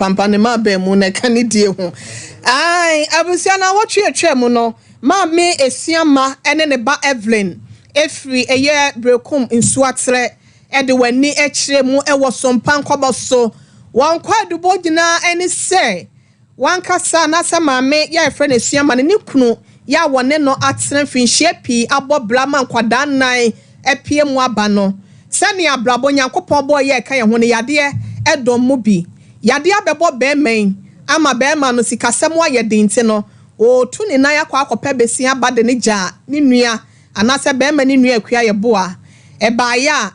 Pampa ne mma baa mu na ɛka ne die ho. Ae, abusua no awɔtwe atwa mu no, Maame Asiamah ne ne ba Evelyn firi ɛyɛ Berekum Nsuaterɛ de wɔn ani kyerɛ mu wɔ Sompa nkɔbɔ so. Wɔn kwaadubɔ nyinaa ne sɛ W'ankasa anaasɛ maame yɛ a yɛfrɛ no Asuama no ne kunu yɛ a wɔne no atena mfirinhyia pii abɔ bra ma nkwadaa nnan apue mu aba no. Sɛnea abrabɔ Nyankopɔn bɔɔ yɛ a ɛka yɛn ho no, yadeɛ dɔm mu bi. Yadeɛ abɛbɔ barima yi ama barima no sikasɛm ayɛ den nti no, ɔretu ne nan akɔ akɔpɛ besia ba de no gyaa ne nua anaasɛ barima no nua Akua Yeboah. Ɛbaeɛ a,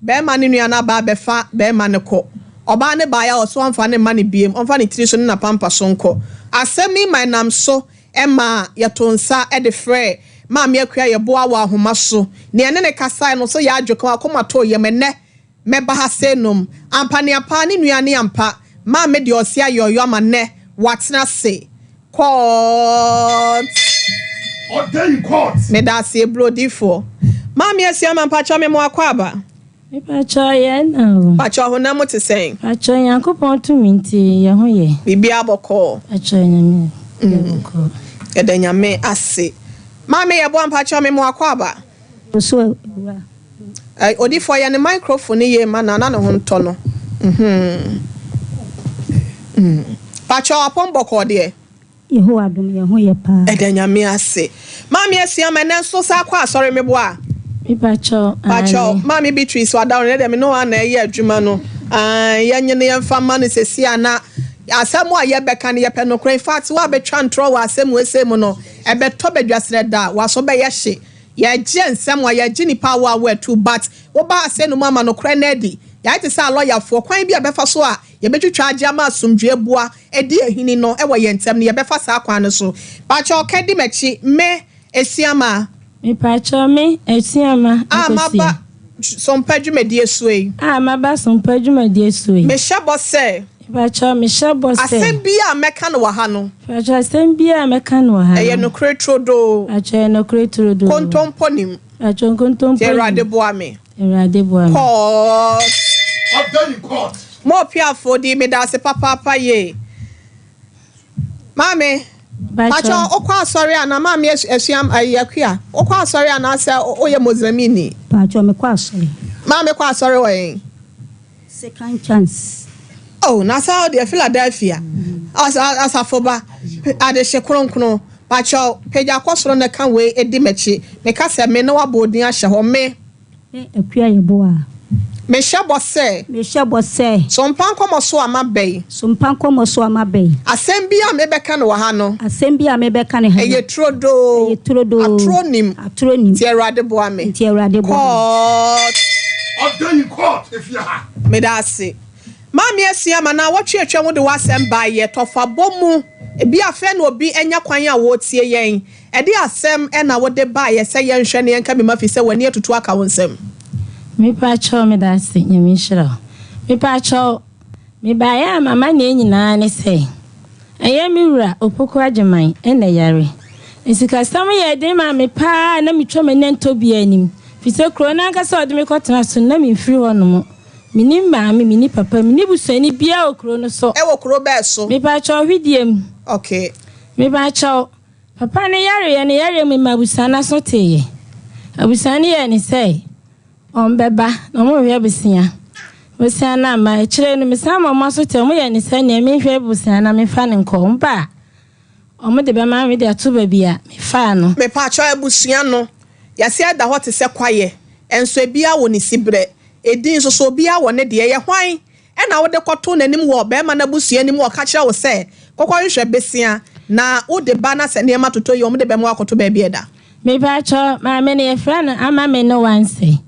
barima no nua no aba abɛfa barima no kɔ. Ɔbaa no baeɛ a, ɔse ɔmfa no mma no biom, ɔmfa ne tiri so ne n'apampa so nkɔ. Asɛm yi ma ɛnam so ma yɛtoo nsa de frɛɛ Maame Akua Yeboah wɔ ahoma so. Nea yɛne no kasaeɛ no, ɔse yɛ adwo ka, w'akoma too yam. Ɛnnɛ, mɛba ha sei nom. Ampaneampa, ne nua ne ampa. Maame deɛ ɔse ayɔyɔ ama nnɛ watena ase. Court. Ɔda in court. Medaase ebro odifoɔ. Maame Asiamah mpakyɛw me mo akwaaba. Mepakyɛw yɛn na o. Pakyɛw honam mu te sɛn? Pakyɛw Nyankopɔn tumi nti yɛ ho yɛ. Biribiara bɔkɔɔ. Pakyɛw Nyame yɛ bɔkɔɔ. Yɛda Nyame ase. Maame Yɛboa mpakyɛw me mo akwaaba. Osu awura. Ɛɛ odifoɔ yɛ ne microphone no yie ma no a na ne ho ntɔ no mm Pakyɛw apɔm bɔkɔɔ deɛ. Yehowa adom yɛn ho yɛ paa. Ɛda Nyame ase. Maame Asiamah ɛnɛ nso saa kɔ asɔre meboa? Mepakyɛw aane. Pakyɛw maame Beatrice wada wo ɛnɛ deɛ me ne wo ana ɛyɛ adwuma no aane yɛnye no yɛmfa mma no sɛsi a na asɛm a yɛbɛka no yɛpɛ nokorɛ infact wo a bɛtwa ntorɔ wɔ asɛm wei sei mu no ɛbɛtɔ badwasrɛ da waso bɛyɛ hye Yɛgye nsɛm a yɛgye nipa awo awo atu but woba ha sei no mo ama nokorɛ no adi. Yɛayɛ te sɛ alɔyafoɔ, kwan bi a yɛbɛfa so a yɛbɛtwitwa agye ama asomdwoeɛ bua adi ahini no wɔ yɛn ntam no yɛbɛfa saa kwan no so. Pakyɛw ka di m'akyi, me, Asiamah. Mepakyɛw me, Asiamah, A Akosua. maba Sompa dwumadie soɔ yi. A maba Sompa dwumadie soɔ yi. Mehyɛ bɔ sɛ. Mepakyɛw, mehyɛ bɔ sɛ. Asɛm biara a mɛka no wɔ ha no. Mepakyɛw, asɛm biara a mɛka no wɔ ha no. Ɛyɛ nokorɛ turodoo. Mepakyɛw, ɛyɛ nokorɛ turodoo. Kontompo nnim. Mepakyɛw, nkontompo Nti nnim. Awurade boa me. Awurade boa me. Court. Order in court. Mo ɔpiafoɔ di medaase papaapa yie. Maame, Mepakyɛw. pakyɛw wokɔ asɔre anaa maame asua ayi akua wokɔ asɔre anaa sɛ woyɛ Muslimini? Pakyɛw mekɔ asɔre. Maame kɔ asɔre wɔ he? Second chance. Oh, na saa deɛ Philadelphia asafo ba adehye kronkron pakyɛw pagya kɔ soro na ka wei di m'akyi meka sɛ me na wabɔ odin ahyɛ hɔ me. Me Akua Yeboah. Mehyɛ bɔ sɛ. Mehyɛ bɔ sɛ. So mpa nkɔmɔ so a maba yi. So mpa nkɔmɔ so a maba yi. Asɛm bi a mebɛka no wɔ ha no. Asɛm bi a mebɛka no ha no. Ɛyɛ turodoo. Ɛyɛ turodoo. Atorɔ nnim. Atorɔ nnim. Nti Awurade boa me. Nti Awurade boa me. Court. Order in court, efie ha. Meda ase. Maame Asia ma naawɔtwe atwam wode w'asɛm baeɛ tɔfabɔ mu ebia afei na obi anya kwan a wɔretie yɛn ɛde asɛm na wode baeɛ sɛ yɛnhwɛ na yɛnka bi ma fisɛ w'ani atutu aka wo nsam. Mepakyɛw medase Nyame nhyira wo. Mepakyɛw mebaeɛ a m'amaneɛ nyinaa ne sɛ ɛyɛ me wura Opoku Agyeman na ɛyare. Nsikasɛm yɛɛ den maa me paa na metwa m'ani ntɔ biaa anim fisɛ kuro no ankasa a ɔde me kɔtena so no na memfiri hɔ nom. Menni maame, menni papa, menni busuani biaa wɔ kuro no so. Ɛwɔ kuro bɛɛ so? Mepakyɛw Hwideɛ mu. Okay. Mepakyɛw, papa no yareɛ no yareɛ mu ma abusua no aso teeɛ. Abusua no yɛɛ no sɛ wɔbɛba na wɔrehwɛ abusua. Abusua no amma. Akyire no, mesan ma wɔn aso tee. Wɔyɛɛ no sɛ nea menhwɛ abusua na memfa no nkɔ. Wɔba a, wɔde bɛma me de ato baabi a mefaa no. Mepakyɛw, abusua no, yɛase ada hɔ te sɛ kwaeɛ, nso ebiara wɔ ne siberɛ. Edin nso so, obiara wɔ ne deɛ. Ɛyɛ hwan na wode kɔtoo n'anim wɔ ɔbarima no abusua anim a ɔka kyerɛ wo sɛ, Kɔkɔhwehwɛ bosea, na wode ba na sɛ nneɛma totɔ yie a, wɔde bɛma woakɔto baabi a ɛda? Mepakyɛw, maame no yɛfrɛ no Amame no Wanse.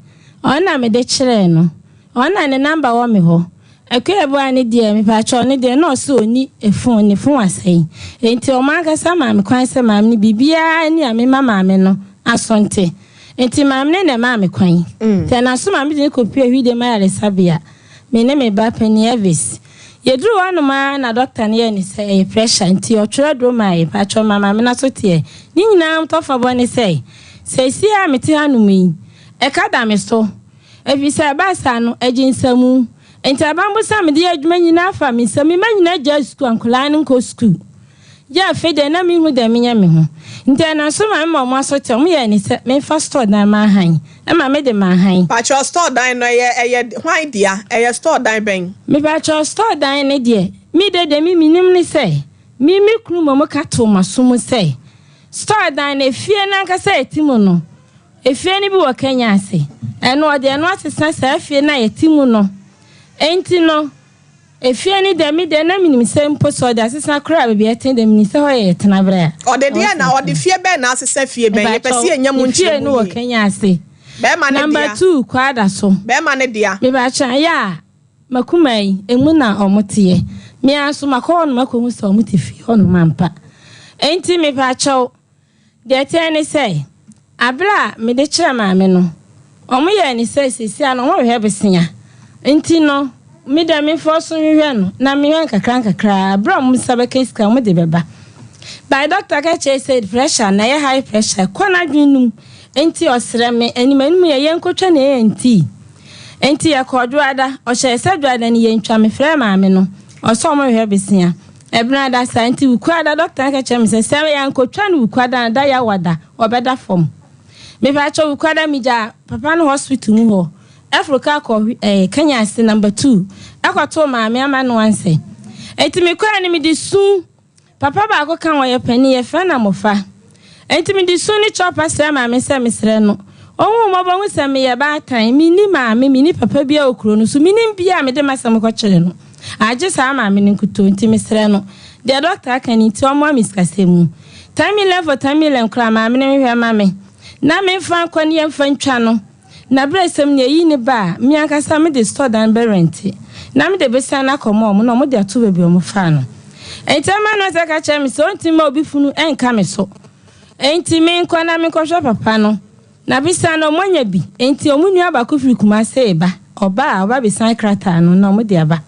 Ɔno na mede kyerɛɛ no. Ɔno na ne number wɔ me hɔ. Akua Abua no deɛ, mepakyɛw, ɔno deɛ na ɔse ɔnni phone, ne phone asɛe. Enti wɔn ankasa maa me kwan sɛ maame no biribiara nni a memma maame no aso nte. Enti maame no na ɛmaa me kwan. Sɛ n'aso ma mede no kɔpue Hwidiem Ayaresabea. Me ne me ba panin Elvis. Yɛduruu hɔnom ara na dɔkta no yɛɛ no sɛ ɛyɛ pressure nti ɔtwerɛ aduro maa yɛn. Patrɔ ma maame no aso teɛ. Ne nyinaa mu tɔfabɔ ne sɛ, seesei a mete hanom yi, ɛka da me so. Ɛfiri sɛ ɛbaa saa no, ɛgye nsamu. Enti aban bosea a mede yɛ adwuma nyinaa faa me nsam. Me mma nyinaa gyae sukuu a nkwadaa no nkɔ sukuu. Gye afei deɛ na menhu deɛ menyɛ me ho. Nti ɛnam so ma mema wɔn aso te. Wɔyɛɛ ne sɛ memfa store dan manhan. Ɛma mede manhan. Pakyɛw store dan no ɛyɛ ɛyɛ hwan dea? Ɛyɛ store dan bɛn? Mepakyɛw store dan no deɛ, me de deɛ me menim ne sɛ, me me kunu mmom ka too m'aso mu sɛ, store dan no efie no ankasa a yɛte mu no, efie no bi wɔ Kenya ase. Ɛno ɔde ɛno asesa saa fie no a yɛte mu no. Enti no, Efie no deɛ, me deɛ na menim sɛ mpo sɛ ɔde asesa koraa a baabi a ɛtene deɛ menim sɛ hɔ yɛ yɛ tenaberɛ a. Ɔde Ɛwɔ deɛn sɛ na ɔde ɛtena. fie bɛn na asesa fie bɛn? Yɛpɛ sɛ Mepakyɛw, yɛnya mu ne fie nkyerɛmu no wɔ yie. Kenya ase. Bɛrima no Number dea. two, Kwada so. Bɛrima no dea. Mepakyɛw, ɛyɛ a Makuma yi, emu na wɔteɛ. Me ara nso makɔ hɔnom akɔhu sɛ wɔte fie hɔnom ampa. Enti mepakyɛw, Deɛ ɛteɛ ne sɛ, aberɛ a mede kyerɛɛ maame no, wɔyɛɛ no sɛ seesei ara no wɔrehwehwɛ bosea. Nti no, me deɛ memfa so nhwehwɛ no, na mehwɛ nkakrankakra ara, berɛ a wɔn nsa bɛka sika no, wɔde bɛba. By doctor ka kyerɛɛ sɛ pressure no, ɛyɛ high pressure, ɛkɔ n'adwene no mu, nti ɔsrɛ me, anim anim yɛ yɛnkɔtwa no ANT. Nti yɛkɔɔ Dwoada, ɔhyɛɛ sɛ Dwoada no yɛntwa, mefrɛɛ maame no, ɔsɛ wɔrehwehwɛ bosea. Ɛbenada saa nti Wukuada dɔkta no ka kyerɛɛ me sɛ sɛ yɛankotwa no Wukuada no da Yawada ɔbɛda fam. Mepakyɛw Wukuada migyaa papa no hospital mu hɔ ɛforo kaa kɔ ɛɛ Kanyase number two ɛkɔtoo maame ama no ansɛ. Enti mekɔɛ no mede su papa baako ka ho ɔyɛ panin yɛfrɛ no Amofa. Enti mede su ne kyɔpa srɛɛ maame sɛ mesrɛ no ɔnhu mmɔbɔ nhu sɛ meyɛ baatan, menni maame, menni papa biara wɔ kuro no so, mennim biara a mede m'asɛm kɔkyerɛ no agye saa maame no nkutoo, nti mesrɛ no deɛ dɔkta aka no nti ɔmmoa me sikasɛm mu. Ten million for 10 million koraa maame no nhwɛ mma me na memfa nkɔ ne yɛmfa ntwa no. Na berɛsɛm ni, eyi ne ba a, me ankasa mede store dan bɛrɛnte, na mede besian no akɔma wɔn, na wɔde ato baabi a wɔfaa no. Enti ɛmaa nɔɔse ka kyerɛɛ me sɛ ontumi mma obi funu nka me so. Enti menkɔ na menkɔhwɛ papa no. Na besian no, wɔanya bi. Enti wɔn nua baako firi Kumase reba. Ɔba a, ɔba besan krataa no na wɔde aba.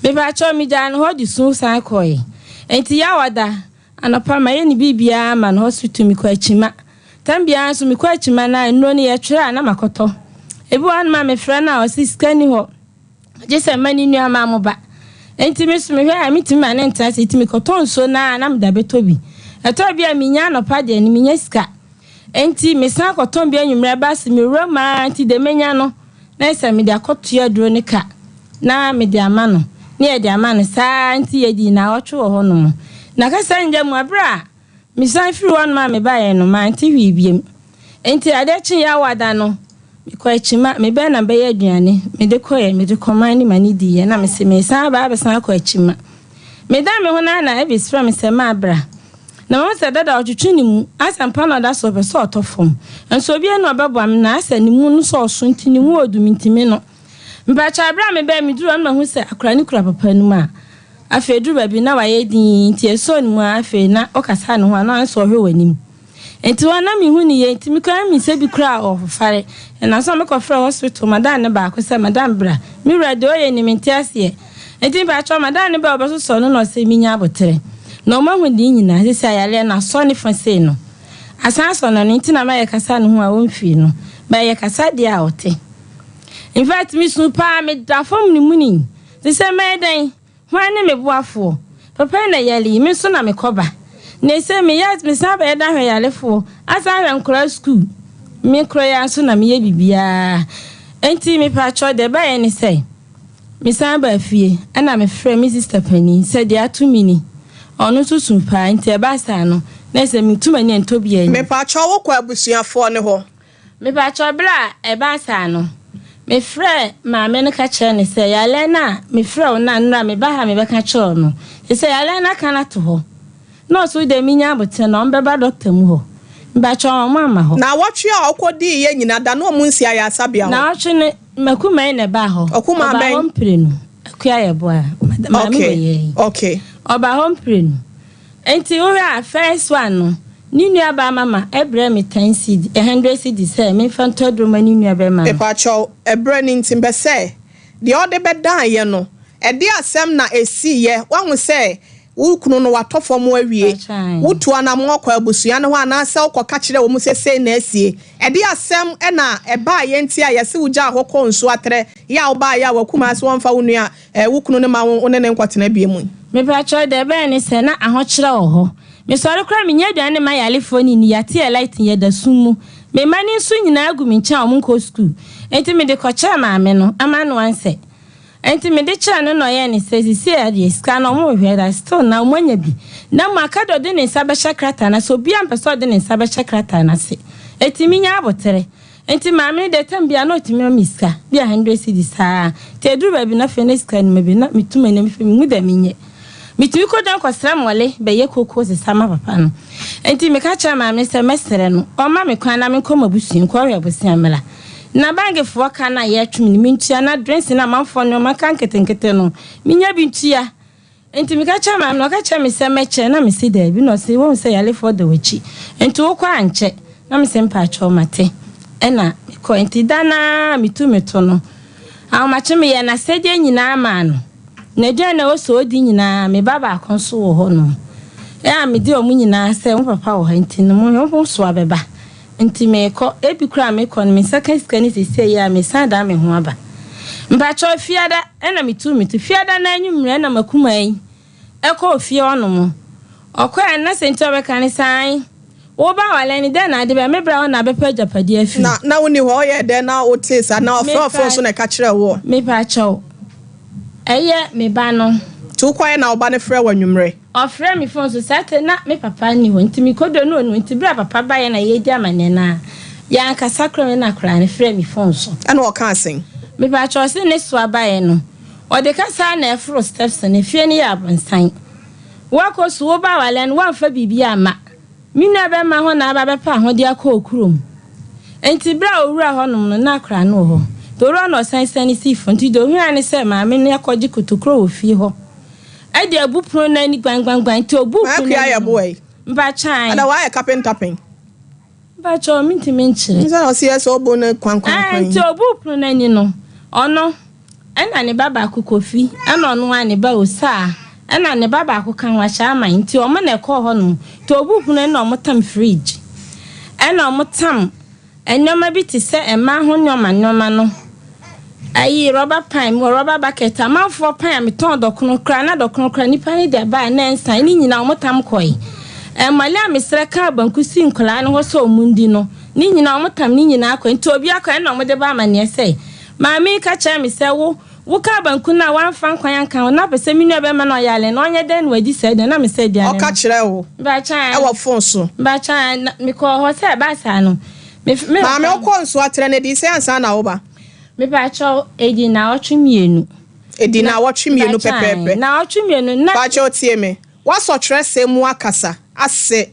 Mepakyɛw, migyaa no hɔ de su san kɔe. Enti Yawoada anɔpa, mayɛ ne biribiara ama no, hospital, mekɔ Akyima. Tam biara nso mekɔ akyima no a nnuro no yɛtwerɛ a na makɔtɔ. Ebi wɔ hɔnom a mefrɛ no a ɔse sika nni hɔ gye sɛ mma ne nua maa mo ba. Enti me nso mehwɛ a mentumi ma no ntena ase nti mekɔtɔ nsuo no ara na mede abɛtɔ bi. Ɛtɔ bi a menya anɔpa deɛ no menya sika. Enti mesan kɔtɔn bi anwummerɛ ba se mewura mu ara nti deɛ menya no na ayɛ sɛ mede akɔtua aduro no ka na mede ama no na yɛde ama no saa ara nti yɛdii nnawɔtwe wɔ hɔnom. Na kasa ngya mu a berɛ a Mesan firii hɔnom a mebaeɛ no, mante hwee biom. Enti adeɛ kyeeɛ awada no, mekɔɔ Akyima, mebɛɛ na mebɛyɛ aduane, mede kɔeɛ, mede kɔmaa ne ma no diiɛ, na mese meresan aba abɛsan akɔ Akyima. Medan me ho no ara na Elvis frɛ me sɛ Ma bra. Na mahu sɛ dada ɔtwetwe ne mu, asɛ mpa na ɔda so ɔpɛ sɛ ɔtɔ fam. Nso obiara nni hɔ a ɔbɛboa me, na asɛ ne mu no sɛ ɔso nti ne mu ɔɔdu mentumi no. Mpakyɛw, bere a mebɛn miduu hɔ no mahu sɛ akwadaa no kura papa no mu a afei eduru baabi na wayɛ dinn nti esoo ne mu ara afei na ɔkasa ne ho a na ɔayɛ sɛ ɔhwɛ w'anim. Nti hɔ na minhu no yie nti me koraa minsɛ bi koraa a ɔrefofare. Ɛnam so ma mekɔfrɛɛ hospital madam no baako sɛ madam bra, me wura deɛ ɔyɛ ni mente aseɛ. Nti mpakyɛw madam no bɛɛ ɔbɛsosɔ no na ɔsɛ minya aboterɛ. Na ɔmahu ne nyinaa sisi a yareɛ no asɔ ne fa sei no asan asɔ no no nti na ma yɛkasa ne ho a ɔmfii no but yɛkasa deɛ a ɔte. In fact, me su paa, me da fam ne muni. Te sɛ mɛyɛ dɛn? Hwan ne me boafoɔ? Papa yi na yare yi, me nso na me kɔ ba. Na ese me yɛ, me san bɛyɛ dan hwɛ yarefoɔ, asan ahwɛ nkwadaa sukuu. Me koro yi ara nso na meyɛ biribiara. Enti me paatwɔ deɛ ɛbaeɛ ne sɛ, me san baa fie, ɛna me frɛ me sister panin sɛ deɛ ato me ni. Ɔno nso su paa, nti ɛbaa saa no, na ɛsɛ metu m'ani ɛntɔ biara ani. Me paatwɔ wo kɔ abusuafoɔ no hɔ? Mepakyɛw, bere a ɛbaa saa no, mefrɛɛ maame no ka kyerɛɛ no sɛ, Yalɛn a mefrɛɛ wo no a nnora meba ha mebɛka kyerɛɛ wo no, seesei Yalɛn no aka no ato hɔ. Na ɔse wo deɛ menya aboterɛ na wɔbɛba dɔkta mu hɔ. Mepakyɛw, wɔamma hɔ. Naawɔtwe a ɔkɔdii yɛ nyina da na ɔmo nsi ayaresabea hɔ. Naawɔtwe no, Makumai na ɛbaa hɔ. Ɔkumaa Ɔbaa bɛn? hɔ mprenu. Akua Yeboah, maame wɔ Okay, yɛ yi. okay. Ɔbaa hɔ mprenu. Enti wohwɛ a first one no, ne nua baa mama brɛɛ me ten cedi, a hundred cedi sɛ menfa ntɔ aduro ma ne nua bɛrima no. Mepakyɛw, ɛberɛ no nti mpɛ sɛ deɛ ɔde bɛdaeɛ no, ɛdeɛ asɛm na ɛsiiɛ? Woahu sɛ Wo kunu no watɔ fam awie. Wotu anammɔn kɔ abusua no hɔ anaasɛ wokɔka kyerɛ wɔn sɛ sei na asie. Ɛdeɛn asɛm na ɛbaeɛ nti a yɛse wogyaa hɔ kɔɔ nsuo atrɛ yɛ a wobaeɛ a w'akumaa se wɔmfa wo nua eh, wo kunu no ma wo ne no nkɔtena bio mu yi? Mepakyɛw, deɛ ɛbɛyɛ ne sɛ na ahokyerɛ wɔ hɔ. Mesɔre koraa mennya aduane mma ayarefoɔ no nni, yɛate yɛ light yɛda sum mu. Me mma no nso nyinaa gu me nkyɛn a wɔnkɔ sukuu. Enti mede kɔkyɛɛ maame no ama no ansɛ. Enti mede kyerɛɛ no na ɔyɛɛ ne sɛ sisiei ara deɛ sika no ɔmo hwehwɛ da still na ɔmo anya bi na mmom aka deɛ ɔde ne nsa bɛhyɛ krataa no ase obiara mpɛ sɛ ɔde ne nsa bɛhyɛ krataa no ase enti menya aboterɛ enti maame no deɛ tam biara na ɔtumi ma me sika bi a hundred cedis saa nti ɛduru baabi no afei na sika no ma bi na metu m'ani afei mehu deɛ menyɛ metumi kɔdwan kɔsrɛ mɔle bɛyɛ koko sesa ma papa no enti meka kyerɛ maame sɛ mɛsrɛ no ɔma me kwan na menkɔ m'abusua nkɔhwɛ abusua mmra Na bankefoɔ ka no a yɛtwe me no mentua, na drinks ne amanfoɔ nnoɔma ka nketenkete no menya bi ntua. Nti meka kyerɛɛ maame no, ɔka kyerɛɛ me sɛ mɛkyɛ, na mese daabi, na ɔse woahu sɛ yarefoɔ da w'akyi, nti wokɔ a nkyɛ, na mese mpakyɛw mate, ɛna mekɔɛ. Nti da no ara a metu me to no, ahomakye meyɛɛ n'asɛdeɛ nyinaa maa no, n'aduane a ɛwɔ sɛ ɔdi nyinaa, me ba baako nso wɔ hɔ nom, ɛa mede wɔn nyinaa sɛ mo papa wɔ ha nti no mo soa bɛba. Nti meekɔ, ebi koraa a mekɔ no me nsa ka sika no sesei yi a mesan dan me ho aba. Mpakyɛw Fiada na metuu me to, Fiada no anwummerɛ na m'akumaa yi kɔɔ fie hɔ nom. Ɔkɔɛ no na sɛ nti ɔbɛka ne sɛ ae, wo ba awale no dɛn na ade bɛyɛ, me bra hɔ na abɛpɛ agyapadeɛ afiri. Na na wonni hɔ, ɔyɛɛ dɛn na wotee saa, na ɔfrɛ wo fon so na ɛka kyerɛɛ woɔ? Mepakyɛw, ɛyɛ me ba no. Nti wokɔeɛ na wo ba no frɛɛ wo anwummerɛ? Ɔfrɛɛ me fon so saa tɛ na me papa nni hɔ nti mekɔdɔ no ɔnni hɔ nti berɛ a papa baeɛ na yɛredi amanneɛ no a yɛankasa koraa na akwadaa no frɛɛ me fon so. Ɛna ɔkaa sɛn? Mepakyɛ ɔse ne soa baeɛ no ɔde kasa na ɛforo steps no efie no yɛ abronsan woakɔ sukuu woba awaleɛ no woamfa biribi amma me nua bɛma hɔ na aba bɛpɛ ahodeɛ akɔ okurom nti berɛ a ɔwura hɔ nom no na akwadaa no wɔ hɔ nti ɔwura hɔ na ɔsan siane sii fam nti deɛ ɔhuaa ne sɛ maame no akɔgye kotokuro wɔ fie hɔ Ɛde abu pono no ani gwangbangban nti obuu pono no Akua ani yɛ no. boa yi. Mpakyɛw. Ada wayɛ kapenta pɛn. Mpakyɛw mentumi nkyerɛ. Nsa na ɔsi yɛ sɛ ɔbu no kwankwankwan. Ɛɛ nti obuu pono no ani no ɔno ɛna ne ba baako Kofi ɛna ɔno ara ne ba Osaa ɛna ne ba baako ka ho ahyɛ aman nti ɔmo na ɛkɔɔ hɔ nom nti obuu pono no ani na ɔmo tam fridge ɛna ɔmo tam Nneɛma bi te sɛ mmaa ho nneɛma nneɛma no, ayi rɔba pan, mewɔ rɔba bucket, amanfoɔ pan a metɔn dɔkono koraa na dɔkono koraa nnipa no de aba a na ɛnsan, ne nyinaa wɔtam kɔe. Mmɔle a mesrɛ kaa banku sii nkwadaa no hɔ sɛ wɔndi no, ne nyinaa wɔtam ne nyinaa kɔe. Nti obi akɔ ɛna wɔde ba amanneɛ sɛ, maame yi ka kyerɛɛ me sɛ wo, wokaa banku no a woamfa nkwan anka ho na wopɛ sɛ me nua bɛrima no a ɔyare no ɔnyɛ dɛn na wadi saa aduane no, na mesɛ aduane no. Ɔka kyerɛɛ wo Mpakyɛw. Ɛwɔ fon so. Mpakyɛw, na mekɔɔ hɔ sɛ ɛbaa saa no, me me Maame papa. wokɔɔ Nsoatrɛ no, ɛdii sɛn ansa na woba? Mepakyɛw, ɛdii naawɔtwe mmienu. Ɛdii Na, naawɔtwe mmienu mpakyɛw, pɛpɛɛpɛ. naawɔtwe mmienu, na. Mpakyɛw tie me, woasɔ twerɛsɛm mu akasa ase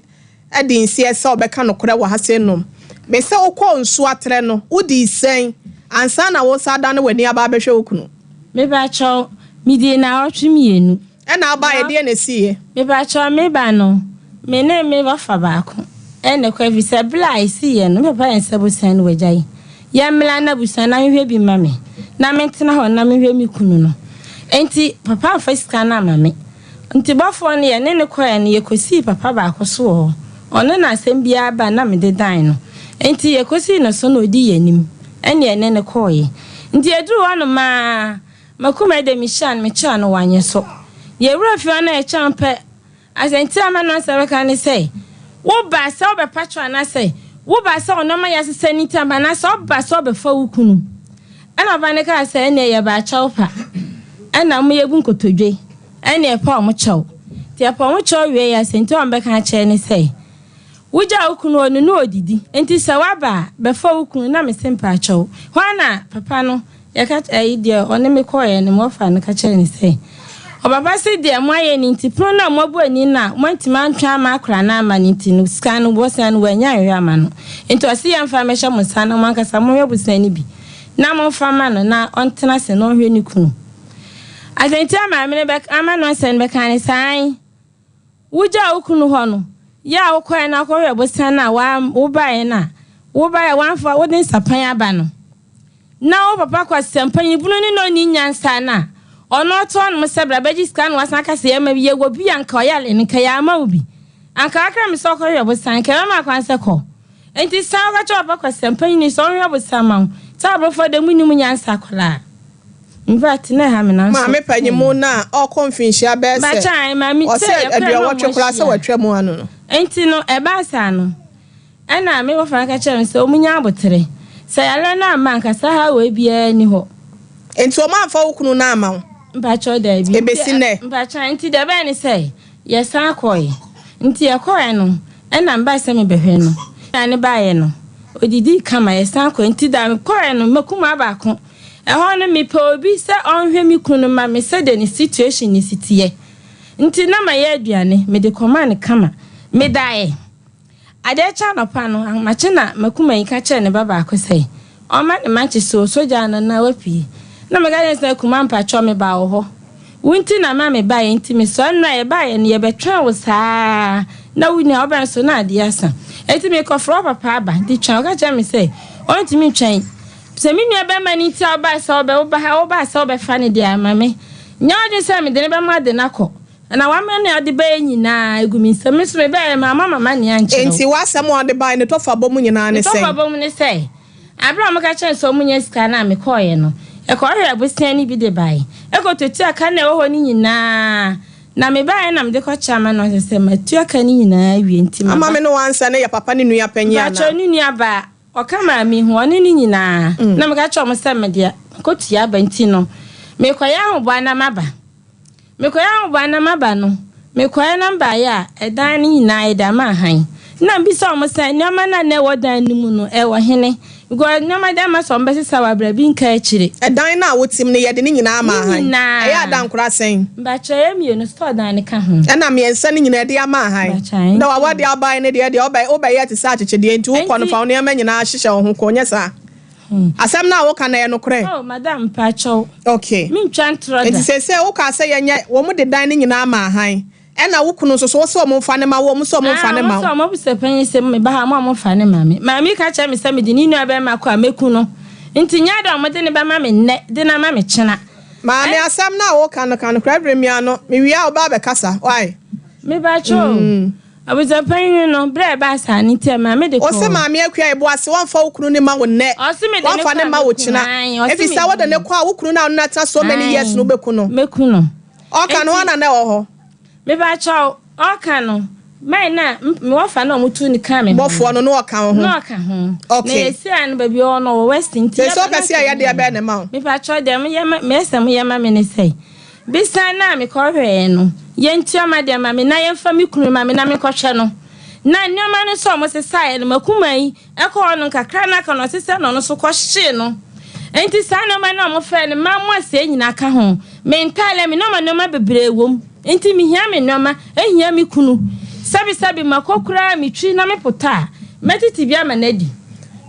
adi nseɛ sɛ wobɛka nokorɛ wɔ ha sei nom. Me sɛ wokɔɔ Nsoatrɛ no, wodii sɛn ansa na woresan adane w'ani aba abɛhwɛ wo kunu? Mepakyɛw, medii naawɔtwe mmienu. Ɛna ɔbaeɛ, deɛn na ɛsiiɛ? Mepakyɛw, me ba no, me ne me wɔfa baako na ɛkɔe efisɛ bere a esiiɛ no, me papa yɛ nsa abusua no wagyae. Yɛmmra na abusua no ahwehwɛ bi mma me na mentena hɔ na menhwɛ me kunu no. Enti papa amfa sika no amma me. Enti bɔfoɔ no yɛne no kɔeɛ no, yɛkɔsii papa baako so wɔ hɔ. Ɔno na asɛm biara ba a na mede dan no. Enti yɛkɔsii no so na ɔdii yɛn anim ɛnna yɛne no kɔeɛ. Enti yɛduruu hɔnom ara, Makuma de mehyia no mekyia no wanyɛ so. Yɛwura fie hɔ na yɛkyia no pɛ, asɛnti a mɛno ansa bɛka ne sɛ, Wobaa sɛ wobɛpa kyɛw anaasɛ wobaa sɛ wo nneɛma yɛ asesa ne nti aba anaasɛ wobaa sɛ wobɛfa wo kunu? Ɛna ɔbaa no kaa sɛ, Ɛnneɛ yɛbaa kyɛw pa. Ɛna mo yɛbu nkotodwe. Ɛnneɛ yɛpa wɔn kyɛw. Nti yɛpa wɔn kyɛw wieeɛ asɛnti a wɔbɛka akyerɛ ne sɛ, Wogyaa wo kunu ɔno ne odidi nti sɛ waba a bɛfa wo kunu na mese mpaakyɛw. Hɔ ara na papa no yɛka ɛyi deɛ ɔne me kɔɔeɛ no mɔfa no ka kyerɛɛ no sɛ ɔpapa se deɛ moayɛ no nti pono no a moabu ani no a moantumi antwe ama akora no amma no nti no sika no bosea no wannya anhwɛ amma no nti ɔse yɛmfa mmɛhyɛ mo nsa na mo ankasa monhwɛ bosea no bi na momfa ma no na ɔntena ase na ɔnhwɛ ne kunu. Asɛnti a maame no bɛka ama no asɛm no bɛka ne sɛ ae. Wugyaa wo kunu hɔ no, yɛ a wokɔe na wokɔhwɛɛ bosea no a wobaeɛ no a, wobaeɛ a woamfa wode nsapan aba no, na wo papa kwasea mpanyinbunu ne na ɔnni nyansa no a, Ɔno ɔto anom sɛ bra bɛgye sika na wasan aka sɛ yɛma bi, yɛwɔ bi a nka ɔyare no nka yɛama wo bi. Anka wakra me sɛ ɔkɔhwehwɛ bosan, nka yɛbɛma kwan sɛ kɔ. Enti san kɔka kyerɛ papa kwasɛmpanyini sɛ ɔnhwehwɛ bosan ma wo. Sɛ aborɔfo de munnim nyansa akwadaa. Infact na ɛha me nanso. Maame panyin mu no a ɔrekɔ mfinhyia bɛyɛ sɛ Mpakyɛ maame ɔsɛ sɛ yɛkɔɛ na aduɔwɔtwe ɔmo koraa sɛ ahyia. watwa mu ano no. Enti no ɛbaa saa no ɛna me wɔfa no ka kyerɛɛ me sɛ ɔmo nya abotere. Sɛ yareɛ no amma anka saa haw wei biara nni hɔ. Enti ɔmo amfa wo kunu no amma wo? Mpakyɛw daabi. Ebesi nnɛ? Mpakyɛw nti deɛ ɛbɛyɛ ne sɛ yɛsan kɔe. Nti yɛkɔɛ no ɛna mebae sɛ mebɛhwɛ no. Na ne baeɛ no odidii kama yɛsan kɔe. Nti da mekɔɛ no makumaa baako Ɛhɔ no mepɛ obi sɛ ɔnhwɛ me kunu no ma me sɛdeɛ ne situation no si teɛ nti na mayɛ aduane mede kɔmaa no kama. Medaeɛ. Adeɛ kye anɔpa no ahomakye na Makuma yi ka kyerɛɛ ne ba baako sɛ ɔmma ne mankye so ɔsɔ gya no na wapue. Na meka kyerɛɛ no sɛ Akuma mpakyɛw mebaa wo hɔ. Wo nti na ama mebaeɛ nti mesɔre nnora yɛbaeɛ no yɛbɛtwɛn wo saa na wo nua wobɛn so na adeɛ asa. Enti mekɔfrɛ wo papa aba nti twɛn. Ɔka kyerɛɛ me sɛ ɔntumi ntwɛn. Sɛ me nua bɛrima no nti a wobae sɛ wobɛ woba ha wobae sɛ wobɛfa no deɛ a, ma me. Nyɛ w'adwene sɛ mede no bɛma de no akɔ. Na w'amane a wode baeɛ nyinaa, ɛgu me nsam. Me nso mebaeɛ, mamma m'amanneɛ ankyerɛ wo. Enti w'asɛm a wode baeɛ, ne tɔfabɔ mu nyinaa ne Ne sɛn? tɔfabɔ mu ne sɛ, berɛ a wɔka kyerɛɛ me sɛ wɔnnya sika no a mekɔeɛ no, ɛkɔhwehwɛɛ bosea no bi de baeɛ. Ɛkɔtuatua ka no a ɛwɔ hɔ no nyinaa. Na mebaeɛ na mede kɔkyerɛɛ Amane sɛ matua ka no nyinaa awie nti maba. Amame no wansɛ no yɛ papa ne nua panyin anaa? Mpakyɛw, ne nuabaa. Ɔka maa mehu ɔne ne nyinaa, na meka kyerɛɛ wɔn sɛ mede akɔtua aba nti no, merekɔyɛ ahoboa na maba. Mekɔyɛ ahoboa na maba no, mekɔeɛ na mebaeɛ a, ɛdan no nyinaa yɛde ama hann. Ɛnna mebisaa wɔn sɛ, Nneɛma no a na ɛwɔ dan no mu no, ɛwɔ hene? Because nneɛma de ama sɛ wɔbɛsesa wɔ abira bi nka akyire. Ɛdan no a wote mu no, yɛde ne nyinaa ama Ne hann. nyinaa. Ɛyɛ adankora sɛn? Mpakyɛ ɛyɛ mmienu, store dan no ka ho. Ɛna mmiɛnsa no nyinaa ɛde ama hann. Mpakyɛ Na w'awadeɛ abae no deɛ, deɛ wobɛ, wobɛyɛ te sɛ akyekyedeɛ, nti wokɔ no Enti. fa wo nneɛma nyinaa hyehyɛ wo ho kɔ, nyɛ saa? Asɛm no a woka no ɛyɛ nokorɛ? Oh, madam, mpakyɛw. Okay. Mentwa ntorɔ da. Nti seesei wokaa sɛ yɛnyɛ, wɔn de dan no nyinaa ama hann. Ɛna wo kunu nso so, wo se wɔn mfa no ma wo, wɔn se wɔn mfa no ma wo. Ah, wɔn se wɔn abusua panyin se me ba ha, wɔn a wɔn mfa no ma me. Maame yi ka kyerɛ me sɛ mede ne nua barima kɔ a, mɛku no. Nti nyɛ ade a wɔde no bɛma me nnɛ de no ama me kyena. Maame, asɛm no a woka no, ka nokorɛ bere me ano. Mewie a, wobɛ abɛkasa, wai? Me ba kyɛw o, abusua panyin no, berɛ a ɛbaa saa no nti a, maame de Ɔse kɔɔ. Maame Akua Yeboah se wɔmfa wo kunu no mma wo nnɛ, Ɔse mede no wɔmfa kɔ no a, mma wo mɛku no. kyena. Ae, ɔse Efisɛ wode mɛku no no. kɔ a, wo kunu no a wo ne no atena so many years no, Ae, wobɛku no. mɛku no. Ɔka no, Enti. hwan na na ɛwɔ hɔ? Mepakyɛw, ɔka no, mine na me wɔfa no a ɔmo tuu no kaa me ho no. Bɔfoɔ no, na ɔka wo ho? Na ɔka ho. Okay. Na yɛsiaa no baabi ɔwɔ no, ɔwɔ West nti. Seesei wopɛ sɛ yɛyɛ deɛ bɛn na ɛma wo? Mepakyɛw, deɛ moyɛ ma, meyɛ sɛ moyɛ ma me ne sɛ, besan no a mekɔhwɛɛ no, yɛntua m'adeɛ ma me na yɛmfa me kunu ma me na menkɔhwɛ no. Na nneɛma no nso a wɔsesaeɛ no, m'akumaa yi, Ɛkɔɔ hɔ no, kakra na aka no, ɔte sɛ na ɔno nso kɔhyee no. Enti saa nneɛma no a wɔfrɛ no mma mmoasɛe nyinaa ka ho. Me ntaade, me nneɛma nneɛma bebree wom. Enti mihia me nneɛma, ehia me kunu. Sɛbesɛbe makɔ koraa a, mitwi na mepotɔ a, mɛtete bi ama no adi.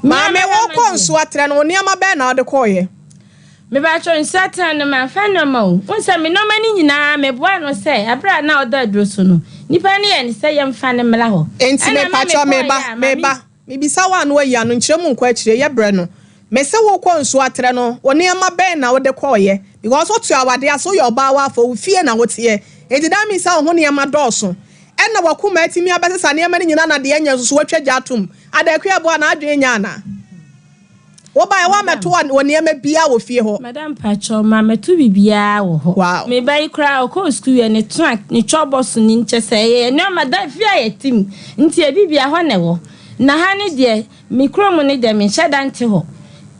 Me ara Maame, mɛhwɛ wokɔɔ m'adeɛ. nsoatrɛ no, wo nneɛma bɛn na wode kɔeɛ? Mepakyɛw, nsoatrɛ no, mamfa nneɛma o. Wohu sɛ me nneɛma no nyinaa, meboaa no sɛ bere a na ɔda aduro so no, nnipa no yɛɛ no sɛ yɛmfa no mmra hɔ. Enti Ɛnna ɛma mepakyɛw, mekɔeɛ meba, a, maame. meba, mebisa wo a na woayi ano, nkyerɛ mu nkɔ akyire, yɛ brɛ no. Mese wokɔɔ nsuatrɛ no, wo nneɛma bɛn na wode kɔeɛ? Because wote awadeɛ ase, woyɛ ɔbaa waafo, wo fie na woteɛ, enti that means sɛ wo ho nneɛma dɔɔso. Ɛnna w'akoma atumi abɛsesa nneɛma no nyinaa na deɛ ɛnyɛ nso so woatwa gya atom. Adaakua ɛboa anaa adwene nyɛ anaa? Wobaeɛ woammɛto wɔ nneɛma biara wɔ fie hɔ. Madam mpakyɛw mammɛto biribiara wɔ hɔ. Wow. Me ba yi koraa ɔkɔɔ sukuu yɛ ne to a ne twɔbɔ so ni kyɛ sɛ ɛyɛ nneɛma da fie a yɛte mu nti ebi bia hɔ na ɛwɔ. Na ha ne deɛ me kurom ne deɛ menhyɛ da nte hɔ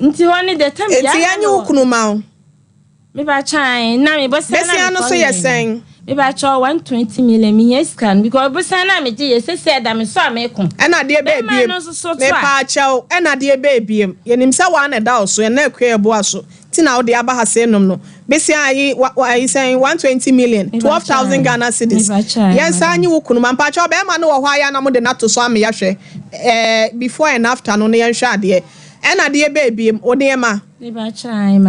nti hɔ ne deɛ tam biara Enti na yɛnye wo mewɔ. kunu ma wo. Mepakyɛw ae na me bosea na Besia no mekɔ so yɛ yɛ sɛn? no. Mepakyɛw 120 million mehia sika no because bosea no a megye yɛ sɛsɛ ɛda me so a meko. Ɛna adeɛ bɛɛ Bɛɛma biem no nso so to a. mepaakyɛw ɛna adeɛ bɛɛ biem yɛnim sɛ waa na ɛda wo so ɛna akua ɛboa so ti na wode aba ha sei nom no besia ayi wa wa ayi sɛn 120 million 12,000 Ghana cedis Mepakyɛw ae yɛn san madam. nye wo kunu ma mpakyɛw bɛɛma no wɔ hɔ ayɛ na mode no ato so ama yɛahwɛ ɛɛ before and after no na yɛnhwɛ adeɛ ɛna adeɛ bɛɛ biem wo nneɛma.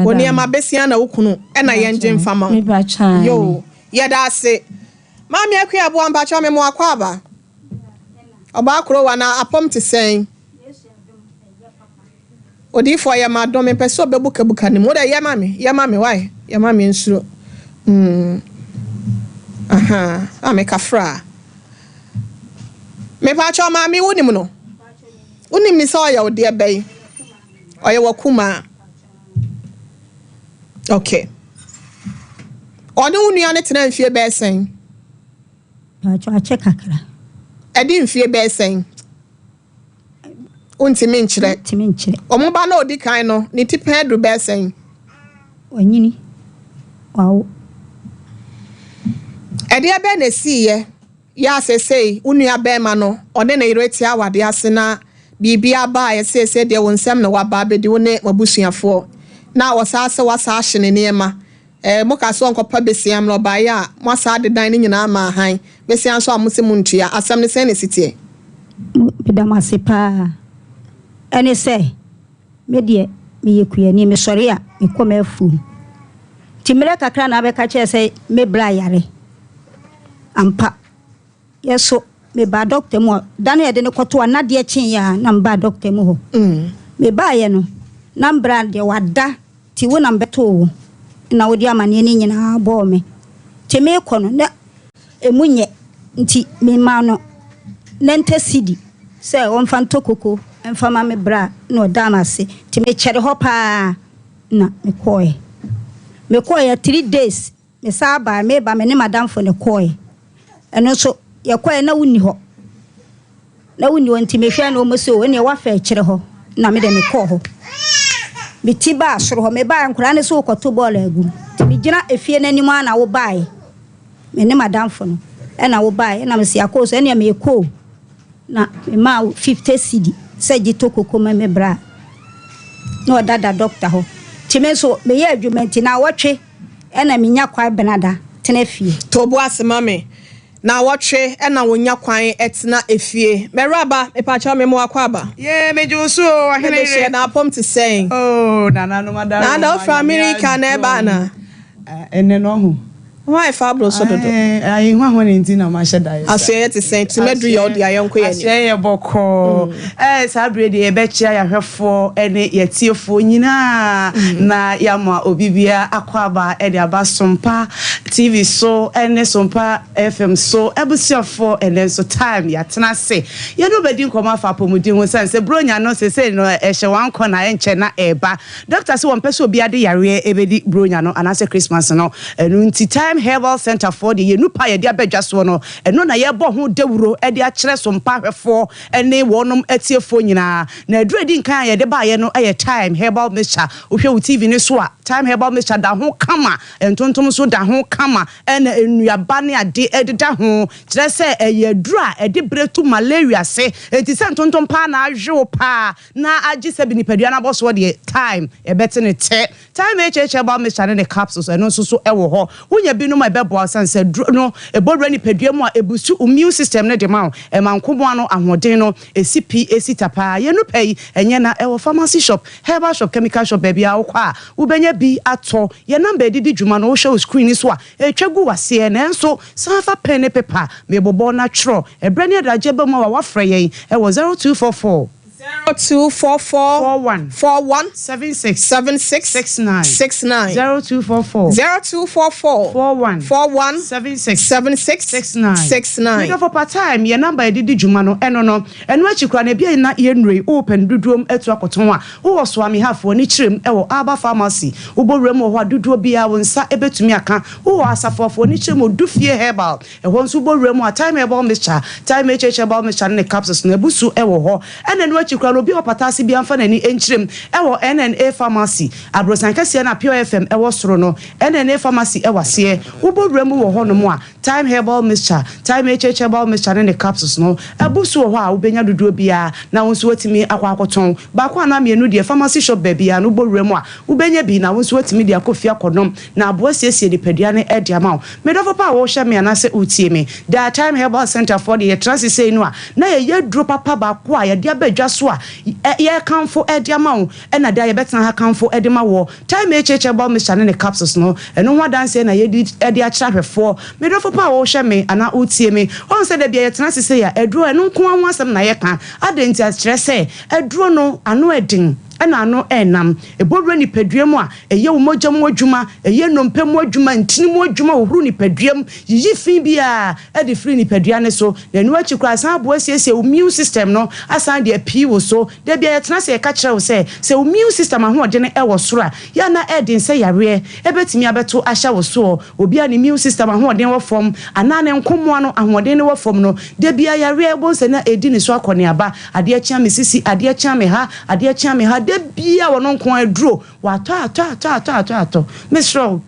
Wo nneɛma besia na wo kunu na yɛn gye nfa ma wo. Yoo yɛda ase. Maame Akua Aboa mpakyɛw me mo akwaaba. Ɔbaa korowa na apɔm te sɛn? Odiyifoɔ yɛ m'adom mepɛ sɛ ɔbɛbukabuka ne mu. Wodɛ yɛ ma me yɛ ma me wai yɛ ma me nsuro. Mm. Aha, maame kafra. Mepaakyɛw maame wonim no? Wonim ne sɛ ɔyɛ wo deɛ bɛyi? Ɔyɛ w'akumaa. Okay. Ɔne wo nua no tena mfie bɛyɛ sɛn? Paatwa akyɛ kakra. Ɛde mfie bɛyɛ sɛn? Wontumi nkyerɛ. Ntumi nkyerɛ. Wɔn ba no a ɔdi kan no, ne ti pɛn aduru bɛyɛ sɛn? Wanyini. Wawo. Ɛdeɛ bɛn na ɛsiiɛ yɛ a seesei wo nua barima no, ɔne ne yere te awadeɛ ase na biribi aba a seesei deɛ wo nsam na waba abɛdi, wo ne mo abusuafoɔ, na ɔsan sɛ woasan ahye ne nneɛma? Ɛɛ, moka sɛ ɔnkɔpa besia mmra, ɔbaeɛ a, moasan ade dan no nyinaa ama ahan. Besia nso a mose montua. Asɛm no, sɛn na ɛsi teɛ? Meda mo ase paa. Ɛne sɛ, me deɛ, meyɛ kuani, mesɔre a, mekɔ m'afuom. Nti mmerɛ kakra na abɛka kyerɛ sɛ me bra yare. Ampa. Yɛ so mebaa dɔkta mu hɔ. Da no a yɛde no kɔtoo hɔ no, na adeɛ kyeeɛ a na mebaa dɔkta mu hɔ. Mebaeɛ no, na mbra deɛ wada nti wo na mebɛtoo wo na wode amaneɛ no nyinaa bɔɔ me. Nti merekɔ no, na ɛmu nyɛ nti memaa no nɛntɛ sidi sɛ ɔmfa ntɔ koko mfa ma me bra na ɔdaa me ase. Nti mekyɛre hɔ pa ara na mekɔeɛ. Mekɔeɛ 3 days. Mesan bae, mereba me ne m'adamfo na ɛkɔe. Ɛno nso, yɛkɔe na wonni hɔ. Na wonni hɔ nti mehwɛɛ na wɔn se o, ɛnneɛ woafa akyire hɔ. Na me deɛ mekɔɔ hɔ. Me ti baa soro hɔ. Mebaeɛ nkwadaa no se wokɔto bɔɔl agu. Nti megyina efie no anim ara na wobaeɛ. Me ne m'adamfo no ɛna wobaeɛ. Ɛna mese akɔ so ɛnneɛ meekɔ o. Na memaa wo 50 cedi sɛ gye tɔ koko ma me bra. Na ɔda da dɔkta hɔ. Nti me nso meyɛ adwuma nti naawɔtwe ɛna menya kwan benada tena fie. To bo ase ma me. Naawɔtwe ɛna wonya kwan tena efie. M'awuraba, mepakyɛw me mmoa kɔ aba. Yee, megye wo so o, ɔhene Mede yere. hyɛ n'apɔm te sɛn? Oh, nananom adaworo Nana, ma wofiri Nyame Amerika na ɛba adom. ana? Ɛnɛ no ɔho. Ho ayɛ fa aboro so dodo. Ayi ho ahone nti na mahyɛ da yɛ saa. Asoɛeɛ te sɛn? Tumi aduru yɛ wo dea, yɛnkɔ yɛn anim. Asoɛeɛ yɛ bɔkɔɔ. Ɛɛ saa berɛ deɛ yɛbɛkyea yɛahwɛfoɔ ne yɛatiefoɔ nyinaa na yɛama obi biara akwaaba de aba Sompa TV so ne Sompa FM so. Abusuafoɔ ɛnnɛ nso time yɛatena ase yɛne wo bɛdi nkɔmmɔ afa apɔmuden ho sane sɛ Buronya no seesei no ɛhyɛ wɔn ankɔ na ɛnkyɛ na ɛreba. Dɔkta se wɔmpɛ sɛ obiara de yareɛ bɛdi Buronya no anaasɛ Christmas no. Ɛno nti Time Herbal Centre foɔ deɛ yɛn nupa a yɛde aba dwa soɔ no, ɛno na yɛrebɔ ho dawuro de akyerɛ so mpa ahwɛfoɔ ne wɔnom atiefoɔ nyinaa. Na aduro a ɛdi nkan a yɛde baeɛ no yɛ Thyme Herbal Mixture. Wohwɛ wo TV no so a, Thyme Herbal Mixture da ho kama, ntontom nso da ho kama, ɛna nnuaba ne ade deda ho. Kyerɛ sɛ ɛyɛ aduro a ɛde berɛ tu malaria ase. Enti sɛ ntontom paa na awe wo paa na agye sɛbi nipadua no abɔ soɔ deɛ, Thyme ɛbɛte ne tɛ. Time HH Herbal Mixture ne ne capsules, ɛno nso so wɔ hɔ. Wonya binom a ɛbɛboa wo sane sɛ aduro no ɛbɔ wura nipadua mu a ɛbusu wo immune system no de ma wo. Ɛma nkoboa no ahoɔden no ɛsi pi, ɛsi ta paa. Yɛn nnupɛ yi, ɛnyɛ na ɛwɔ pharmacy shop, herbal shop, chemical shop, baabiara wokɔ a wobɛnya bi atɔ. Yɛn number a yɛde di dwuma no wohwɛ wo screen no so a ɛretwa gu w'aseɛ nanso san fa pen ne paper mebobɔ na twerɛ. Ɛberɛ ne adagyeɛ ba mu a woafrɛ yɛn wɔ 0244. 0244 41 41 76 76 69 69 0244 0244 41 41 76 76 69 69. Medɔfo pa time yɛ number yɛde di dwuma no ɛno no ɛno akyi koraa no ebi a na yɛnnurui wopɛ no dodoɔ mu atu akɔtɔn a wowɔ Soamihafoɔ ne kyerɛm ɛwɔ Alba Pharmacy wobɔ wura mu wɔ hɔ a dodoɔ biara wo nsa ɛbɛtumi aka wowɔ Asafoafoɔ ne kyerɛm Odufie Herbal Ɛhɔ nso wobɔ wura mu a, Thyme Herbal Mixture, Thyme HH Herbal Mixture ne ne capsules no abu so wɔ hɔ. Ɛna ɛno akyi koraa no, obi a ɔpata ase biara mfa n'ani nkyerɛ mu wɔ NNA Pharmacy, aborosan kɛseɛ no a Pure FM wɔ soro no, NNA Pharmacy wɔ aseɛ. Wobɔ wura mu wɔ hɔnom a, Thyme Herbal Mixture, Thyme HH Herbal Mixture ne ne capsules no abu so wɔ hɔ a wobɛnya dodoɔ biara na wo nso woatumi akɔ akɔtɔn. Baako anaa mmienu deɛ, pharmacy shop baabiara no wobɔ wura mu a, wobɛnya bi na wo nso woatumi de akɔ fie akɔnom na aboa asiesie nipadua no de ama wo. Me dɔfo pa a worehwɛ me anaasɛ woretie me, Daa Time Herbal Centre foɔ deɛ yɛtena ase sei no a, na yɛyɛ aduro papa baako a yɛde aba dwa so a yɛrekamfo de ama wo, ɛna daa yɛbɛtena ha kamfo de ma woɔ. Time HH Herbal Mixture ne ne capsules no, ɛno ho adanseɛ na yɛdi de akyerɛ ahwɛfoɔ. Me dɔfo pa a worehwɛ me anaa woretie me, woahu sɛ da biara yɛtena ase sei a, aduro ɛno nko ara ho asɛm na yɛka. Adɛn nti a? Kyerɛ sɛ aduro no ano ɛden. Ɛna ano ɛnam. Ɛbɔ wura nipadua mu a, ɛyɛ wo mogya mu adwuma, ɛyɛ nnompe mu adwuma, ntini mu adwuma, hohoro nipadua mu, yiyi fi biara de firi nipadua no so. Na ɛno akyi koraa, san aboa siesie wo immune system no asan de apii wo so. Da biara yɛtena ase yɛka kyerɛ wo sɛ, sɛ wo immune system ahoɔdene wɔ soro a, yɛ a na ɛden sɛ yareɛ bɛtumi abɛto ahyɛ wo soɔ. Obi a ne immune system ahoɔden wɔ fam anaa ne nkomoa no ahoɔden no wɔ fam no, da biara yareɛ wobɛhu sɛ na ɛredi ne so akɔneaba. Adeɛ kyea me sisi, adeɛ kyea me ha, adeɛ kyea me ha, da biara ɔno nko ara aduro, watɔ atɔ atɔ atɔ atɔ atɔ. Mesrɛ wo,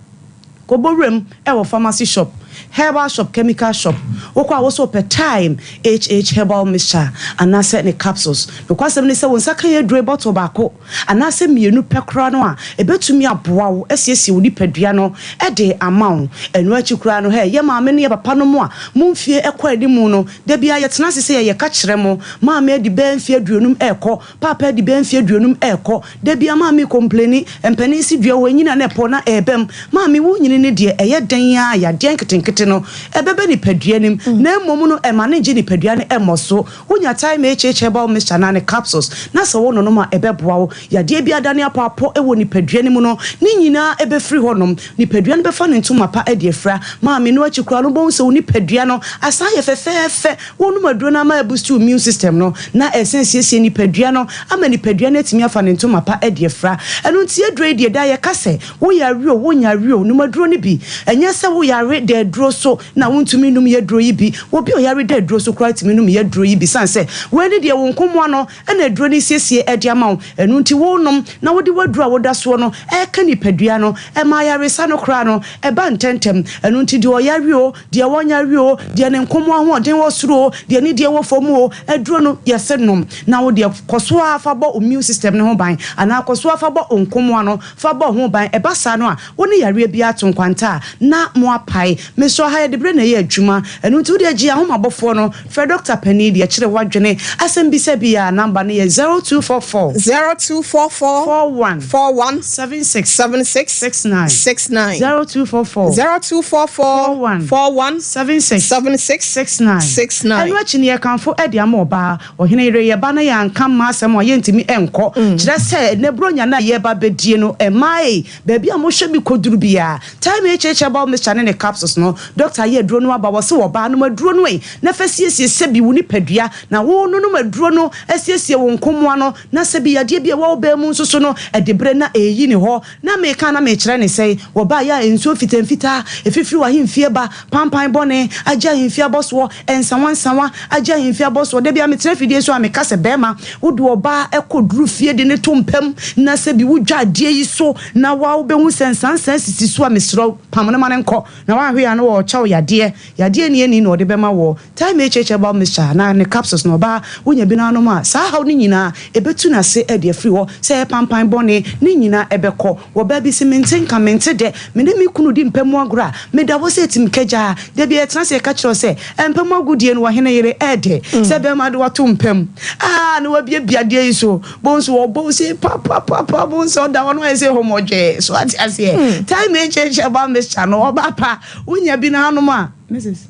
kɔbɔ wuram wɔ pharmacy shop, herbal shop, chemical shop, wokɔ a wo sɛ wopɛ Thyme HH herbal mixture anaasɛ ne capsules. Nokwasɛm ne sɛ wo nsa ka yɛ aduro yi bottle baako anaasɛ mmienu pɛ koraa no a, ɛbɛtumi aboa wo asiesie wo nipadua no de ama wo. Ɛno akyi koraa no, hɛ, yɛ maame ne yɛ papa nom a mo mfie kɔ anim no, Da biara yɛtena ase sɛ yɛka kyerɛ mo, Maame adi bɛyɛ mfeɛ aduonum rekɔ, Paapa adi bɛyɛ mfeɛ aduonum rekɔ. Da biara maame rekompleni, mpanin si dua hɔ, ɛnyini a na ɛpɔ na ɛreba mu. Maame wonyini no deɛ, ɛyɛ dɛn ara a yadeɛ nketenkete no ɛbɛba nipadua no mu, na mmom no ɛma no ngye nipadua no mmɔ so. Wonya Thyme HH Herbal Mixture anaa ne capsules na sɛ wononom a ɛbɛboa wo. Yadeɛ bi adane apɔapɔ wɔ nipadua no mu no, ne nyinaa bɛfiri hɔnom. Nipadua no bɛfa ne ntoma pa de afira. Maame no akyi koraa no, wobɛhu sɛ wo nipadua no asan ayɛ fɛfɛɛfɛ. Wonom aduro no ama abusti wo immune system no, na ɛsan siesie nipadua no ama nipadua no atumi afa ne ntoma pa de afira. Ɛno nti aduro yi deɛ, daa yɛka sɛ, woyare o, wonyare o, nom aduro no bi. Ɛnyɛ sɛ woyare da aduro so na wontumi nnom yɛ aduro yi bi. Obi a ɔyare da aduro so koraa tumi nom yɛ aduro yi bi sane sɛ wei ne deɛ wo nkomoa no na aduro no resiesie de ama wo. Ɛno nti worenom na wode w'aduro a woda soɔ no reka nipadua no, ɛma ayaresa no koraa no ba ntɛmntɛm. Ɛno nti deɛ ɔyare oo, deɛ ɔnyare oo, deɛ ne nkomo ahoɔden wɔ soro oo, deɛ ne deɛ wɔ fam oo, aduro no yɛse nom na wo deɛ kɔ so ara fa bɔ wo immune system no ho ban anaa kɔ so ara fa bɔ wo nkomoa no fa bɔ ho ban. Ɛba saa no a, wo ne yareɛ biara to nkwanta a na moapae. Mesɔ ha yɛde berɛ na ɛyɛ adwuma, ɛno nti wodeɛ gye ahomabɔfoɔ no Frɛ dɔkta panin deɛ kyerɛ w'adwene asɛm bisa biara number no yɛ 0244. 0244. 41. 41. 76. 76. 69. 69. 0244. 0244. 41. 41. 76. 76. 69. 69. Ɛno akyi no yɛkamfo de ama ɔbaa ɔhene yere yɛba na yɛanka mma asɛm a yɛntumi nkɔ kyerɛ sɛ ɛnɛ buronya no a yɛreba bɛdie no mmaa ei Baabi a mohwɛ me kɔduru biara, Time HH Herbal Mixture ne ne capsules no, dɔkta ayɛ aduro no aba, wɔse ɔbaa nom aduro no ei, na fa siesie sɛbi wo nipadua, na wo nonom aduro no asiesie wo nkomoa no, na sɛbi yadeɛ bi a ɛwɔ wo baa mu nso so no, ɛde berɛ na ɛreyi ne hɔ. Na meka na mekyerɛ ne sɛe, wɔbaeɛ a nsuo mfitamfitaa ɛfifiri w'ahemfie ba, Pampan bɔne agye ahemfie abɔsoɔ, nsawansawa agye ahemfie abɔsoɔ. Da biara metena afidie so a meka sɛ, Barima, wode ɔbaa kɔduru fie de no to mpa mu na sɛ bi wodwa adeɛ yi so na wo a wobɛhu sɛ nsansan sisi so a, mesrɛ wo, pam no ma no nkɔ na woanhwɛ yie a na ɔrekyɛ wo yadeɛ. Yadeɛ nni ani na ɔde bɛma woɔ. Thyme HH Herbal Mixture anaa ne capsules na ɔbaa wonya bi na anom a, saa haw no nyinaa ɛbɛtu n'ase de afiri hɔ. Sɛ ɛyɛ pampan bɔne, ne nyinaa ɛbɛkɔ. Ɔbaa bi se, Mente nka, mente dɛ. Me ne me kunu di mpa mu agorɔ a, meda hɔ sɛ atimkagyaa. Da biara yɛtena ase yɛka kyerɛ wo sɛ, mpa mu agodie no, ɔhene yere, ɛɛdɛ sɛ bɛrima de wo ato mpa mu a na wabiabia adeɛ yi so. Bohu sɛ ɔbɔ wo sei papapapa, bohu sɛ ɔda hɔ na wayɛ sɛ homɔdwee. So ate aseɛ? Time HH herbal mixture no, ɔbaa pa, wonya bi na anom a, Mrs.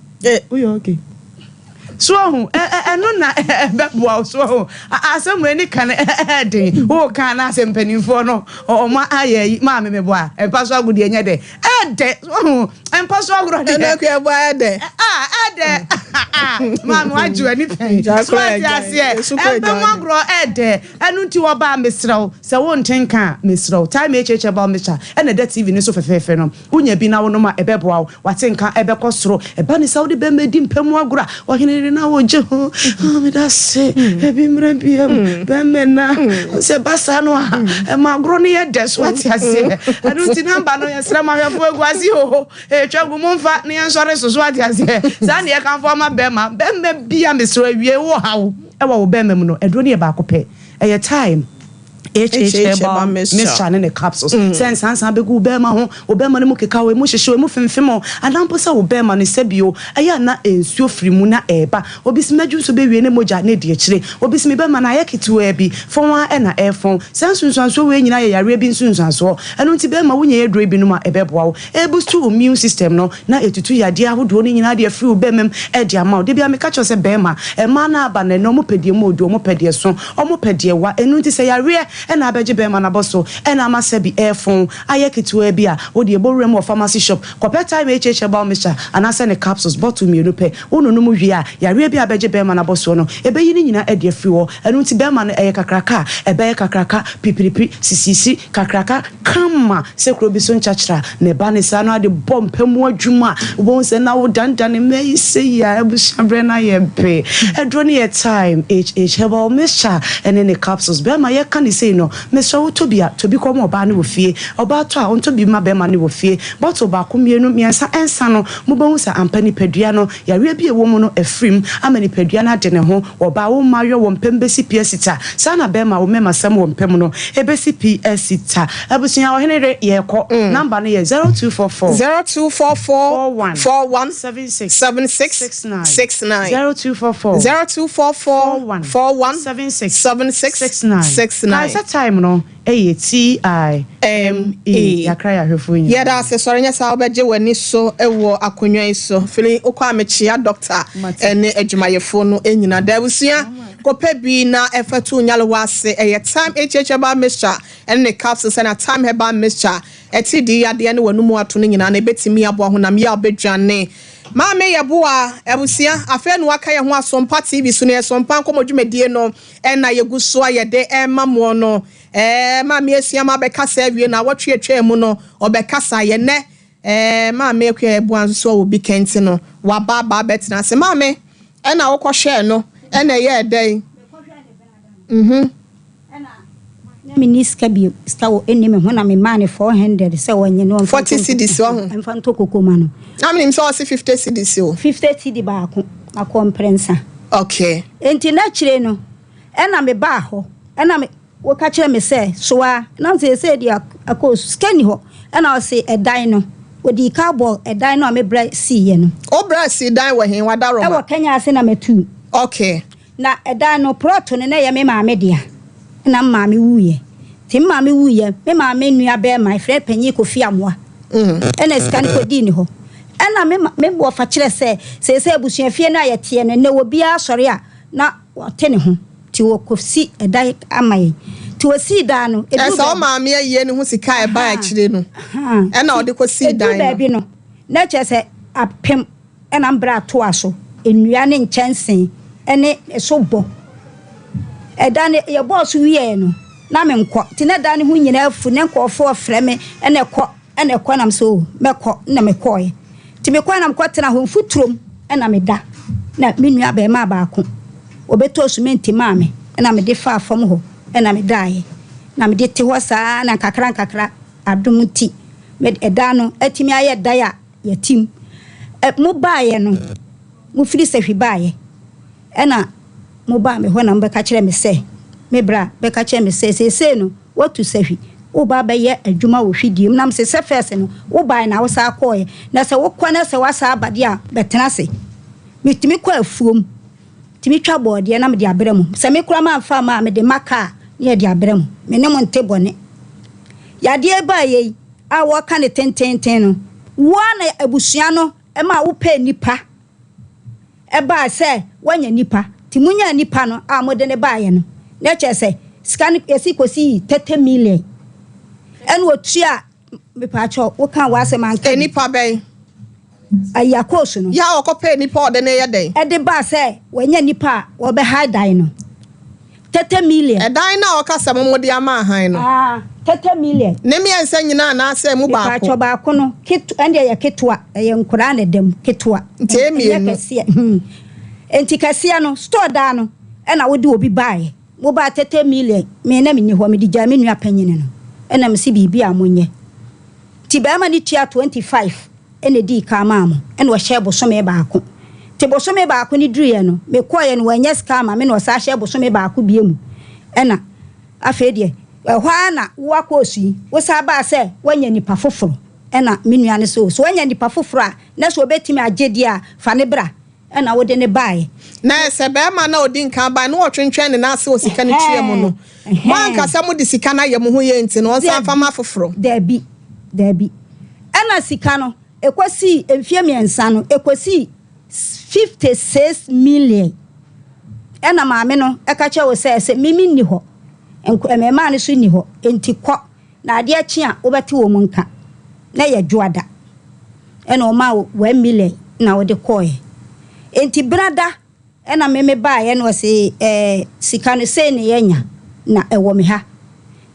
Woyɛ okay? So ahu? Ɛno na ɛbɛboa wo. So ahu? Asɛm wei ne ka no ɛyɛ den. Woka na asɛ mpanimfoɔ no wɔn ayɛ yi maame meboa. Mpa so agodie nyɛ dɛ. Ɛdɛ. So ahu? Mpa so agorɔ deɛ. Ɛno kura bɔ ayɛ dɛ. Ah, ɛdɛ. Maame wagye w'ani pɛn. So ate aseɛ? Mpa mu agorɔ ɛdɛ. Ɛno nti wɔbaa mesrɛ wo sɛ wonte nka a mesrɛ wo. Time HH Herbal Mixture ɛna ɛda TV no so fɛfɛɛfɛ no. Wonya bi na wonom a, ɛbɛboa wo. W'atenka bɛkɔ soro. Ɛba ne sɛ wode bɛrima di mpa mu agorɔ a, ɔhene yere no a ɔgye ho, Ah, meda ase, ebi mmra biam, bɛrima na. Sɛ ɛba saa no a, ɛma agorɔ no yɛ dɛ. So wate aseɛ? Ɛno nti namba no, yɛsrɛ mo ahwɛfoɔ agu ase o, ɛtwa gu, momfa na yɛnsɔre so. So wate aseɛ? Saa na yɛkamfo ama bɛrima. Bɛrima bi a mesrɛ awie wowɔ haw wɔ wo bɛrima mu no, aduro no yɛ baako pɛ. Ɛyɛ time. HH herbal mixture ne ne capsules sɛ nsansan bɛgu wo bɛrima ho, wo bɛrima no mu keka wo, emu hyehye wo, emu femfem wo, anaa mpo sɛ wo bɛrima no sɛbi o, ɛyɛ a na nsuo firi mu na ɛreba. Obi se m'adwu nso bɛwie ne mogya na ɛdi akyire. Obi se me bɛrima no ayɛ ketewaa bi, fɔn ara na ɛrefɔn. Saa nsunsuansoɔ wei nyinaa yɛ yareɛ bi nsunsuansoɔ. Ɛno nti bɛrima wonya aduro yi binom a ɛbɛboa wo. Ɛreboost wo immune system no na ɛtutu yadeɛ ahodoɔ no nyinaa de afiri wo bɛrima mu de ama wo. Da biara meka kyerɛ wo sɛ bɛrima, mmaa no aba no ɛnnɛ wɔpɛ deɛ mu ɔdu, wɔpɛ deɛ ɛso, wɔpɛ deɛ ɛwa. Ɛno nti sɛ yareɛ. na abɛgye bɛɛma no abɔso na ama sɛbi ɛɛfon ayɛ ketewaa bi a, wo deɛ bɔ wuram wɔ pharmacy shop kɔpɛ Thyme HH Herbal Mixture anaasɛ ne capsules bottle mmienu pɛ, wo nonom wie a, yareɛ bi a abɛgye bɛɛma no abɔsoɔ no, ɛbɛyi ne nyinaa adi afiri hɔ. Ɛno nti bɛɛma no ɛyɛ kakraka a, ɛbɛyɛ kakraka, pipiripi, sisiisi, kakraka, kama sɛ kuro bi so nkyakyera na ɛba ne saa no ade bɔ mpa mu adwuma a, wobɛhu sɛ na wodandane mmaa yi sei a, abusua berɛ no ayɛ be. Aduro no yɛ Thyme HH Herbal Mixture ne ne capsules. Bɛrima yɛka no sei no, mesrɛ wo tɔ bi a, tɔ bi kɔma ɔbaa no wɔ fie. Ɔbaa tɔ a, ɔntɔ bi mma bɛrima no wɔ fie. Bottle baako, mmienu, mmiɛnsa, nsa no, mobɛhu sɛ ampa nipadua no, yareɛ bi a ɛwɔ mu no afiri mu ama nipadua no ade ne ho. Ɔbaa, wo mma yɔ wɔ mpa mu bɛsi pi asita. Saa na bɛrima, wo mmɛmasɛm wɔ mpa mu no, ɛbɛsi pi asita. Abusua, ɔhene re, yɛrekɔ. Number no yɛ 0244. 0244 41 41 76 76 69 69 0244 0244 41 41 76 76 69. 69. Kae sɛ time no yɛ T I M E. Yɛakra yɛn ahwɛfoɔ nyinaa. Yɛda ase sɔre nyɛ saa wobɛgye w'ani so wɔ akonnwa yi so. Fili wokɔ a mekyea dɔkta ne adwumayɛfoɔ no nyina. Da abusua kɔpɛ bi na ɛfa tu nyarewa ase. Ɛyɛ Thyme HH Herbal Mixture ne ne capsules ɛna Thyme Herbal Mixture. Atiridii yadeɛ ne w'anomu ato no nyinaa no ɛbɛtumi aboa honam yaw bɛdwane. Maame Yeboah abusua afei na waka yɛn ho Asompa TV so no yɛ Sompa nkɔmmɔ dwumadie no ɛna yɛgu so a yɛde ɛrema moɔ no. Ɛɛ Maame Asiamah abɛkasa awie naawɔtwe atwaa mu no ɔbɛkasa yɛ nnɛ ɛɛ Maame Akua Yeboah nso so ɔwɔ bi kɛnti no waba aba abɛtena ase. Maame ɛna wokɔ hwɛɛ no ɛna ɛyɛɛ dɛn? Mhm. Ɛna na menni sika bio, sika wɔ ɛnni me ho na memaa no 400 sɛ ɔnye no ɔmfa 40 cedis wahu. ɔmfa ntɔ koko ma no. Na menim sɛ ɔse 50 cedis o. 50 cedi baako makɔ mprɛnsa. Okay. Enti n'akyire no ɛna mebaa hɔ ɛna me Woka kyerɛ me sɛ, Soa, na seesei deɛ akɔ sika nni hɔ. Ɛna ɔse, Ɛdan no. Ɔdii ka bɔɔ ɛdan no a me bra siiɛ no. Wo bra sii dan wɔ he? Wadaroma? Ɛwɔ Kenya ase na matuu. Okay. Na ɛdan no, prɔto no, na ɛyɛ me maame dea. Ɛna me maame wuiɛ. Nti me maame wuiɛ, me maame nua bɛɛma, yɛfrɛ no Panyin Kofi Amoah, ɛna sika no kɔdii ne hɔ. Ɛna me ma, me wɔfa kyerɛ sɛ, seesei abusuafie no a yɛteɛ no, nnɛ obiara sɔre a, na ɔte ne ho. Nti wɔkɔsi ɛdan ama yɛn. Nti wɔsii dan no, ɛduru Ɛsɛ wo baabi. maame ayie no ho sika a ɛbaa Ahaa, akyire no ahaa. ɛna Nti ɔde kɔsii ɛduru dan no. baabi no, na kyerɛ sɛ apem ɛna mbra toa so, nnua ne nkyɛnsee ɛne ɛso bɔ. Ɛdan no yɛbɔɔ so wieɛ no, na menkɔ. Nti na dan no ho nyinaa afu, ne nkurɔfoɔ frɛ me ɛna ɛkɔ. Ɛna ɛkɔ na mesɛ oh mɛkɔ na mekɔɔɛ. Nti mekɔɛ na mekɔ tena hɔ mfuturom ɛna meda na me nua abɛɛmaa baako ɔbɛtɔɔ sumɛnti maa me ɛna mede faa fam hɔ ɛna medaeɛ na mede te hɔ saa na nkakra nkakra adom nti me ɛdan no atumi ayɛ dan a yɛte mu. Ɛ mo baeɛ no mo firi sahwi baeɛ ɛna mo baa me hɔ na mobɛka kyerɛ me sɛ me bra bɛka kyerɛ me sɛ seesei no Woatu sahwi, woreba abɛyɛ adwuma wɔ hwidie mu. Na mese, sɛ first no, wobaeɛ na wosan kɔeɛ. Na sɛ wokɔ na sɛ woasan aba deɛ a, bɛtena ase. Metumi kɔ afuom, tumi twa bɔɔdeɛ na mede abrɛ mo. Sɛ me koraa mamfa amma a, mede ma kaa na yɛde abrɛ mo. Me ne mo nte bɔne. Yadeɛ yi baeɛ yi a wɔreka no tenteenten no, wo ara na abusua no maa wopɛɛ nnipa. Ɛbaa sɛ wɔanya nipa, nti monyaa nipa no a mode no baeɛ no, na kyerɛ sɛ sika no yɛsi kɔsii 30 million ɛna ɔtua, mepaakyɛw wokaa w'asɛm anka bi. Nipa bɛn? Ayi akoosu no. Yɛ a ɔkɔpɛɛ nipa a ɔde no yɛ dɛn? Ɛde baa sɛ wɔanya nipa a wɔbɛhae dan no. 30 million. Ɛdan no a ɔka sɛ mo mode ama ahan no. Ah, 30 million. Ne mmiɛnsa nyinaa anaasɛ emu baako? Mepaakyɛw baako no, ketewa, ɛnde ɛyɛ ketewa, ɛyɛ nkoraa na ɛda mu, ketewa. Nti ɛyɛ mmienu. Ɛnyɛ kɛseɛ, hmm. Nti kɛseɛ no, store dan no, ɛna wode obi baeɛ. Mobaa 30 million, me na menni hɔ, mede gyaa me nua panyini no, ɛna mese biribi a monyɛ. Nti barima no tua 25. na edii kan maa mo, ɛna ɔhyɛɛ bosome baako. Nti bosome baako no duruiɛ no, mekɔeɛ no wannya sika amma me na ɔsan hyɛɛ bosome baako bio mu. Ɛna afei deɛ, ɛhɔ ara na wo akɔɔsu yi, wosan baa sɛ woanya nipa foforɔ. Ɛna me nua no sɛ, o, sɛ woanya nipa foforɔ a, na sɛ ɔbɛtumi agye deɛ a, fa no bra. Ɛna wode no baeɛ. Na sɛ barima no a ɔdi nkan baeɛ no na ɔtwentwɛn ne nan ase wɔ sika no tua mu no, moanka sɛ mode sika no ayɛ mo ho yie nti no, ɔnsan mfa mma afoforɔ? Dabi, dabi. Ɛna sika no, ɛkɔsii mfeɛ mmiɛnsa no, ɛkɔsii 56 million. Ɛna maame no ka kyerɛɛ wo sɛ, sɛ me menni hɔ. Mmarimaa no nso nni hɔ, enti kɔ, na adeɛ kye a, wobɛte wɔn nka. Na ɛyɛ Dwoada. Ɛna ɔmaa wo 1 million na wode kɔeɛ. Enti Benada ɛna me mebaeɛ na ɔse ɛɛ sika no sei na yɛanya na ɛwɔ me ha.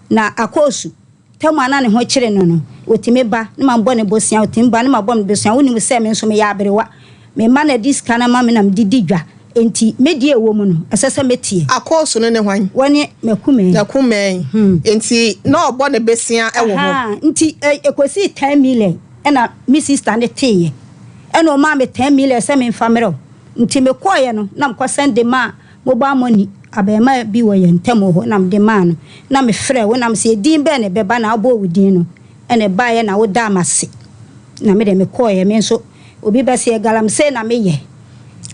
Na Akoosu, tam a na ne ho kyere no no, ɔtumi ba na mabɔ ne bosea, ɔtumi ba na mabɔ no bosea. Wonim sɛ me nso meyɛ aberewa. Me mma na ɛde sika no ma me na mede di dwa. Enti me deɛ ɛwɔ mu no, ɛsɛ sɛ meteɛ. Akoosu no ne hwan? Wɔne m'akumaa. N'akumaa yi. Enti na ɔbɔ ne bosea wɔ hɔ. Nti ɛkɔsii 10 million ɛna me sister no teeɛ. Ɛna ɔmaa me 10 million sɛ memfa mmerɛ wo. Nti mekɔeɛ no, na mekɔ send maa mobile money abarimaa bi wɔ yɛn ntam wɔ hɔ na mede maa no. Na mefrɛ wo na mese edin bɛn na ɛbɛba na wobɔɔ wo din no. Ɛna ɛbaeɛ na wodaa m'ase. Na me deɛ mekɔeɛ me nso obi bɛse galamsey na meyɛ.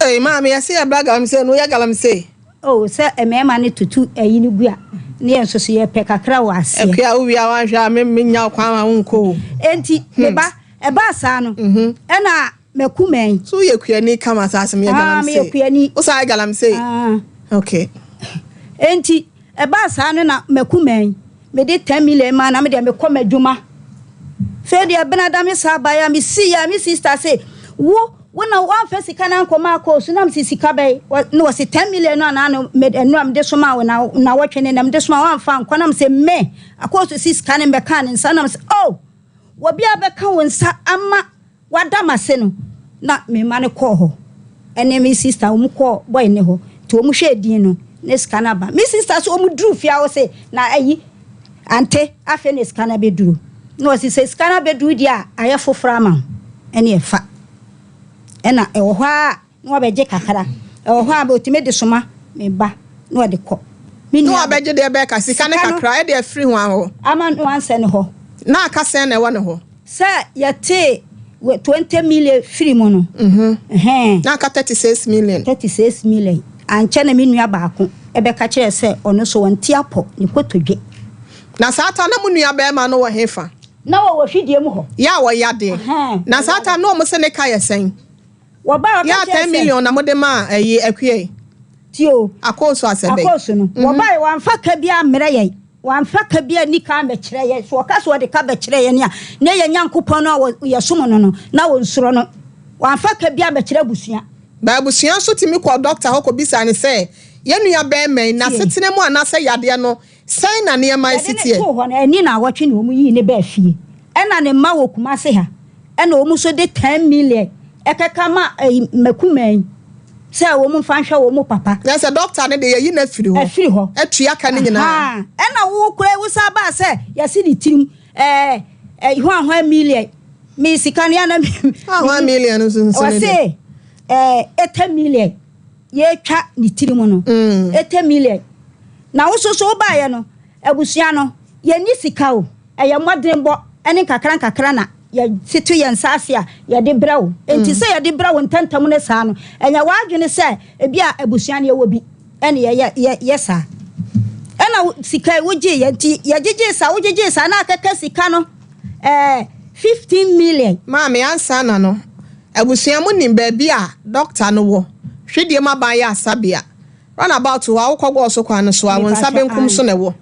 Ei maame yɛse yɛbra galamsey no woyɛ galamsey? Oh sɛ mmarima no tutu ayi no gu a ne yɛn nso so yɛpɛ kakra wɔ aseɛ. Akua wowie a woanhwɛ a me menya wo kwan ma wonkɔ o. Enti me ba ɛbaa saa no ɛna m'akumaa yi. So woyɛ kuani kama saa sɛ meyɛ Ah galamsey? meyɛ kuani. Wo saa yɛ galamsey? Ah. Okay. Enti ɛbaa saa no na m'akumaa yi mede 10 million maa na me deɛ mekɔ m'adwuma. Fei deɛ Benada me saa baeɛ a mesii a me sister se wo wo na woamfa sika no ankɔma akɔɔsu na mese sika bɛn na wɔse 10 million no anaa no ɛno a mede somaa wo na na wɔtwe ne na mede somaa woamfa ankɔ na mese me akɔɔsu si sika no mbɛkaa ne nsa na mese oh wɔbi a bɛka wo nsa ama wada m'ase no na me ma no kɔɔ hɔ ɛne me sister wɔn kɔɔ boy ne hɔ nti wɔn hwɛ din no ne sika no aba. Me sister so wɔn duru fie a wɔse na ayi ante afei na sika no abɛduru na wɔsi sɛ sika no abɛduru deɛ a ayɛ foforɔ ama wo ɛne ɛfa ɛna ɛwɔ hɔ a na wabɛgye kakra ɛwɔ hɔ a otumi de soma me ba na ɔde kɔ. Me na wabɛgye deɛ bɛka sika ne kakra ɛde afiri ho ahɔ. Ama no ansɛ ne hɔ. Na aka sɛn na ɛwɔ ne hɔ? Sɛ yɛte 20 million firi mu no. Na aka 36 million. 36 million ankyɛ na me nua baako ɛbɛka kyerɛ sɛ ɔno so wɔnte apɔ ne kotodwe. Na saa ta na mo nua bɛrima no wɔ hefa? Na wɔwɔ hwidie mu hɔ. Yɛ a wɔyɛ adeɛ. Na saa ta na ɔmo sɛ ne ka yɛ sɛn? Wɔba ɔka kyerɛ sɛ 10 million na mo de ma ɛyi akua yi. Tio. Akooso asɛ bɛyi. Akooso no. Wɔba yi wɔamfa ka bi ammerɛ yɛn. Wɔamfa ka bi ani ka ambɛkyerɛ yɛn. So wɔka so wɔde ka bɛkyerɛ yɛn a na yɛ Nyankopɔn no a yɛsom no na wɔnsuro no. Wɔamfa ka bi ambɛkyerɛ abusua. Ba abusua nso tumi kɔ dɔkta hɔ kɔbisa ne sɛ yɛn nua bɛrima yi n'asetena mu anaasɛ yadeɛ no sɛn na nneɛma esi teɛ. Yɛde ne too hɔ no ɛni na awɔtwe na wɔn yii ne bɛɛ fie ɛna ne mma wɔ Kumase ha ɛna wɔn nso de 10 million ɛkɛka ma ɛyi mɛkuma yi sɛ wɔn mfa nhwɛ wɔn papa. Na sɛ dɔkta no de yɛyi no afiri hɔ. Afiri hɔ. Atua ka ne nyinaa. Ɛna wo kura wosa baa sɛ yɛsi ne tirim ɛɛ hwan hwan million mi sika no yana mi. Hwan million nso nso ne de. Ɔse 80 million yɛtwa ne tirim no. 80 million na woso so wobaeɛ no abusua no yɛni sika o ɛyɛ mmɔdenbɔ ɛne nkakra nkakra na yɛtete yɛn nsa ase a yɛde brɛ wo nti sɛ yɛde brɛ wo ntɛntɛm ne saa no ɛnyɛ w'adwene sɛ ebi a abusua no yɛwɔ bi ɛne yɛyɛ yɛ yɛ saa ɛna sika yi wogye yɛ nti yɛgyegye saa wogyegye saa na akɛkɛ sika no 15 million. Maame ansa na no abusua mu nim baabi a dɔkta no wɔ hwedie mu aban yɛ asabea roundabout hɔ a wokɔ gɔɔ so kwan no so a wɔn nsa benkum so na ɛwɔ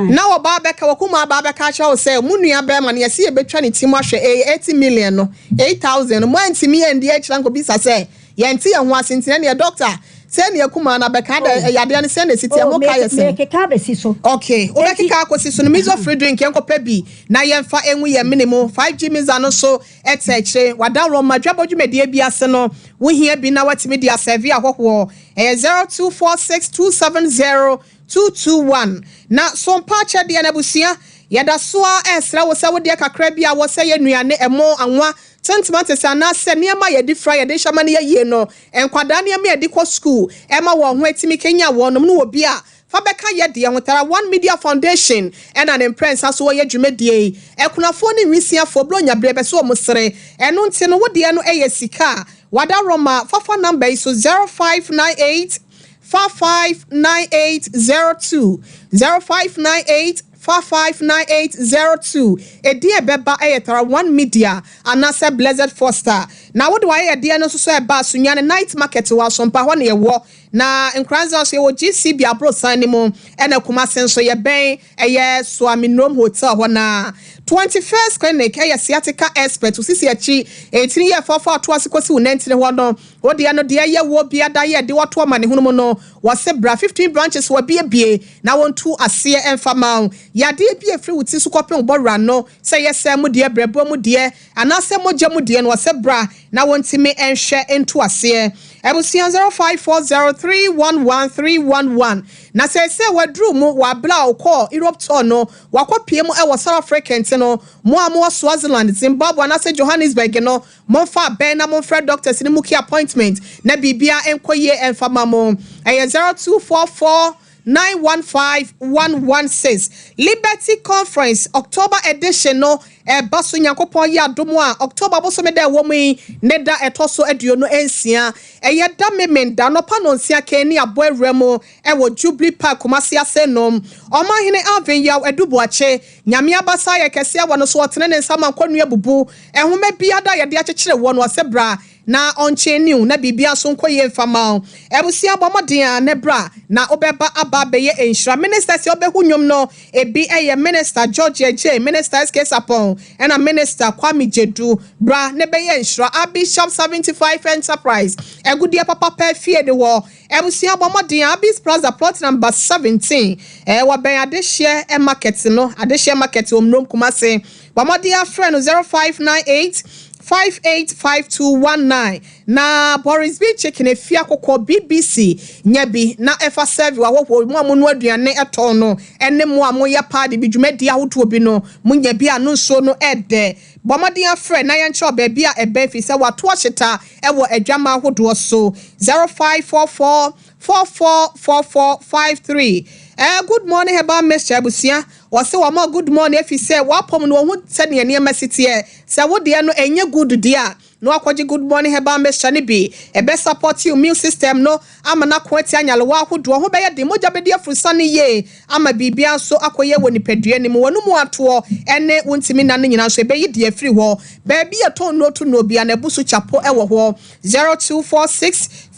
na wɔba abɛka wɔkum aba abɛka akyerɛ wo sɛ mu nua bɛrima no yɛsi yɛbɛtwa ne ti mu ahwɛ ɛyɛ 80 million no 8,000 no mo antumi yɛndi akyerɛ nkɔbisa sɛ yɛnte yɛn ho ase ntina neɛ dɔkta sɛ neɛ kuma na bɛka da yadeɛ no sɛ na esi teɛ mo ka yɛ sɛ mekeka abɛsi so. Okay, wobɛkeka akɔsi so no mizo free drink yɛnkɔpɛ bi na yɛmfa ɛngu yɛn mene mu 5G miza no so ɛtɛ akyire wadaworo ma dwabɔ dwumadie bi ase no wohia bi na watumi de asɛve ahɔhoɔ ɛyɛ 0246270221 na so mpa akyɛdeɛ no abusua yɛda so a ɛsrɛ wo sɛ wodeɛ kakra bi a wɔ sɛ yɛ nnuane ɛmo anwa tentema te sɛ anaasɛ nneɛma a yɛde fra yɛde hyɛ ma no yɛ yie no nkwadaa nneɛma a yɛde kɔ school ɛma wɔn ho atumi kenya wɔn nom no wɔ bi a fa bɛka yɛ deɛ ho Tara One Media Foundation ɛna ne mprɛnsa so wɔyɛ dwumadie yi ɛkunafoɔ ne nwisiafoɔ buro nyaberɛ bɛ so wɔn sere ɛno nti no wodeɛ no ɛyɛ sika a wada rɔma fafa number yi so 0598 559802 0598 559802 ɛdin ɛbɛba ɛyɛ Tara One Media anaasɛ Blessed Foster. Na wode wayɛyɛdeɛ no nso so ɛba Sunyani Night Market wɔ Asompa hɔ ne yɛwɔ. Na Nkoranza nso yɛwɔ GCB aborosan no mu, ɛna Kumase nso yɛbɛn ɛyɛ Suaminom Hotel hɔ. Na 21st Clinic ɛyɛ sciatica expert. Osisi akyi ɛtini yɛ fɔfɔ ato ase kɔsi wo nantini hɔ no, wodeɛ no deɛ ɛyɛ wɔ bia da yɛ de wɔto ama ne hono mu no, wɔse bra. 15 branches wɔ biebie na wɔntu aseɛ ɛmfa ma wo. Yadeɛ bi efiri wo ti so kɔpem bɔwura no, sɛ yɛ sɛ mu deɛ, brɛboɔ mu deɛ, anaasɛ mogya mu deɛ no, wɔsɛ bra na wɔntumi nhwɛ nto aseɛ. Abusua, 0540311311. Na sɛ waduru mu wabla a ɔkɔɔ Europe tour no, wakɔpie mu ɛwɔ South Africa. Nti no mo a mowɔ Swaziland, Zimbabwe anaasɛ Johannesburg no, momfa abɛn na momfrɛ doctors ne mu key appointment na biribia nkɔ yie ɛmfa ma mo. Ɛyɛ 0244 915116. Liberty Conference October edition no ɛba so. Nyankopɔn yɛ adom a, October bosome da ɛwɔ mu yi ne da ɛtɔ so 26, ɛyɛ da Memenda, nɔpa 9 kɛn ne abɔ awura mu ɛwɔ Jubilee Park, Kumasi ase nom. Ɔmanhene Alvin Yaw Aduboakye, Nyame abasa yɛ kɛseɛ wɔ no so, ɔtene ne nsa ma nkɔnua bubu ɛhoma biada yɛde akyekyere wɔ no. Ɔsɛ bra na ɔnkyɛn niw na biribia nso nkɔ yie mfama wo. Abusua, bɔ mmɔden a ne bra na wobɛba aba abɛyɛ nhyira. Minister sɛ wobɛhu nnwom no ebi ɛyɛ Minister George J, Minister SK Sapon, ɛna Minister Kwame Gyedu. Bra ne bɛyɛ nhyira. Abishop 75 Enterprise, agudeɛ papapa fie de wɔ. Abusua, bɔ mmɔden. Abis Plaza, plot number 17, wɔbɛn Adehyeɛ Market no, Adehyeɛ Market wɔ Mmurom, Kumase. Bɔ mmɔden afrɛ no 0598 585219. Na Boris B Chicken, efi akokɔ BBC nya bi na ɛfa serve wɔ ahɔhoɔ mu a mo no aduane ɛtɔn no, ɛne mo a moyɛ paadi bi, dwumadi ahodoɔ bi no, mo nya bi a no nsuo no ɛdɛ. Bɔ mmɔden afrɛ na yɛnkyerɛ baabi a ɛbɛn fi sɛ wato ahyeta ɛwɔ adwama ahodoɔ so, 0544 444453. Good Morning Herbal Mixture. Abusua, wɔsɛ wɔn a Good Morning efi sɛ wapɔm no wɔn ho sɛdeɛ nneɛma si teɛ, sɛ wodeɛ no ɛnyɛ good deɛ a, na wakɔgye Good Morning Herbal Mixture no bi. Ɛbɛ support your immune system no ama no ako atia nyalewa ahodoɔ ho, bɛyɛ den, mogya bɛdi afurusa no yie ama biribia nso akɔyɛ wɔ nipadua no mu. Wɔn mu atoɔ ɛne wontumi na no nyinaa nso ɛbɛyi deɛ afiri hɔ. Baabi yɛ tɔn no to no bia na ɛbu so kyapo ɛwɔ hɔ,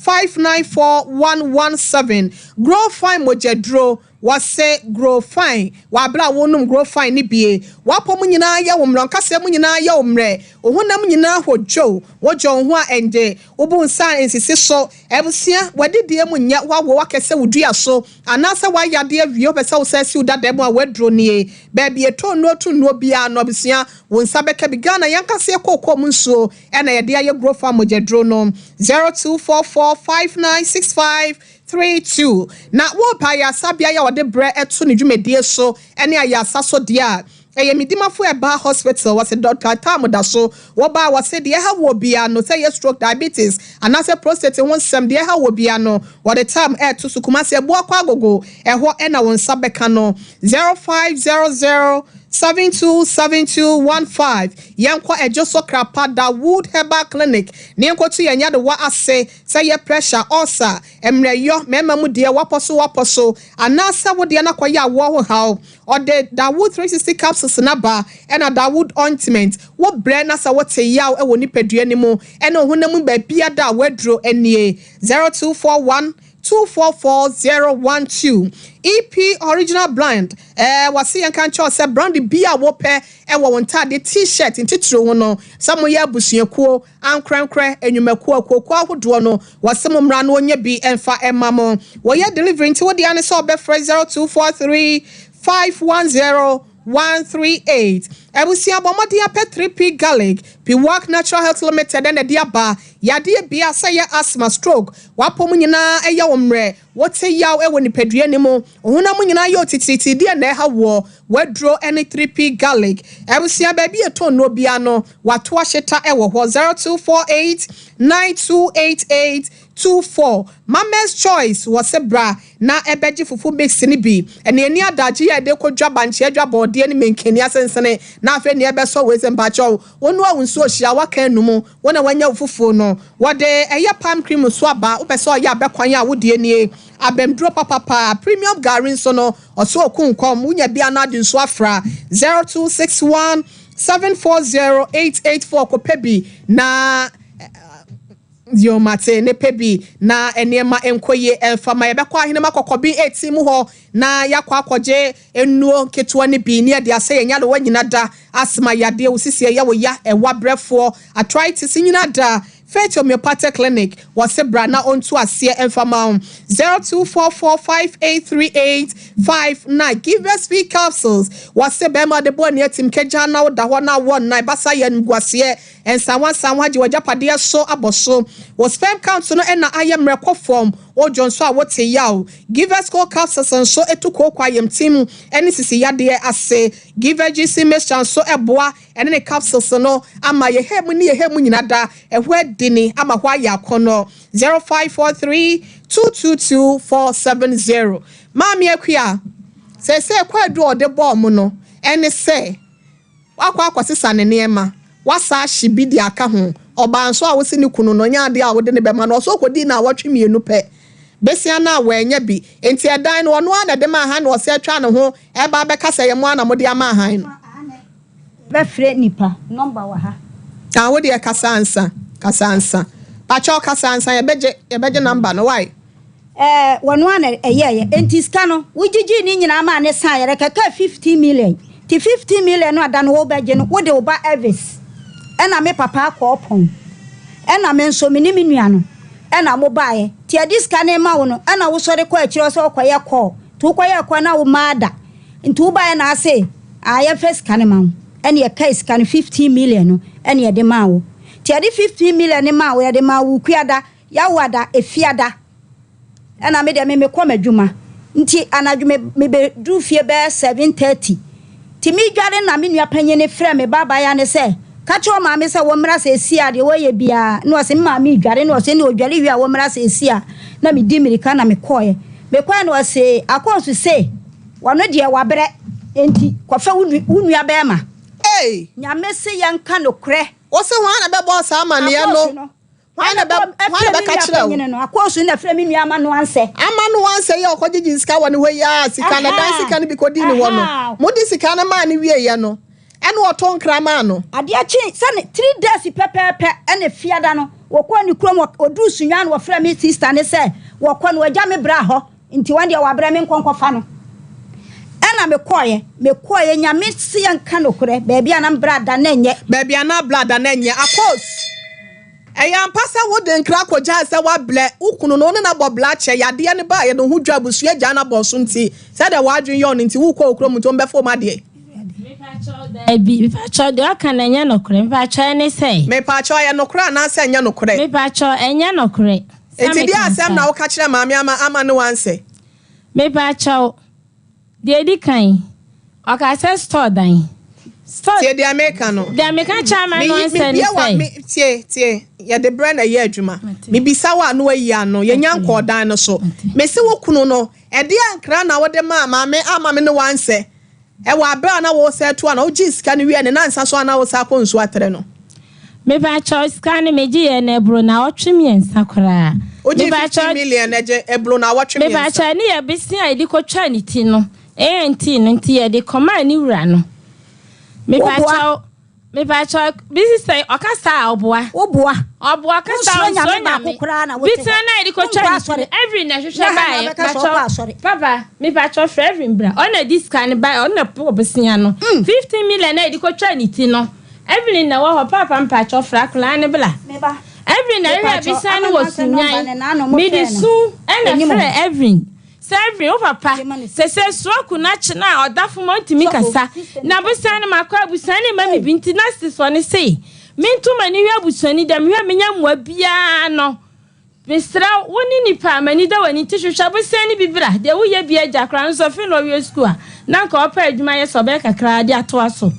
0246594117. Grow Fine mogyaduro, wɔsɛ Grow Fine wabere a wɔnom Grow Fine ne bie, wapɔ mu nyinaa yɛ wo mmerɛ, nkasɛɛ mu nyinaa yɛ wo mmerɛ, ohunam nyinaa hɔ dwo wodwo wo ho a ɛnde wobu nsa nsisi so. Abusua, wadidie mu nyɛ wawo wakɛsɛ wo dua so anaasɛ wayɛ adeɛ awie, wopɛ sɛ wo sɛ siw dada mu a, waduro nie. Baabi ɛtɔ nnuo to nnuo biara no, abusua, wo nsa bɛka bi. Ghana yɛnkaseɛ kɔɔkɔɔ mu nsuo ɛna yɛde ayɛ Grow Fine mogyaduro no, 0244596532. Na wɔrepa ayasabea yɛ a wɔde brɛ ɛto ne dwumadie so ɛne ayasa so deɛ a ɛyɛ Medimafo Ɛba Hospital. Wɔsɛ Dr. Tam da so wɔba. Wɔsɛ deɛ ɛha wɔ bia no, sɛ yɛ stroke, diabetes anaasɛ prostate ho nsɛm deɛ ɛha wɔ bia no, wɔde tam ɛɛto so. Kumase Abuakɔ Agogo ɛhɔ ɛna wɔn nsa bɛka no, 0500727215. Yɛnkɔ Ɛdwo so Krapa Dawood Herbal Clinic ne yɛnkɔto yɛn yadewa ase, sɛ yɛ pressure, ulcer, mmerɛyɔ, mmarima mu deɛ wapɔ so wapɔ so anaasɛ wodeɛ no akɔyɛ awoɔ ho haw. Ɔde Dawood 360 capsules naba ɛna Dawood ointment. Wobrɛ na sɛ wote yaw ɛwɔ nipadua no mu ɛna ohunam mu baabi ada a, waduro nie, 0241 244012. EP Original Brand, wɔse yɛn ka nkyɛw sɛ brand bi a wɔpɛ ɛwɔ wɔn ntaade, T-shirt ntitiri ho no, sɛ moyɛ abusuakuo, ankorankorɛ, enyumakuo, akuokuo ahodoɔ no, wɔse mo mmara no wɔnyɛ bi ɛmfa ɛma mo. Wɔyɛ delivery, nti wɔde ane sɛ ɔbɛfrɛ 0243510138. Abusua, bɔ mmɔden apɛ 3P Garlic. Piwak Natural Health Limited ɛna ɛde aba. Yadeɛ bia sɛ yɛ asthma, stroke, wapɔ mu nyinaa ɛyɛ wo mmerɛ, wote yaw ɛwɔ nipadua no mu, ohunam nyinaa yɛ otitiritii deɛ na ɛha woɔ, waduro ɛne 3P Garlic. Abusua, baabi yɛ tɔn no bia no, wato ahyeta ɛwɔ hɔ, 0248928824. Mama's Choice, wɔsɛ bra na ɛbɛgye fufu mix ne bi ɛne ani adagye yɛ ɛde kɔ dwa bankye, adwa bɔɔdeɛ ne mankani asensene. Na afei nea ɛbɛsɔ wei sɛ mpakyɛw wɔn a nsuo hyia waka enum wɔn a wɔanya fufuo no, wɔde ɛyɛ palm cream so aba. Wopɛ sɛ ɔyɛ abɛkwan a, wodie nie, abɛmduro papapa. Premium gari nso no, ɔso oku nkɔm, wonya bi anade nso afra, 0261740884. Kɔpɛ bi na Yoo mate ne pɛ bi na nneɛma nkɔ yie ɛmfa ma yɛbɛkɔ ahenema kɔkɔbe ɛti mu hɔ na yɛakɔ akɔgye nnuo nketewa no bi ne yɛde asɛ yɛn nyarewa nyina da asthma yadeɛ wo sisi ɛyɛ wo ya ɛwa brɛfoɔ arthritis nyina da Faith Homeopathic Clinic wɔse bra na ɔntu aseɛ ɛmfa ma wo 0244583859 Givers Fee Capsules wɔse bɛrima de bɔ ani atim kagya na woda hɔ na wɔ nnan basa yɛ animguaseɛ Nsawansawa gye w'agyapadeɛ so abɔ so. Wo sperm count no na ayɛ mmerɛ kɔ fam, wodwo nso a wote yaw. Givers Cold Capsules nso tu kooko ayamtim ne sisi yadeɛ ase. Givers GC Mixture nso boa ɛne ne capsules no ama yɛ ha mu ne yɛ ha mu nyina da ɛhɔ adini ama hɔ ayɛ akɔnnɔ. 0543 222 470 Maame Akua, seesei kwaadu a ɔde bɔɔ mo no ne sɛ, Wakɔ akɔsesa ne nneɛma, wasan ahye bi de aka ho. Ɔbaa nso a wose ne kunu no, ɛnyɛ adeɛ a wode no bɛma no. Ɔsɛ ɔkɔdii nnawɔtwe mmienu pɛ. Besia no a wannya bi. Enti ɛdan no, ɔno ara na ɛde maa hann na ɔsan atwa ne ho reba abɛka sɛ ɛyɛ mo ara na mode ama hann no. Bɛfrɛ nipa number wɔ ha. Ah wo deɛ kasa ansa, kasa ansa. Pakyɛw kasa ansa yɛbɛgye, yɛbɛgye number no wai. Ɛɛ wɔno ara na ɛyɛɛyɛ enti sika no wo gyigyii ne nyinaa maa ne san yɛrɛ kɛkɛɛ 15 million nti 15 million no a da no wo bɛgye no wo de wo ba Elvis ɛna me papa akɔ ɔpɔn ɛna me nso me ne me nua no ɛna mo baeɛ nti yɛde sika no rema wo no ɛna wo sɔre kɔ akyire hɔ sɛ wo kɔyɛ call nti wo kɔyɛɛ call na wo maa da nti wo baeɛ na ase aa yɛmfa sika no ma wo ɛna yɛkae sika no 15 million no ɛna yɛde maa wo nti yɛde 15 million no maa wo yɛde maa wo Wukuada Yawoada, Efiada, ɛna me deɛ me mekɔ m'adwuma nti anadwo me mebɛduru fie bɛyɛ 7:30 nti medware na me nua panyin no frɛ me ba abaayewa no sɛ ka kyerɛ wo maame sɛ wɔmmra seesie a deɛ wɔyɛ biara na ɔse me maame redware na ɔse ne ɔdware wie a wɔmmra seesie a na medi mmirika na mekɔɛ mekɔɛ na ɔse akɔnso se wɔno deɛ wabrɛ nti kɔfɛ wo nua bɛrima. Ei! Nyame se yɛnka nokorɛ. Wose hwan na bɛbɔɔ saa amaneɛ no? Hwan na bɛ, hwan na bɛka kyerɛ wo? Akɔɔso na frɛ me nua ama no ansɛ. Ama no ansɛ yi a ɔkɔgyegye sika wɔ ne hɔ yi ara, sika no, dan sika no bi kɔdii ne hɔ no. Mode sika no maa no wieeɛ no, ɛna ɔtoo nkra maa no. Adeɛ kyee sɛ ne three days pɛpɛɛpɛ ɛna Fiada no, wɔkɔɔ ne kurom, ɔduruu Sunyani no wɔfrɛɛ me sister no sɛ wɔkɔ no, wɔagya me bra hɔ. Nti wɔn deɛ wabrɛ me nkɔ nkɔfa no. Ɛna me kɔɔeɛ, me kɔɔeɛ, Nyame se yɛnka nokorɛ, baabi a na bra da na ɛnyɛ. Baabi a na bra da na ɛnyɛ. Akos, ɛyɛ ampa sɛ wode nkra kɔgyae sɛ wabrɛ wo kunu no, wo ne no abɔ bra kyɛ, yadeɛ no baeɛ no ho dwa, abusua gyaa no abɔ so nti, sɛdeɛ w'adwene yɛ wo no nti wokɔ wo kurom nti wɔbɛfa wɔn adeɛ. Mepakyɛw, daabi, mepakyɛw, deɛ ɔka no ɛnyɛ nokorɛ, mepakyɛw ɛne sɛ. Mepakyɛw, ɛyɛ nokorɛ anaasɛ ɛnyɛ nokorɛ? Mepakyɛw, ɛnyɛ nokorɛ. Enti deɛ asɛm na woka kyerɛ maame ama ama ne wansɛ? Mepakyɛw, deɛ edi kan, ɔkaa sɛ store dan. Store. Tie deɛ meka no. Deɛ meka kyerɛ ama no ansɛ ne sɛ. Me, tie, tie, yɛde berɛ na ɛyɛ adwuma. Mebisa wo a na wayi ano, yɛnya nkɔɔ dan no so. Mese wo kunu no, ɛdeɛn nkra na wode maa maame ama me ne wansɛ? Ɛwɔ aber a na woresan atu ana wogyee sika no wiee ne nansa so ana woresan akɔ nsu atrɛ no? Mepakyɛw, sika no megyeeɛ no ɛboro naawɔtwe mmiɛnsa koraa. Wogyee 15 million no ɛgye ɛboro naawɔtwe mmiɛnsa. Mepakyɛw, ɛno yɛ bosea a yɛde kɔtwaa ne ti no, ANT no, nti yɛde kɔmaa ne wura no. Mepakyɛw. Mepakyɛw, bi sɛ ɔka saa a ɔboa. Woboa. Ɔboa ɔka saa Wonsuro ɔnsuro Nyame baako Nyame. koraa na Bi wote tena hɔ. na yɛde kɔtwa Wonkɔ ne ti no, asɔre. Evelyn na ɛhwehwɛ Nyɛ ha na baeɛ. wobɛka sɛ wokɔ Pakyɛw, asɔre. papa, mepakyɛw frɛ Evelyn bra. Ɔna di sika no baeɛ, ɔno na ɛpoo bosea no. 15 million na yɛde kɔtwaa ne ti no, Evelyn na ɛwɔ hɔ. Paapa mepakyɛw frɛ akwadaa no bra. Me ba, Evelyn na ɛhwehwɛɛ mepakyɛw, bosea no ama wɔ no ansɛ nɔmba Sunyani. no na ano mo Mede frɛ no. su na Ɛnim ɛfrɛɛ hɔ. Evelyn. Sɛ ɛvere wo papa Gye ma ne sɛ sɛ stroke no akye no a ɔda fom a ɔntumi Sɔfo, kasa sister na nipa. abusua no makɔ abusua no mma me Hey. bi nti na sesɔ no sei mento m'ani hwɛ abusuani dɛ mehwɛ menya mmoa biara no mesrɛ wo wo ne nipa a m'ani da w'ani nti hwehwɛ abusua no bi bra deɛ woyɛ bi agya koraa no nso afei na ɔwie sukuu a na anka ɔpɛ adwuma yɛ sɛ ɔbɛyɛ kakra de atoa so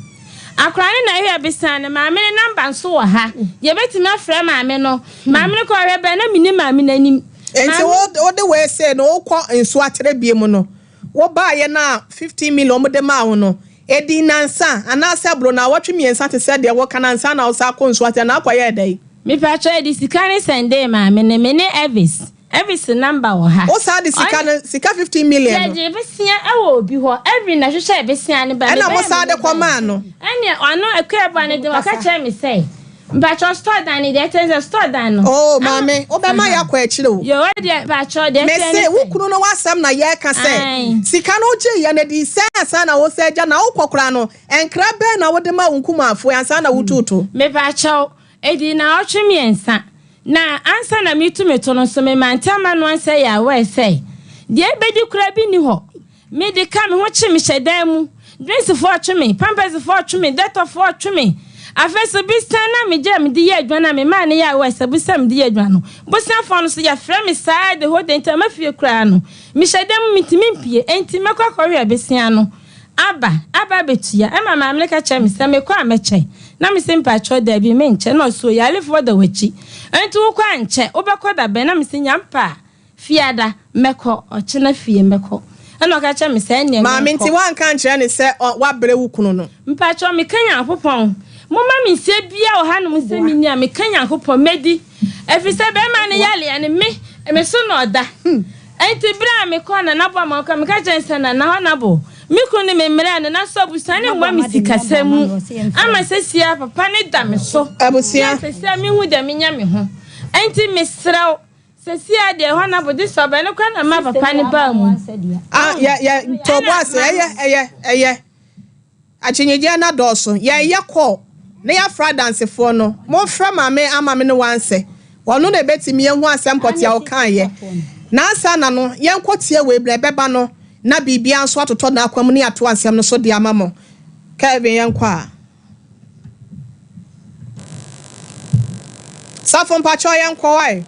akora no na ɛhwɛ abusua no maame no namba nso wɔ ha yɛbɛtumi afrɛ maame no maame no kɔ ɔhwɛ bɛn na menni maame no anim Nti wo wode wei sei no wokɔ nsuo akyerɛ bie mu no wobaeɛ no a 15 million wɔde maa wo no ɛdii nansa anaasɛ ɛboro naawɔtwe mmiɛnsa te sɛ deɛ woka no ansa na wosan akɔ nsuo akyerɛ na akɔyɛɛ dɛn? Mepakyɛw yɛde sika no sɛndee maame no me ne Elvis Elvis number wɔ ha Wo san de sika ɔne no sika 15 million no. Yɛgyee besia wɔ obi hɔ Elvin na hwehwɛɛ besia no ba Ɛna mo mebɛɛ san me de ne kɔmaa no. Ɛneɛ ɔno Akuaba no de ɔka kyerɛɛ me sɛ. Mpakyɛw store dan no deɛ ɛkyɛn sɛ store dan no. Oh maame wobɛma yɛakɔ akyire o. Yoo wo deɛ mpakyɛw deɛ ɛkyɛn ne sɛ. Mese wo kunu no w'asɛm na yɛreka sɛ sika no wogye yɛ no ɛdi sɛn ansa na wosɛ gya na wokɔ koraa no nkra bɛn na wode ma wo nkumafoɔ ansa na wotuuto. Mepakyɛw ɛdi naawɔtwe miɛnsa na ansa na metu me to no nso me mante ama no ansɛ yɛ aware sɛ deɛ ɛbɛdi koraa bi nni hɔ. Me de ka me ho kye me hyɛ dan mu. Drinks foɔ twe me, pampers foɔ twe me, dettol foɔ twe me. Afei nso bisia no a megye a mede yɛ adwuma no a memaa no yɛ aware sɛ bisia a mede yɛ adwuma no, bosea foɔ no nso yɛfrɛ me saa the whole day nti ama fie koraa no mehyɛ dan mu mentumi mpue enti mɛkɔ akɔhwɛ bisia no aba aba abɛtua. Ɛma maame no ka kyerɛ me sɛ mekɔ a mɛkyɛ na mese mpakyɛw daabi menkyɛ na ɔse oyarefoɔ da w'akyi enti wokɔ a nkyɛ wobɛkɔ da bɛn na mese nyampa a Fiada, mɛkɔ, ɔkyena fie mɛkɔ. Ɛna ɔka kyerɛɛ me sɛ, ɛnneɛ Maame, menkɔ. nti woanka ankyerɛ no sɛ ɔ, woabrɛ wo kunu no? Mpakyɛw, meka Nyankopɔn, momma me nsie biara wɔ hanom sɛ menni a, meka Nyankopɔn, mɛdi. Ɛfiri sɛ barima no yareɛ no, me, me so na ɔda. Enti berɛ a mekɔɔ Nana Boamah hɔ, meka kyerɛɛ no sɛ, Nana Hɔnabo, me kunu ne me mmerɛɛ no, nanso abusua no mmoa me sikasɛm mu, ama seesei ara papa no da me so, Abusua. na seesei ara menhu deɛ menyɛ me ho. Enti mesrɛ wo, Sesia deɛ hɔ na bode sɔ bɛ no kora na ma papa no baa mu. Ah, yɛ yɛ tɔ bo ase ɛyɛ ɛyɛ ɛyɛ akyinnyegyeɛ no adɔɔso yɛyɛ kɔɔ na yɛafrɛ adansefoɔ no momfrɛ maame ama me ne wansɛ ɔno na ɛbɛtumi ahu asɛm pɔtee a ɔkaeɛ na ansa na no yɛnkɔ tie wei berɛ ɛbɛba no na biribiara nso atotɔ n'akwan mu ne yɛatoa nsɛm no so de ama mo Kelvin yɛnkɔ a. Safo mpakyɛw yɛnkɔ wae.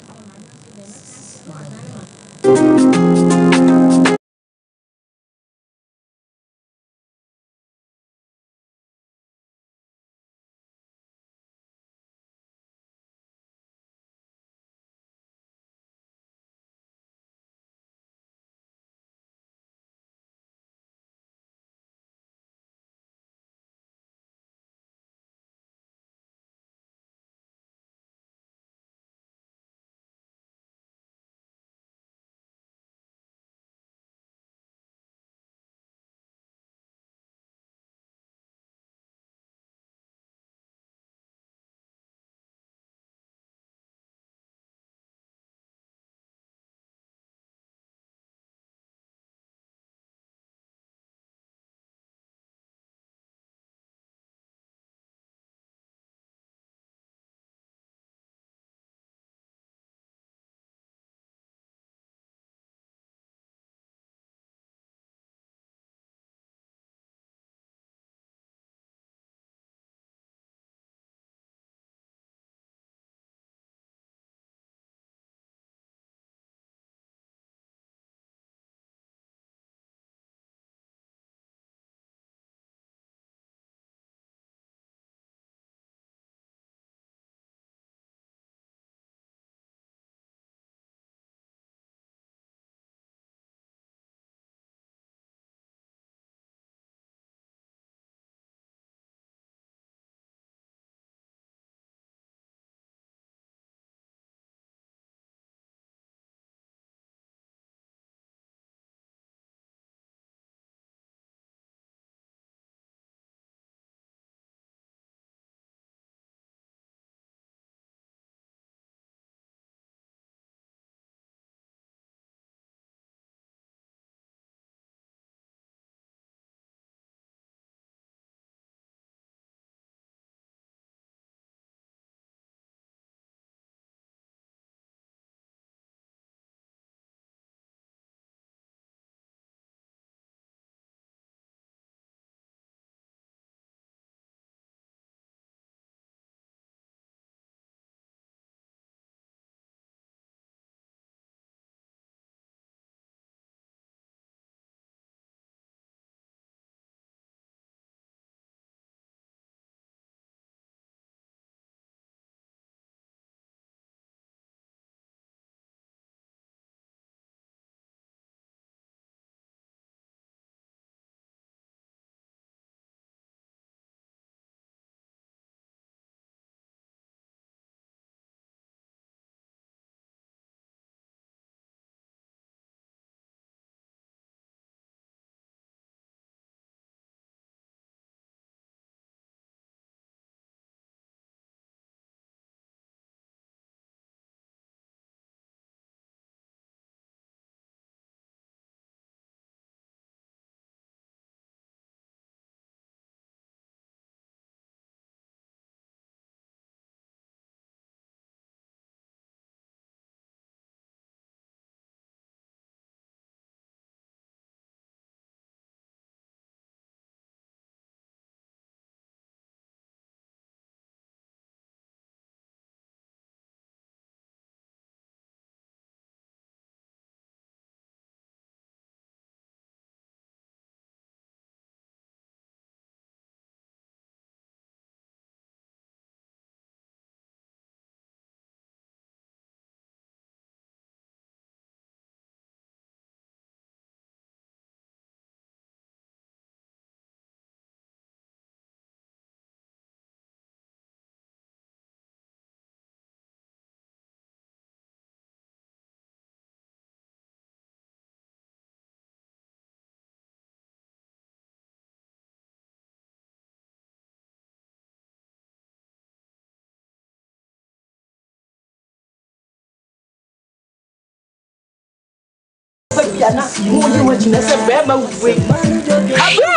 papa bi a na mo yi ho akyi na sɛ bɛrima wei. Hwɛ!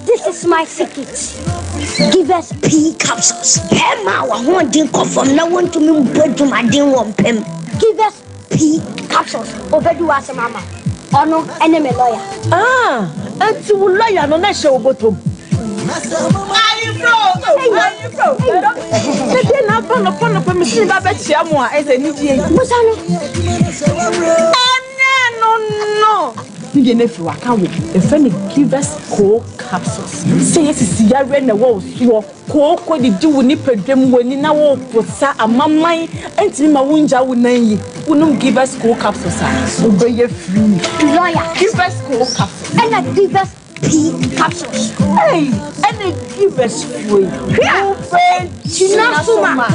This is my secret. Give us pea capsules. Bɛrima a w'ahoɔden kɔ fam na wontumi mbɔ adwumaden wɔ mpam. Give us pea capsules. Obedi w'asɛm ama wo. Ɔno ne me lawyer. Ah, enti wo lawyer no na ɛhyɛ wo bɔtɔ mu? Ayeforo o, ayeforo o. Na deɛ na aba nɔpa nɔpa mesi me ba bɛkyia mo a ɛsɛ anigyeɛ yi. Busa no. Ɛnyɛ no no. Ne deɛ no afiri waka wo. Yɛfrɛ no Givers Coal Capsules. Sɛ yɛ sisi yareɛ na ɛwɔ wo soɔ, kooko didi wo nipadua mu, w'ani na woreposa, amaman ntumi ma wongya wo nan yi, wonom Givers Coal Capsules a, wobɛyɛ free. Lawyer. Givers Coal Capsules. Ɛna Givers P capsules. Ei, ɛna Givers foɔ yi, wobɛgyina so ma.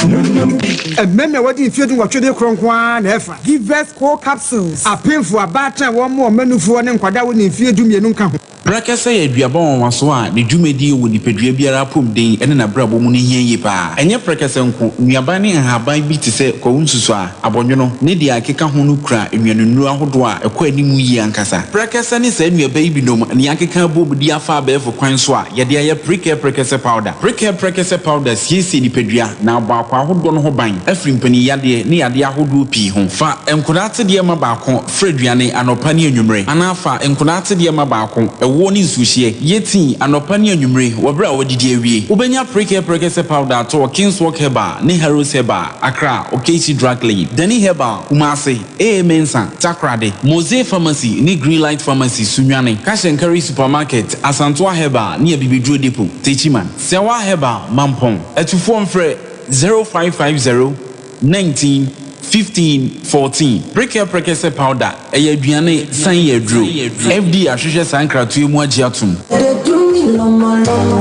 Mmarima a wɔadi mfeɛ dunwɔtwe de korɔ nko ara na ɛfa. Givers Co Capsules. Apemfo, abaatan a wɔmmoa wɔn mmanufoɔ ne nkwadaa a wɔnni mfeɛ dumienu nka ho. Prɛkɛsɛ yɛ aduaba nwanwaso a ne dwumadie wɔ nipadua biara apɔmuden ne n'abrabɔ mu no hia yie pa ara. Ɛnyɛ prɛkɛsɛ nko, nnuaban ne nhaban bi te sɛ kwawu nsusuaa, abɔnwono, ne deɛ ɛkeka ho no kura nnuanennuro ahodoɔ a ɛkɔ anim yie ankasa. Prɛkɛsɛ ne saa nnuaba yi binom na yɛakeka abom de afa abɛɛfo kwan so a yɛde ayɛ Prekɛ Prɛkɛsɛ Powder. Prekɛ Prɛkɛsɛ Powder siesie nipadua na abɔ akwaa ahodoɔ no ho ban afiri mpaninyadeɛ ne yadeɛ ahodoɔ pii ho. Fa nkwadaa atedeɛ ma baako fra aduane anɔpa ne anwummere anaa fa nkwadaa atedeɛ ma baako ɛwoɔ ne nsuohyeɛ yɛ tii anɔpa ne anwummere wɔ berɛ a woadidi awie. Wobɛnya Prekɛ Prɛkɛsɛ Powder atɔ wɔ Kingswalk Herbal ne Harrods Herbal. Accra, Okaysee Drug Lane, Danny Herbal, Kumasi, AA Mensah, Takoradi, Mosey Pharmacy ne Greenlight Pharmacy, Sunyani, Cash and Carry Supermarket, Asantoa Herbal ne Abibiduro Depot, Techiman, Sewa Herbal, Mampong. Atufoɔ mfrɛ 0550 19 15 14. Prekɛ Prekɛsɛ Powder, ɛyɛ aduane san yɛ aduro. FDA ahwehwɛ saa nkratoɔ yi mu agye atom.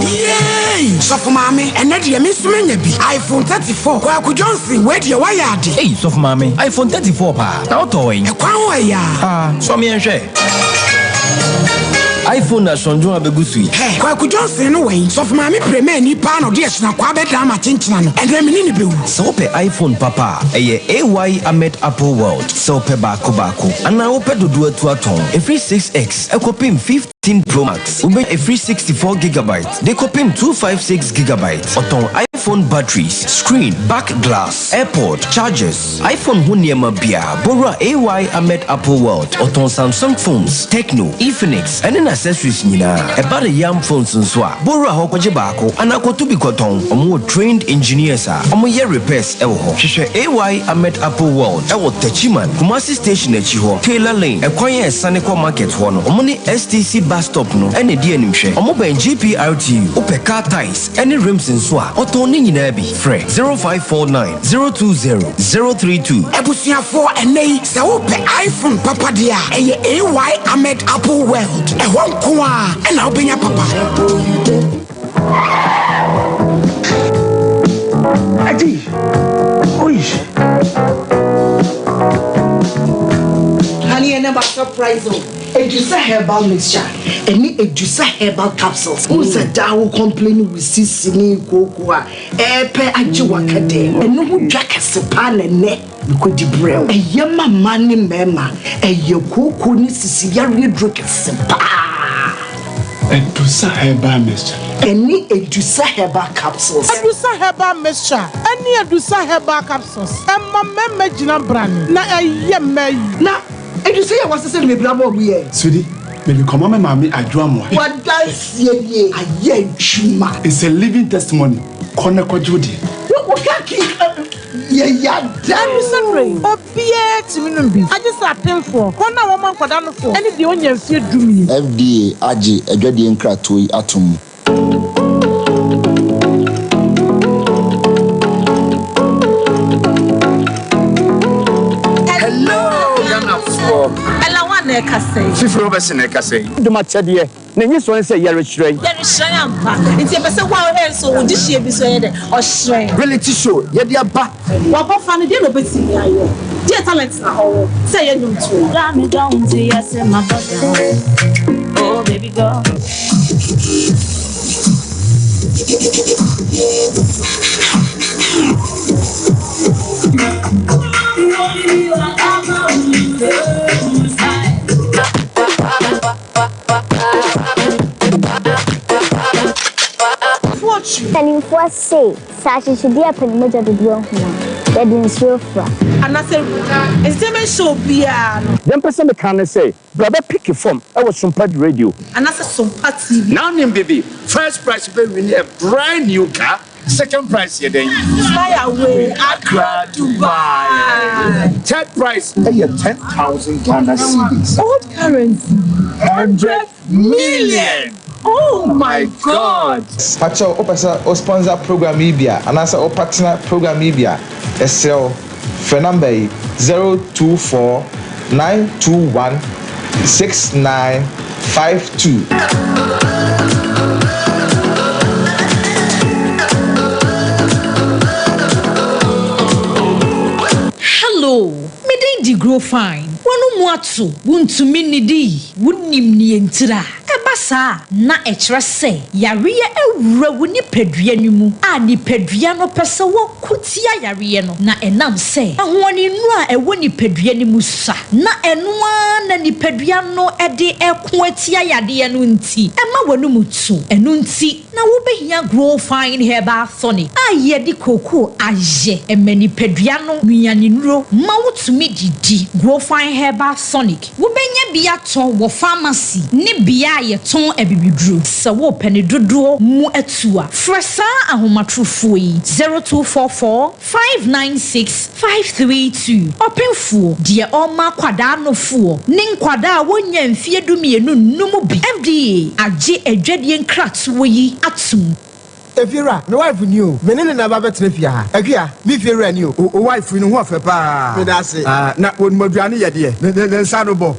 Yay! Sɔfo maame, ɛnɛ deɛ me nso manya bi. iPhone 34. Kwaku Johnson, wei deɛ woayɛ ade. Ei, sɔfo maame, iPhone 34 paa. Na wotɔɔ wɛn? Ɛkwan ho ɛyaa. Ah, sɔ me nhwɛ. iPhone na sɔndwon abegu so yi. Hɛ, Kwaku Johnson no wɛn? Sɔfo maame premani paa na ɔde ahyinakwaa bɛdaa m'akyenkyena no. Ɛnɛ me ne no bɛwu. Sɛ wopɛ iPhone papa a, ɛyɛ AY Ahmed Apple World. Sɛ wopɛ baako baako anaa wopɛ dodoɔ atu atɔn, ɛfiri 6X kɔpem 15 Pro Max, wobɛnya ɛfiri 64 gigabyte de kɔpem 256 gigabyte. Ɔtɔn iPhone batteries, screen, back glass, AirPod, chargers, iPhone ho nneɛma biara. Bɔwura AY Ahmed Apple World. Ɔtɔn Samsung phones, Tecno, Infinix, ɛne n'accessories nyinaa. Ɛba no Yam phones nso a, bɔwura hɔ kɔgye baako anaa kɔto bi kɔtɔn. Wɔwɔ trained engineers a wɔyɛ repairs wɔ hɔ. Hwehwɛ AY Ahmed Apple World wɔ Techiman, Kumasi station akyi hɔ, Taylor Lane, ɛkwan a ɛsane kɔ market hɔ no. Wɔne STC bus stop no na ɛdi animhwɛ. Wɔbɛn GPRTU. Wopɛ car tyres ne rims nso a, wɔtɔn ne nyinaa bi. Frɛ 0549 020 032. Abusuafoɔ, ɛnnɛ yi sɛ wopɛ iPhone papa deɛ a, ɛyɛ AY Ahmed Apple World. Ɛhɔ nko ara na wobɛnya papa. Adi! Oi! Honey, ɛnɛ ma surprise o. Edusa herbal mixture ɛne Edusa herbal capsules. Wohu sɛ daa wo complain wo sisi ne kooko a ɛɛpɛ agye waka dɛ. Ɛno ho dwa kɛse paa na ɛnɛ mekɔdi brɛ wo. Ɛyɛ ma mmaa ne mmarima. Ɛyɛ kooko ne sisi yareɛ duro kɛse paa. Edusa herbal mixture. Ɛne Edusa herbal capsules. Edusa herbal mixture ɛne Edusa herbal capsules ɛma mmarima gyina brane na ɛyɛ mmaa yi. Na Edusa yi a wɔasesa no bebree ama wɔn yɛ. Sweetie, mede kɔma me maame Adwo Amoah. W'adanseɛ nie, ayɛ adwuma. It's a living testimony, kɔ na kɔgye wo deɛ. Wo kaki yɛ yada o. Ɛno sɛ berɛ yi, obiara tumi nom bi, agye sɛ apemfoɔ, wɔn a wɔma nkwadaa nofoɔ, ne deɛ ɔnnya mfeɛ dumien. FDA agye adwadie nkratoɔ yi atom. Hello Ghanafoɔ. Ella wan na ɛkasa yi. Fifi Robertson na ɛkasa yi. Dom akyɛdeɛ, n'anyisoɔ ne sɛ yɛrehyerɛn. Yɛrehyerɛn ampa. Nti yɛpɛ sɛ wo a wohwɛ nso wo dehyeɛ bi nso yɛ dɛ? Ɔhyerɛn. Reality show yɛde aba. W'abɔfra no deɛ na ɔbɛtumi ayɔ? Deɛ talent na ɔwɔ sɛ ɛyɛ nnwomtoɔ? Got me going to yes in my butt down. Oh baby girl. Yɛse, sɛ akyekyedeɛ pɛ ne mogya dodoɔ ahu a, yɛde nsuo fra. Anasɛ entertainment show biara no. Deɛ mpɛ sɛ meka ne sɛ, bra bɛ picki fam wɔ Sompa Radio. Anasɛ Sompa TV. Now nim bibi, first prize bɛ win a brand new car, second prize yɛ dɛn? Fly away, Accra, Dubai. Third prize yɛ 10,000 Ghana cedis. Old currency, 100 million! Oh my God! Pakyɛw wopɛ sɛ wo sponsor program yi bi a anaasɛ wo partner program yi bi a, yɛsrɛ wo frɛ number yi, 024 921 6952. Hello, me din de Grow Fine. W'ano mu ato, wuntumi nnidi, wunim nea entira. Ɛba saa a, na ɛkyerɛ sɛ yareɛ awura wo nipadua no mu a nipadua no pɛ sɛ wɔko tia yareɛ no, na ɛnam sɛ ahoɔdennuro a ɛwɔ nipadua no mu sua, na ɛno ara na nipadua no de reko atia yadeɛ no nti, ɛma w'anom tu. Ɛno nti na wobɛhia Grow Fine Herbal Tonic a yɛde kookoo ayɛ. Ɛma nipadua no nnuanennuro ma wotumi didi. Grow Fine Herbal Tonic. Wobɛnya bi atɔ wɔ famasi ne bea a yɛtɔn abibiduro. Sɛ worepɛ ne dodoɔ mu atu a, frɛ saa ahomatorofoɔ yi, 0244 596 532. Ɔpemfoɔ, deɛ ɔrema akwadaa nofoɔ ne nkwadaa a wɔnnya mfeɛ dumienu nnom bi. FDA agye adwadie nkratoɔ yi atom. Efiewura, me wife ni o, me ne no na ɛba bɛtena fie ha. Akua, me fiewura ni o. Wo wife yi ne ho ɔfɛ paa. Meda ase. Ah, na wɔnim aduane yɛ deɛ, ne, ne, ne nsa no bɔ.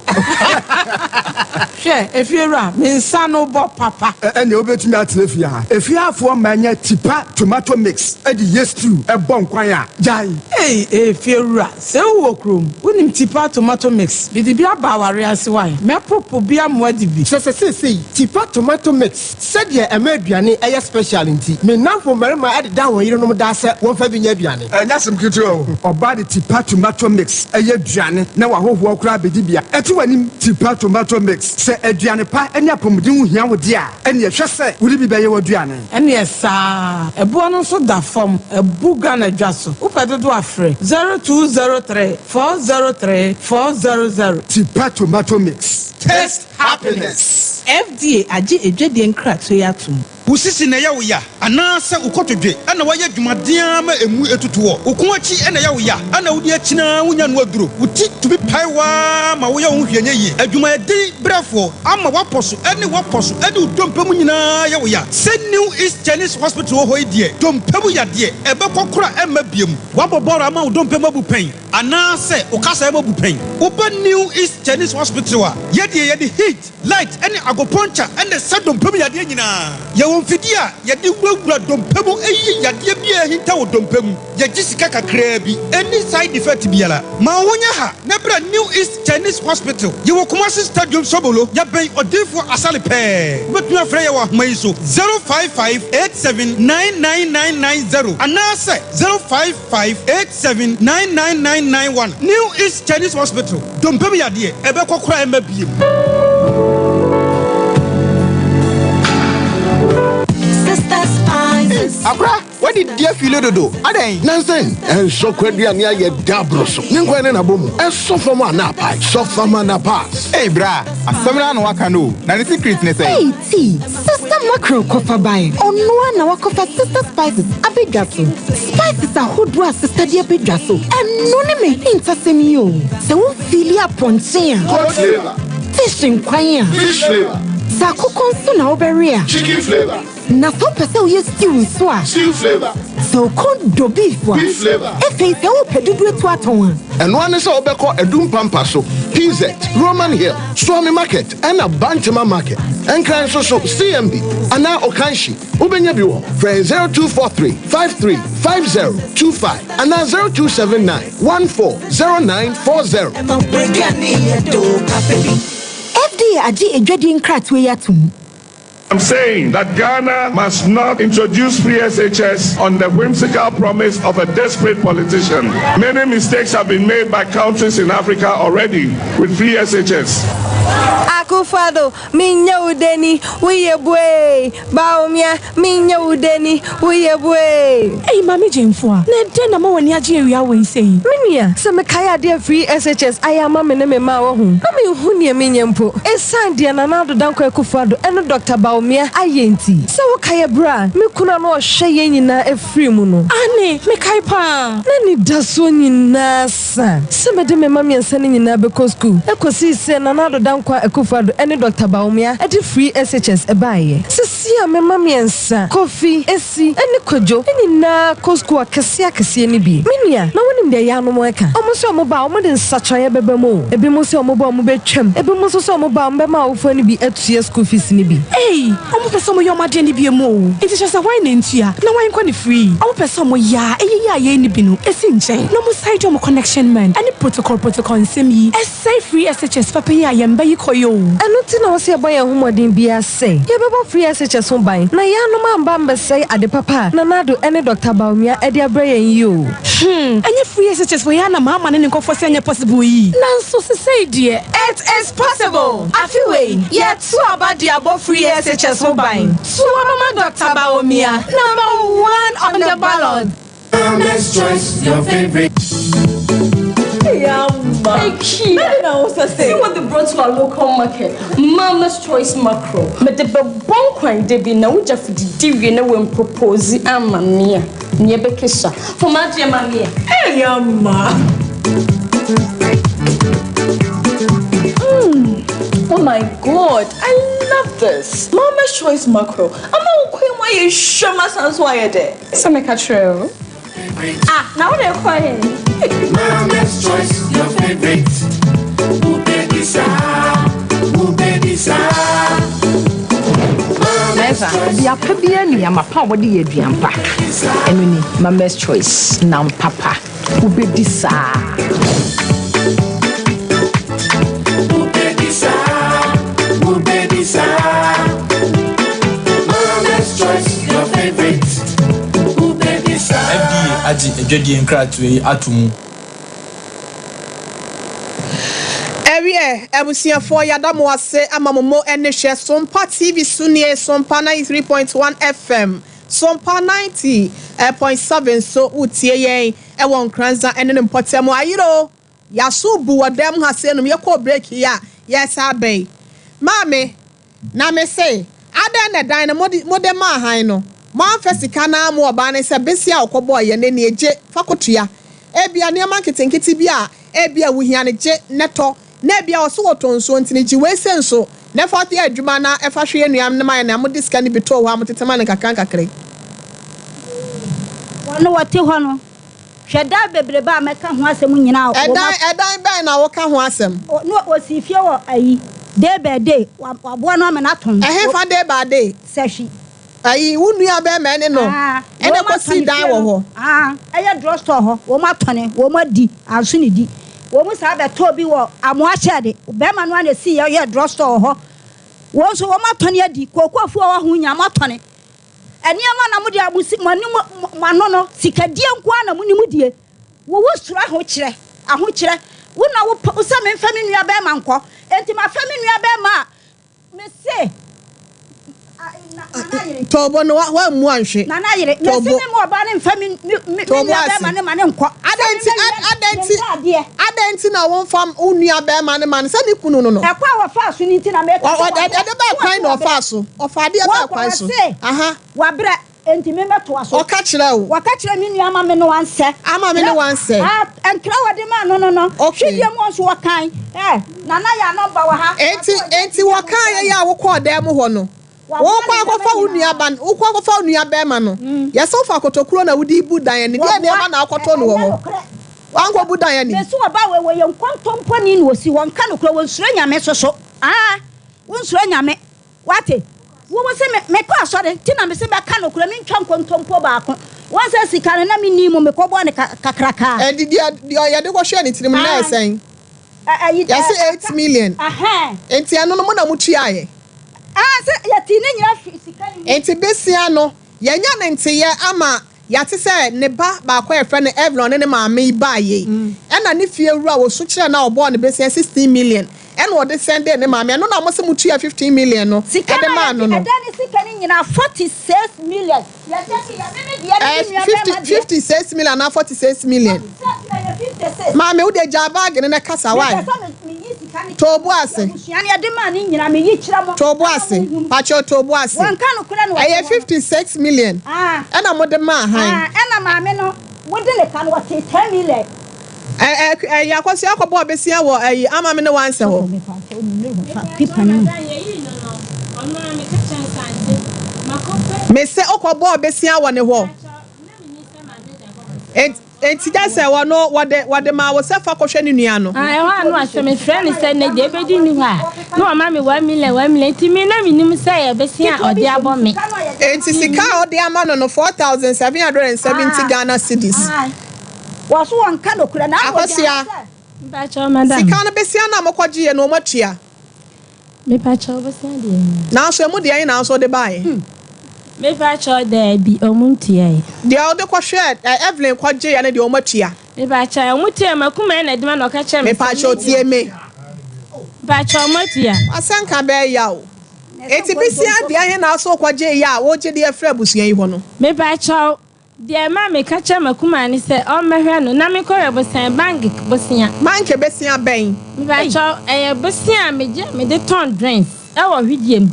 Hwɛ, efiewura, me nsa no bɔ papa. Ɛ, ɛnneɛ wobɛtumi atena fie ha. Efiehafoɔ mma nya Tipa tomato mix de yɛ stew bɔ nkwan a, gyae. Ei, efiewura, sɛ wowɔ kurom, wonim Tipa tomato mix? Mede bi aba aware ase wae. Mɛpopo bi amoa di bi. Kyerɛ sɛ seesei, Tipa tomato mix Sɛdeɛ ɛma aduane yɛ special nti, me nnamfo mmarima deda wɔn yerenom daa sɛ wɔmfa bi nyɛ aduane. Ɛnyɛ asɛm ketewa o. Ɔbaa de Tipa tomato mix yɛ aduane na w'ahɔhoɔ koraa bɛdi bi a, ɛte w'anim. Tipa tomato mix, sɛ aduane pa ne apɔmuden ho hia wo deɛ a, ɛnneɛ hwɛ sɛ wode bi bɛyɛ w'aduane. Ɛneɛ saa. Ɛboɔ no nso da fam. Abu Ghana dwa so. Wopɛ dodoɔ a frɛ 0203 403 400. Tipa tomato mix. Taste happiness. FDA agye adwadie nkratoɔ yi atom. Wo sisi na ɛyɛ wo ya anaasɛ wo kotodwe na woayɛ adwumaden ara ma emu atutu wɔ wo kɔn akyi na ɛyɛ wo ya na wode akyin ara wunya no aduro. Wo ti tumi pae wo ara ma woyɛ wo ho hwee nyɛ yie. Adwumayɛden brɛfoɔ ama w'apɔ so ne w'apɔ so ne wo dompe mu nyinaa yɛ wo ya. Sɛ New East Chinese Hospital wɔ hɔ yi deɛ, dompe mu yadeɛ ɛbɛkɔ koraa ɛmma biom. Woabɔ bɔɔl ama wo dompe mu abu pɛn anaasɛ wo kasaeɛ mu abu pɛn. Woba New East Chinese Hospital a, yɛdeɛ yɛde heat, light ne agopuncture na ɛsa dompe mu yadeɛ nyinaa. Yɛwɔ mfidie a yɛde wurawura dompe mu yi yadeɛ biara a ahinta wɔ dompe mu. Yɛgye sika kakraa bi. Ɛnni side effect biara. Ma wo ho nyɛ ha na bra New East Chinese Hospital. Yɛwɔ Kumasi Stadium Sobolo. Yɛbɛn Odiyifoɔ Asare pɛɛ. Wobɛtumi afrɛ yɛn wɔ ahoma yi so, 055 87 99990 anaasɛ 05. 58799991 New East Chinese Hospital, dompe mu yadeɛ, ɛbɛkɔ koraa ɛmma biem. Akora, w'adidi afili dodo, adɛn? Nansen, ɛnsɔ kwaduane ayɛ da aboro so. Ne nkwan ne n'abɔ mu, ɛsɔ fam a na apae, sɔ fam a na pass. Ei bra, asɛm no ara na waka no o, na ne secret ne sɛn? Ei Tee, Sister Mackerel kɔfa bae, ɔno ara na wakɔfa Sister Spices abɛdwa so. Spices ahodoɔ a sista de abɛdwa so, ɛno ne me ahintasɛm yi o. Sɛ wo feeli apɔnkye a. Goat flavour. Fish nkwan a. Fish flavour. Sɛ akokɔ nso na wobɛwe a. Chicken flavour. Na sɛ wopɛ sɛ woyɛ stew nso a. Stew flavour. Sɛ wo kɔn dɔ beef a. Beef flavour. Afei sɛ wopɛ dodoɔ atu atɔn a. Ɛno ara ne sɛ wobɛkɔ Adum Pampa so, PZ, Roman Hill, Suame Market ɛna Bantama Market. Nkran nso so, CMB anaa Okanshe. Wobɛnya bi wɔ hɔ. Frɛ yɛn 0243 53 50 25 anaa 0279 14 0940. FDA agye adwadie nkratoɔ yi atom. I'm saying that Ghana must not introduce free SHS on the whimsical promise of a desperate politician. Many mistakes have been made by countries in Africa already with free SHS. Akufo-Addo, menyɛ wo deni, woyɛ buee. Bawumia, menyɛ wo deni, woyɛ buee. Ei Maame Gyamfua, na ɛdɛn na ama w'ani agye awia wei sei? Me nua, sɛ mekae adeɛ a free SHS ayɛ ama me ne me mma a wahu, na menhu neɛ menyɛ mpo. Ɛsiane deɛ Nana Addo Dankwa Akufo-Addo ne Dɔkta Bawumia ayɛ nti. Sɛ wokae ɛberɛ a me kunu a na ɔhwɛ yɛn nyinaa firii mu no. Aane, mekae paa. Na anidasoɔ nyinaa sa sɛ mede me mma mmiɛnsa no nyinaa bɛkɔ sukuu kɔsii sɛ Nana Addo Dankwa Akufo-Addo ne Dɔkta Bawumia de free SHS baeɛ. Seesei a me mma mmiɛnsa, Kofi, Esi ne Kwadwo nyinaa kɔ sukuu akɛseɛ akɛseɛ no bi. Me nua, na wonim deɛ yaanom reka? Wɔn se wɔn ba a, wɔde nsakyeraeɛ bɛba mu o. Ebinom se wɔn ba a, wɔbɛtwam. Ebinom nso se wɔn ba a, wɔbɛma awofoɔ no bi atua sukuu fees no bi. Ei! Ɔmo pɛ sɛ ɔmo yɛ ɔmo adeɛ no biom o. Nti kyerɛ sɛ hwan na ntua na hwan nkɔ no free? Ɔmo pɛ sɛ ɔmo yɛ a ɛyɛ yie a yɛn nni bi no ɛsi nkyɛn na ɔmo san de ɔmo connection man ɛne protocol protocol nsɛm yi ɛsɛe free SHS papa yi a yɛn ba yi kɔ yi o. Ɛno nti na ɛwɔ sɛ yɛbɔ yɛn ho mmɔden biara sɛ yɛbɛbɔ free SHS ho ban na yɛanom amba ammɛsɛe ade papa a Nana Addo ne Dɔkta Bawumia de abrɛ yɛn yi o. Hmm, ɛnyɛ free SHS wei ara na maama ne ne nkurɔfoɔ sɛ ɛnyɛ possible yi. Nanso sesei deɛ. It is possible! Afe wei, yɛto aba de abɔ Free SHS ho ban. To aba ma Dɔkta Bawumia, number one on the ballot. Mama's choice, your favorite. See what they brought to our local market. Mama's Choice Mackerel. Mede bɛbɔ nkwan da bi na wogya fididi wie na wɔmpropose ama me a, nea ɛbɛkesa. Fam adeɛ ma me ɛ. Hey, Amma. Mm. Oh my god, I love this. Mama's Choice Mackerel. Ama wo kwan mu ayɛ hwam asan so ayɛ dɛ. Sɛ meka kyerɛ o. Ah, na wo de kɔ he? Mama's Choice, your favorite. Who baby sa? Who baby sa? Mɛsa, aduapa biara nni ama pa a wɔde yɛ aduan pa. Ɛno ni, Mama's Choice, nam papa. Wobɛdi saa. Wobɛdi saa. Wobɛdi saa. Mama's Choice, your favorite. Wobɛdi saa. FDA agye adwadie nkratoɔ yi ato mu. Ɛwiɛ abusuafoɔ yada mo ase ama mo mo ani hwɛ Sompa TV so nie Sompa 93.1 FM Sompa 90.7 so wotie yɛn ɛwɔ Nkoranza ɛne ne mpɔtam ayeroo yaso bu wɔ dɛm ha sei nom yɛkɔɔ break yi a yɛsa abɛn maame Na mese, Adɛn na dan no mode mode maa hann no? Moamfa sika no amma ɔbaa no sɛ bese a ɔkɔbɔeɛ no nie, gye, fa kɔtua. Ebia nneɛma nketenkete bi a ebia wohia no, gye na tɔ. Na ebia ɔse ɔtɔ nsuo nti no, gye wei sei nso na fa yɛ adwuma na fa hwɛ yɛn nua no ma yɛn na mode sika no bi too hɔ a motete ma no nkakrankakra yi. Wɔn a wɔte hɔ no, Hwɛ dan bebrebe a mɛka ho asɛm nyinaa a wɔn. Ɛdan, ɛdan bɛn na woka ho asɛm? O, na wɔsii fie wɔ ayi, day by day, wa, waboa no ama no atɔn. Ɛhefa day by day? Sahwi. Ayi, wo nua bɛrima ɛne no, Ah, ɛna wɔn kɔsii atɔne dan fie wɔ no. hɔ. Ah, ɛyɛ drug store hɔ, wɔn atɔne, wɔn adi, anso ne di. Wɔn saa bɛtɔɔ bi wɔ Amoa Hyɛɛde, bɛrima no ara na esii yɛ, yɛɛ drug store wɔ hɔ. Wɔn nso wɔn atɔne adi, kookoofoɔ a wɔwɔ ho nyinaa wɔatɔne. Nneɛma na mode a mo si mo ani mo mo ano no sikadie nko ara na monim die. Wo wo suro ahokyerɛ ahokyerɛ wo na wo pɛ sɛ memfa me nua bɛrima nkɔ enti mafa me nua bɛrima a mese nana yere. Tɔɔbo no wammu anhwe. Nana yere mese Tɔɔbo. me ma ɔbaa no mfa me me me Tɔɔbo nua ase. bɛrima no ma no nkɔ. Adɛn nti adɛn nti adɛn nti na womfa wo nua bɛrima no ma no sɛ ne kunu no no. Ɛkwan a wɔfaa so no nti na meka Ɔ sɛ ɔ wabrɛ. ɛde bɛɛ kwan na ɔfaa so? Ɔfaa adeɛ bɛɛ kwan so? Wɔse Aha. wabrɛ enti me mɛtoa so. Ɔka kyerɛɛ wo? Wɔka kyerɛɛ me nua ama me ne wansɛ. Ama me ne wansɛ. Ah, nkra a wɔde maa no no no. Okay. Hwedeɛ mu nso wɔkan. Eh, Nana yɛ anɔmba wɔ ha. Enti enti wɔkaeɛ yi a wokɔɔ dan mu hɔ no, wokɔ akɔfa wo nua ba no, wokɔ akɔfa wo nua bɛrima no, yɛsɛ wofa kotokuro na wode bu dan ani. Deɛ nneɛma na akɔtɔ no wɔ hɔ? Wankɔbu dan ani. Mese ɔbaa wei wɔyɛ nkontomponi na ɔsi hɔ nka nokorɛ wɔnsuro Nyame soso aa wonsuro Nyame wate wo wo se me mekɔ asɔre nti na mese bɛka nokorɛ mentwa nkontompo baako wɔn sɛ sika no na menni mu mekɔ bɔɔ ne kakrakaa. Ɛnti deɛ deɛ yɛde kɔhwɛɛ ne tirim no na ɛyɛ sɛn? Ɛyi Yɛse 8 million. Nti ɛno no mo na mo tuaeɛ? Ah, sɛ yɛtee ne nyinaa firi sika no mu. Enti besia no, yɛanya ne nteyɛ ama yɛate sɛ ne ba baako a yɛfrɛ no Evelyn ɔne ne maame yi baeɛ yi, ɛna ne fie wura a ɔsu kyerɛɛ no a ɔbɔɔ no besia 16 million ɛna ɔde sɛndee ne maame, ɛno na mose motua 15 million no Sika de no a maa no yɛde no. ɛdan ne sika no nyinaa, 46 million. Yɛsɛ ke yɛ me me deɛ ne me nua bɛrima deɛ. 56 million anaa 46 million. Ɛyɛ 56. Maame wo deɛ gyaa baage no na kasa why? Mepɛ sɛ me meyi sika no To wo bo ase. Abusua no yɛde maa ne nyinaa meyi kyerɛ mo. To wo bo ase. Pakyɛw to wo bo ase. Wɔnka nokorɛ na wɔte Ɛyɛ hɔ no. 56 million Ah. ɛna mode maa han. Ah, ɛna maame no wode ne ka no wɔtee 10 million. Ɛ ɛ ɛyi akɔsua akɔbɔ ɔbesia wɔ ɛyi ama me ne wansɛ hɔ. Mese okɔbɔ ɔbesia wɔ ne hɔ. Enti gya sɛ wɔno wɔde wɔde maa wo sɛ fa kɔhwɛ ne nua no. Ah, ɛhɔ a na wasɛ mefrɛ no sɛ nnɛ deɛ ɛbɛdi nni hɔ a, na wama me 1 million 1 million nti me na menim sɛ ɛyɛ bosea a ɔde abɔ me. Enti sika a ɔde ama no no 4,770 Ghana cedis. Wɔso wɔnka nokorɛ na ama ogyina Akosua, hɔ sɛ. Mpakyɛw madam. Sika no besia no a mokɔgyeeɛ no wɔatua? Mepakyɛw bosea deɛ nni. Nanso emu deɛn na nso wode baeɛ? Mepakyɛw daabi ɔmo ntuae. Deɛ wode kɔhwɛɛ ɛ Evelyn kɔgyeeɛ no deɛ wɔatua? Mepakyɛw ɔmo tua m'akumaa na ɛde ma na ɔka kyerɛ me sɛ Mepakyɛw tie me. Mepakyɛw ɔmo atua. W'asɛnka bɛyɛ ya o. Enti besia deɛ he na nso wokɔgyeeɛ a wogye de afiri abusua yi hɔ no? Mepakyɛw deɛ ɛma meka kyerɛ m'akumaa ne sɛ ɔmmɛhwɛ no na menkɔhwɛ bosea bank bosea. Bank bosea bɛn? Mepakyɛw ɛyɛ bosea a megye a mede tɔn drinks ɛwɔ hwidie mu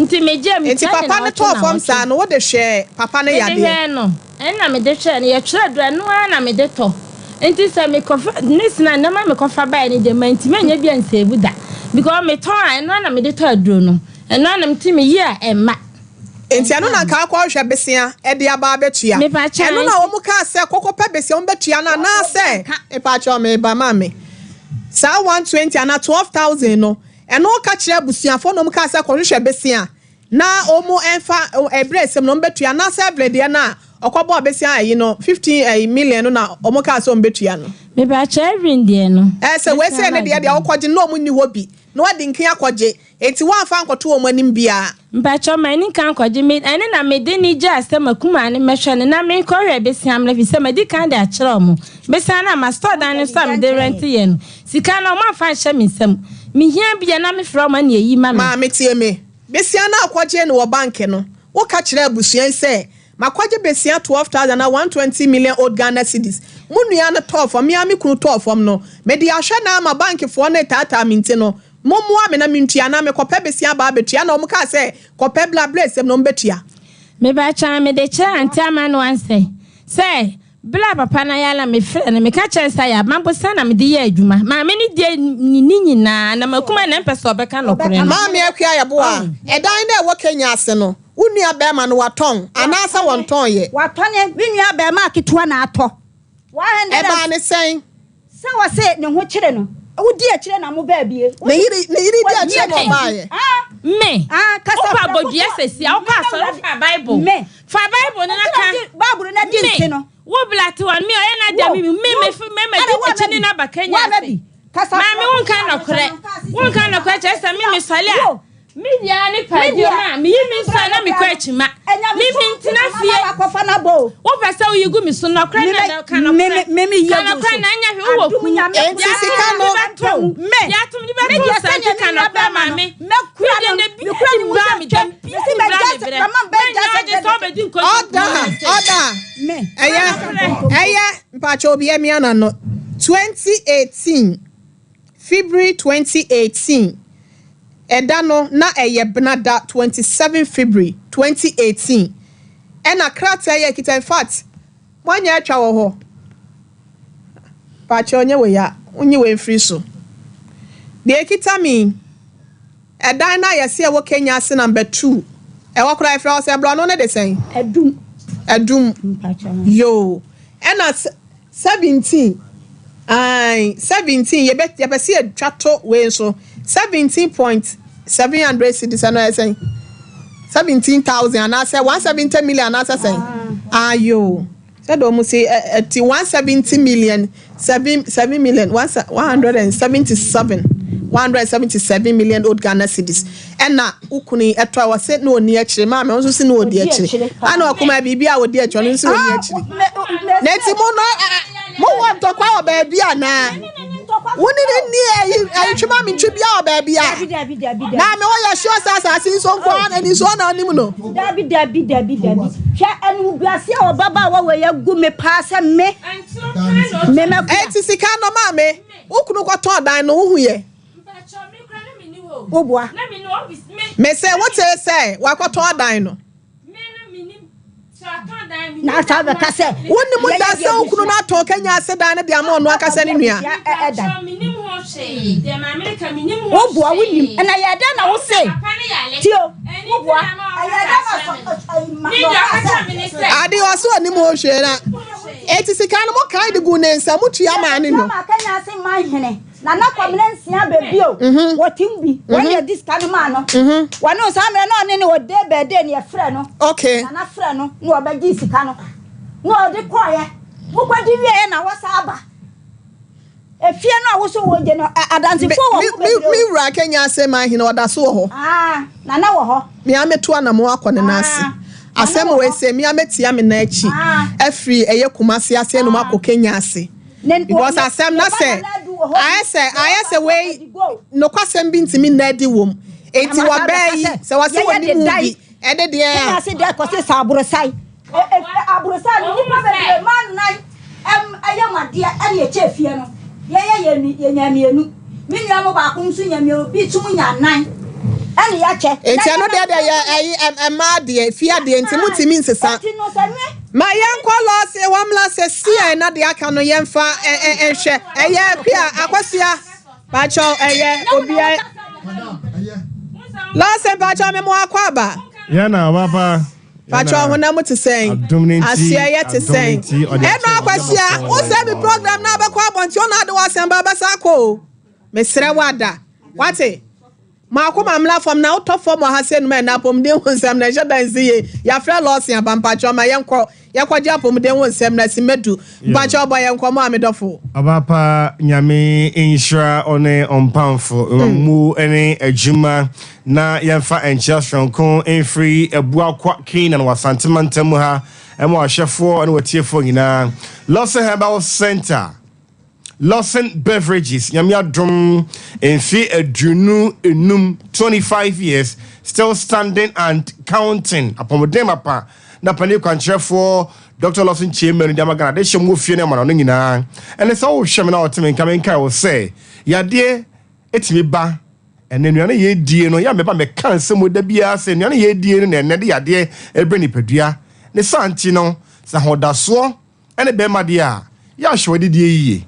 nti megye a Enti metua ne papa no nnawɔtwe tɔɔ fam nnawɔtwe. saa no wode hwɛɛ papa no Mede yadeɛ? hwɛɛ no ɛna mede hwɛɛ no yɛtwerɛ duro ɛno ara na mede tɔ nti sɛ mekɔfa ne sena nneɛma mekɔfa baeɛ no deɛ mantumi anya bi ansave da because metɔn a ɛno ara na mede tɔ aduro no ɛno ara na nti meyi a ɛmma. Enti ɛno na nka akɔhwehwɛ besea de aba abɛtua. Mepakyɛw. Ɛno na wɔn kaa sɛ kɔkɔpɛ besea wɔn bɛtua no anaasɛ. Mepakyɛw meba maame. Saa 120 anaa 12,000 no ɛno woka kyerɛ abusuafoɔ na wɔn kaa sɛ kɔhwehwɛ besea na wɔn ɛmfa ɛbrɛ esɛm na wɔn bɛtua anaasɛ ɛbrɛ deɛ no a ɔkɔbɔɔ besea ɛyi no 15 ɛyi million no na wɔn kaa sɛ wɔn bɛtua no. Mepakyɛw Evelyn deɛ no. Ɛɛ sɛ wei sɛ ne deɛ deɛ wokɔgye no na wɔn nni hɔ bi na wɔde nkin akɔgye enti woamfa ankɔto wɔn anim biara. Mpakyɛw m'ani nka nkɔgye me ɛne na mede ne gyaa sɛ m'akumaa no mmɛhwɛ no na menkɔhwɛ besia mmra fi sɛ madi kan de akyerɛ ɔmo besia no a ma store dan no so a mede rent yɛ no sika no ɔmo amfa anhyɛ me nsam mehia bi a na mefrɛ ɔmo ɛna eyi ma me. Maame tie me, besia no a wokɔgyee no wɔ bank no, woka kyerɛɛ abusua yi sɛ makɔgye besia 12,000 anaa 120 million old Ghana cedis. Mo nua no tɔɔ fam, me ara me kunu tɔɔ fam no, mede ahwɛ no ara ma bankfoɔ no retaataa me nti no, mommoa me na mentua anaa mekɔpɛ besia aba abɛtua na wɔn kaa sɛ kɔpɛ bla bla asɛm na wɔn bɛtua. Mepakyɛw mede kyerɛ Auntie Amanuan sɛ sɛ bere a papa no ayare a mefrɛ no meka kyerɛ no sɛ ayɛ ama bosea na mede yɛ adwuma. Maame no deɛ ne ne nyinaa na makuma na ɛmpɛ sɛ ɔbɛka nɔkorɛ no. Maame Akua Yeboah, ɛdan no a ɛwɔ Kenya ase no, wo nua barima no watɔn anaasɛ wɔntɔn yɛ? Watɔn, me nua barima ketewa na atɔ. Ɛbaa ne sɛn? Sɛ wɔse ne ho kyere no, wodi akyire na mo baa bie. Ne yere ne yere di akyire na ɔbaeɛ. Me. Kasa Wokɔ prɛko abɔdua pɛ. sɛsi a wokɔ asɔre fa Bible. Me. Fa Bible no na ka. Bible no di nti no. Wo blate wɔn me ɔyɛ na deɛ me me me fi me me di akyi ne na ba Kenya ase. Maame wo nka nɔkorɛ. Wo nka nɔkorɛ kyerɛ sɛ me me sɔle a. Me deɛ ne pɛdeɛ ma me yi me nsa na me kɔ akyi ma. Me me ntena fie. Wo pɛ sɛ woyi gu me so nɔkorɛ na na ka nɔkorɛ. Ka nɔkorɛ na anya hwɛ wowɔ kunu. Enti sika no. Yɛatom de bɛto nsa nti ka nɔkorɛ maame. Me deɛ na bi ni bra me dɛm bi ni bra me brɛ. Mɛnyɛ ɔgye sɛ ɔbɛdi nkosi. Ɔda ɔda ɛyɛ ɛyɛ mpakyɛ obi ɛmia na no 2018 February 2018 ɛda no na ɛyɛ benada 27 February 2018 ɛna krataa yi a ɛkita in fact moanyɛ atwa wɔ hɔ mpakyɛ ɔnyɛ wei a wonyi wei mfiri so deɛ ɛkita me ɛdan no a yɛse ɛwɔ Kenya ase number 2 ɛwɔ koraa ɛfrɛ hɔ sɛ borɔno no de sɛn Adum. Adum yoo ɛna 17 ae 17 yɛbɛ yɛpɛ sɛ yɛtwa to wei nso 17.700 cedis ɛno ɛyɛ sɛn 17,000 anaasɛ 170 million anaasɛ sɛn ayo sɛdeɛ ɔmo si ɛti 170 million 7 7 million 177 177 million old Ghana cedis. Ɛna wo kunu yi ɛtɔ a wɔse na ɔni akyire maame wo nso se na ɔdi akyire ana ɔkoma biribi a ɔdi akyire ɔno nso ɔni akyire na eti mo no mo wɔ ntɔkwa wɔ baabi anaa wo ne ne ni ayi ayi twe maame ntwe bia wɔ baabi a maame wɔyɛ sure sɛ asase nso nko ara na nisuo na ɔnim no. Dabi dabi dabi dabi hwɛ animguase a ɔbabaawa wɔ yɛ gu me paa sɛ me me mɛkua. Eti sika no maame wo kunu kɔtɔn dan no wohu yɛ. Woboa. Mese wotee sɛ wakɔtɔn dan no. Na asa bɛka sɛ. Wonim da sɛ wo kunu no atɔn Kenya ase dan no de ama ɔno ankasa ne nua. Woboa wonim na yɛ dɛn na wose tio woboa ɛyɛ dɛn na Ade ɔso ɔnim ho hwee na eti sika no mo kan de gu ne nsa mo tua maa ne no. Kenya ase man hene. Nana Kwamina nsia bɛ bio wɔ tim bi wɔn yɛ di sika no maa no wɔne saa mmerɛ na ɔne ne ɔde bɛɛde ne ɛfrɛ no okay Nana frɛ no na ɔbɛgye sika no na ɔde kɔɔyɛ wokɔdi wieɛ na wɔsa aba efie no a woso wɔ gye no adansefoɔ wɔ ho bebree me wura Kenya asɛm ahene ɔda so wɔ hɔ ah Nana wɔ hɔ mea meto anamo akɔ ne nan ase asɛm wɔ ese mea metia me nan akyi afiri ɛyɛ Kumasi ase ɛnum akɔ Kenya ase Because asɛm na sɛ ayɛ sɛ ayɛ sɛ wei nokwasɛm bi ntumi nna adi wom. Enti wɔ bɛɛ yi sɛ wɔse wɔ ne mu bi ɛde deɛ a. Kenya ase deɛ kɔse sɛ aborosae. Aborosae no nipa bebree maa nnan ɛyɛ mo adeɛ ɛne ɛkyɛ fie no yɛyɛ yɛnya mmienu me nua mo baako nso nya mmienu bi nso mo nya nnan ɛne yɛakyɛ. Enti ɛno deɛ deɛ yɛ ɛyi ɛmaa deɛ fie adeɛ nti mo ntumi nsesa. Enti no sɛ me. Ma yɛnkɔ lɔɔse hɔ mmra sɛsiɛ na deɛ aka no yɛmfa nhwɛ. Ɛyɛ Akua, Akosua, pakyɛw ɛyɛ obia. Lɔɔse mpakyɛw me mo akɔ aba. Yɛ na ɔba pa. Pakyɛw honam mu te sɛn? Aseɛ yɛ te sɛn? Ɛno Akosua, wo sɛ me program na abɛkɔ abɔnten ɔna ade w'asɛm ba abɛsa akɔ o. Mesrɛ wo ada. Wate? M'akoma mmra fam na wotɔ fam wɔ ha sɛ numa ɛnɛ apɔmuden ho nsɛm na ɛnhyɛ da nsi yie. Yɛafrɛ Lawson aba mpakyɛw ma yɛnkɔ yɛkɔgye apɔmuden ho nsɛm na Simadu mpakyɛw bɔ yɛn nkɔmmɔ a me dɔfo. Ɔba pa Nyame nhyira wo ne ɔmpamfo mmamu ne adwuma na yɛmfa nkyea soronko mfiri Abuakwa Canaan wɔ Asante mantam mu ha ma w'ahwɛfoɔ ne w'atiefoɔ nyinaa. Lawson Herbal Center. Lawson Beverages, Nyame adom, mfe 25, 25 years, still standing and counting. Apɔmuden mapa na panin kwankyerɛfoɔ Dr. Lawson Kyei-Manu de ama Ghana de hyɛ mu wɔ fie ne amana no nyinaa. Ɛne sɛ wohwɛ me na wɔte me nka menkae wo sɛ yadeɛ ɛtumi ba ɛnɛ nnuane yɛdie no yɛ a meba mɛka nsɛm mu da biara sɛ nnuane yɛdie no na ɛnɛ de yadeɛ ɛbrɛ nipadua. Ne saa nti no sɛ ahodasoɔ ne bɛrima deɛ a, yɛ ahwɛ w'adidie yie.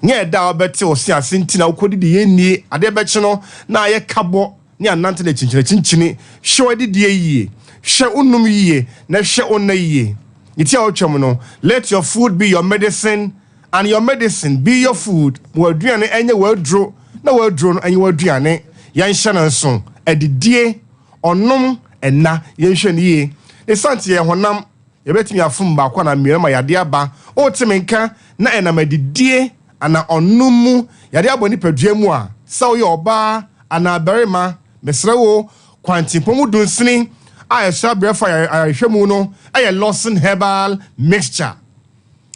Nyɛ ɛda a wobɛte wo se ase nti na wokɔdidi yɛ nnie, adeɛ bɛkye no na ayɛ kabɔ ne anante no akyinkyini-akyinkyini. Hwɛ w'adidie yie, hwɛ wo nom yie, na hwɛ wo nna yie. Ne ti a wotwam no, let your food be your medicine and your medicine be your food, ma w'aduane nyɛ w'aduro na w'aduro no nyɛ w'aduane. Yɛnhyɛ no nso, adidie, ɔnom, nna, yɛnhwɛ no yie. Ne saa nti yɛn honam Yɛbɛtumi afom baako anaa mmienu ama yadeɛ aba. Wote me nka na ɛnam adidie anaa ɔnom mu yadeɛ abɔ nipadua mu a, sɛ woyɛ ɔbaa anaa barima, mesrɛ wo, kwantempɔn mu dunsini a ɛsɔ abrɛ fa ayarehwɛ mu no yɛ Lawson Herbal Mixture.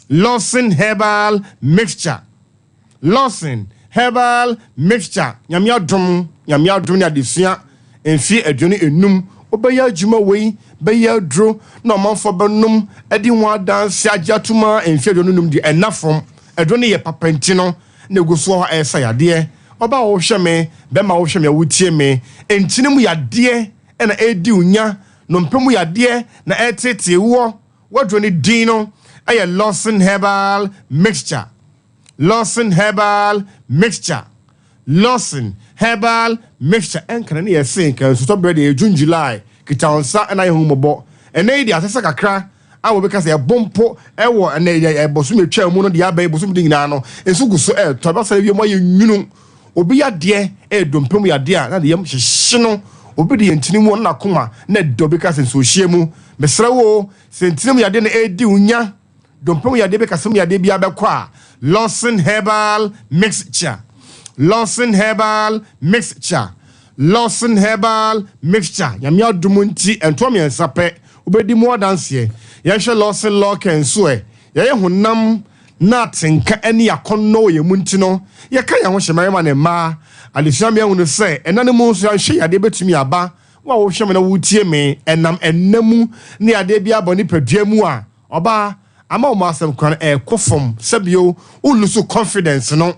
Lawson Herbal Mixture. Lawson herbal mixture Nyame adom Nyame adom ne adesua mfeɛ 25 wobɛyɛ adwuma wei bɛyɛ aduro na ɔmanfoɔ bɛnom adi ho adanse agye atom a mfeɛ 25 deɛ ɛnna fam aduro no yɛ papa nti no na ɛgu so wɔ hɔ a ɛresa yadeɛ ɔbaa a wohwɛ me bɛrima a wohwɛ me a wotie me nkyene mu yadeɛ na ɛredi wo nya nnompe mu yadeɛ na ɛreteetee woɔ w'aduro no din no yɛ Lawson herbal mixture Lawson Herbal Mixture Lawson Herbal Mixture Ɛnka na ne yɛ se nka nsutɔ berɛ deɛ June July kita wo nsa na ayɛ ho mmɔbɔ Ɛnɛ yi deɛ asesa kakra a wɔbɛka sɛ ɛbo mpo ɛwɔ ɛnɛ yi bosome atwa mu no deɛ aba yi bosome de nyinaa no nso gu so ɛretɔ ɛba sɛ wiem ayɛ nwunu obi yadeɛ ɛyɛ dompe mu yadeɛ a na ne yam hyehye no obi de yɛ ntini mu ɔno n'akoma na ɛdɔ obi ka sɛ nsuohyia mu mesrɛ wo sɛ ntini mu yadeɛ na ɛredi wo nya Dompe mu yadeɛ bi kasa mu yadeɛ biara bɛkɔ a, Lawson Herbal Mixture, Lawson Herbal Mixture, Lawson Herbal Mixture, Nyame adom nti, ɛntoa mmiɛnsa pɛ, wobɛdi mu adanseɛ. Yɛnhwɛ Lawson Lawcare nso ɛ. Yɛyɛ honam na atenka ne akɔnnɔ wɔ yɛn mu nti no, yɛka yɛn ho hyɛ mmarima ne mmaa. Adesua ma yɛhunu sɛ, ɛnna no mu nso yɛanhwɛ yadeɛ bɛtumi aba. Wo a wohwɛ me na wotie me, ɛnam ɛnna mu ne yadeɛ bi aba nipadua mu a, ɔbaa, ama wɔn asɛm koraa no ɛrekɔ fam. Sɛbio, wo lose confidence no.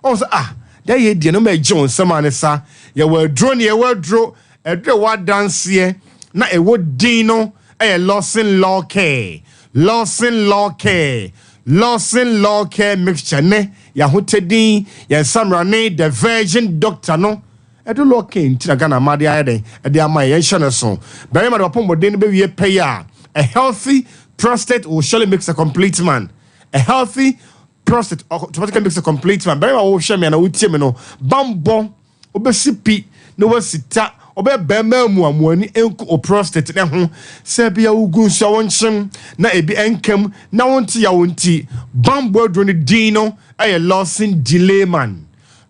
Ɔhu sɛ, ah, deɛ ayɛ deɛ no ma ɛgye wo nsam a ne sa. Yɛwɔ aduro ne yɛwɔ aduro. Aduro ɛwɔ adanseɛ na ɛwɔ din no ɛyɛ Lawson Law Care. Lawson Law Care. Lawson Law Care mixture ne yɛahotɛ yɛn nsamrane The Virgin Doctor no. Ɛde Law Care nti na Ghana ama de ayɛ dɛn ɛde ama yɛn hyɛ no so. Barima de wapɔmuden no bɛwie pɛyɛ a, a healthy prostate will surely makes a complete man. A healthy prostate automatically makes a complete man. Barima wohwɛ me ana wotie me no, bambɔ wobɛsi pi na wasi ta ɔbɛyɛ bɛrima mu a mo ani nku o prostate ne ho sɛ bia wogu nsu a wonkyem na ebi nkam na wonte yaw nti bambɔ aduro no din no ɛyɛ Lawson Delayman.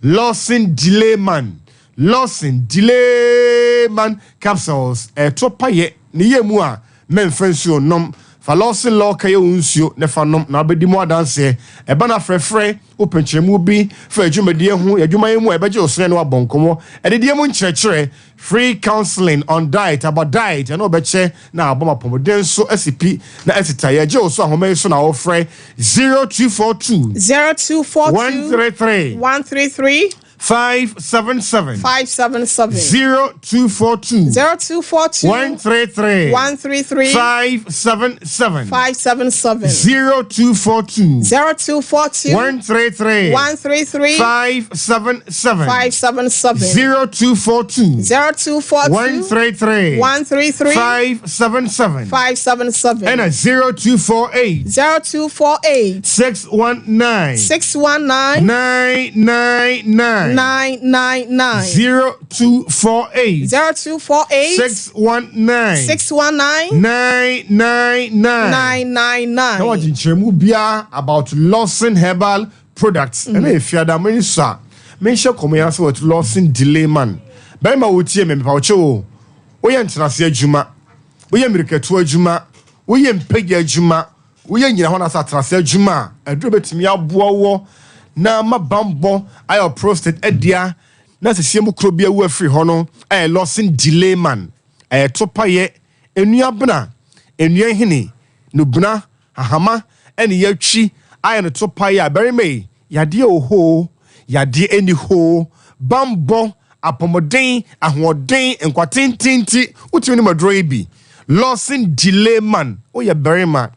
Lawson Delayman. Lawson Delayman capsules ɛto payɛ ne yɛ mu a mɛmfa nsuo nom. Fa Lawson Law kɛyɛ wo nsuo ne fa nom na wobɛdi mu adanseɛ. Ɛba no afrɛfrɛ wopɛ nkyerɛmu bi fa adwumadie ho yɛadwumayɛ mu a ɛbɛgye wo sene ne wabɔ nkɔmmɔ. Ɛdedeɛ mu nkyerɛkyerɛ, free counseling on diet, about diet, ɛno wobɛkyɛ na abɔ mapɔmuden so asi pi na asi ta. Yɛgye wo so ahoma yi so na wofrɛ 0242 0242 133 133 577 577 0242 0242 133 133 577 577 0242 0242 133 133 577 577 0242 0242 133 133 577 577 and a 0248 0248 619 619 999 999 0248 0248 619 619 999 999 na wagye nkyerɛmu biara about Lawson Herbal Products. Ɛna efiada mo nso a menhyɛ kɔmɔ yɛn ase wɔ Lawson Delay Man. Bɛrima wotie me mepa wokyɛ o. Woyɛ ntenase adwuma, woyɛ mmirikatu adwuma, woyɛ mpagya adwuma, woyɛ nyina hɔ na sɛ atenase adwuma a aduro bɛtumi aboa wɔ na ma bambɔ ayɛ prostate adia na sɛsie mu kuro bi awu afiri hɔ no ɛyɛ Lawson Delay Man. Ɛyɛ topayɛ nnua bena, nnua hene, nubena, ahama ɛne yɛatwi ayɛ no topayɛ a barima yi yadeɛ wɔ hɔ yadeɛ ɛni hɔ bambɔ apɔmuden ahoɔden nkwatenten nti wotumi no maduro yi bi. Lawson Delay Man, woyɛ barima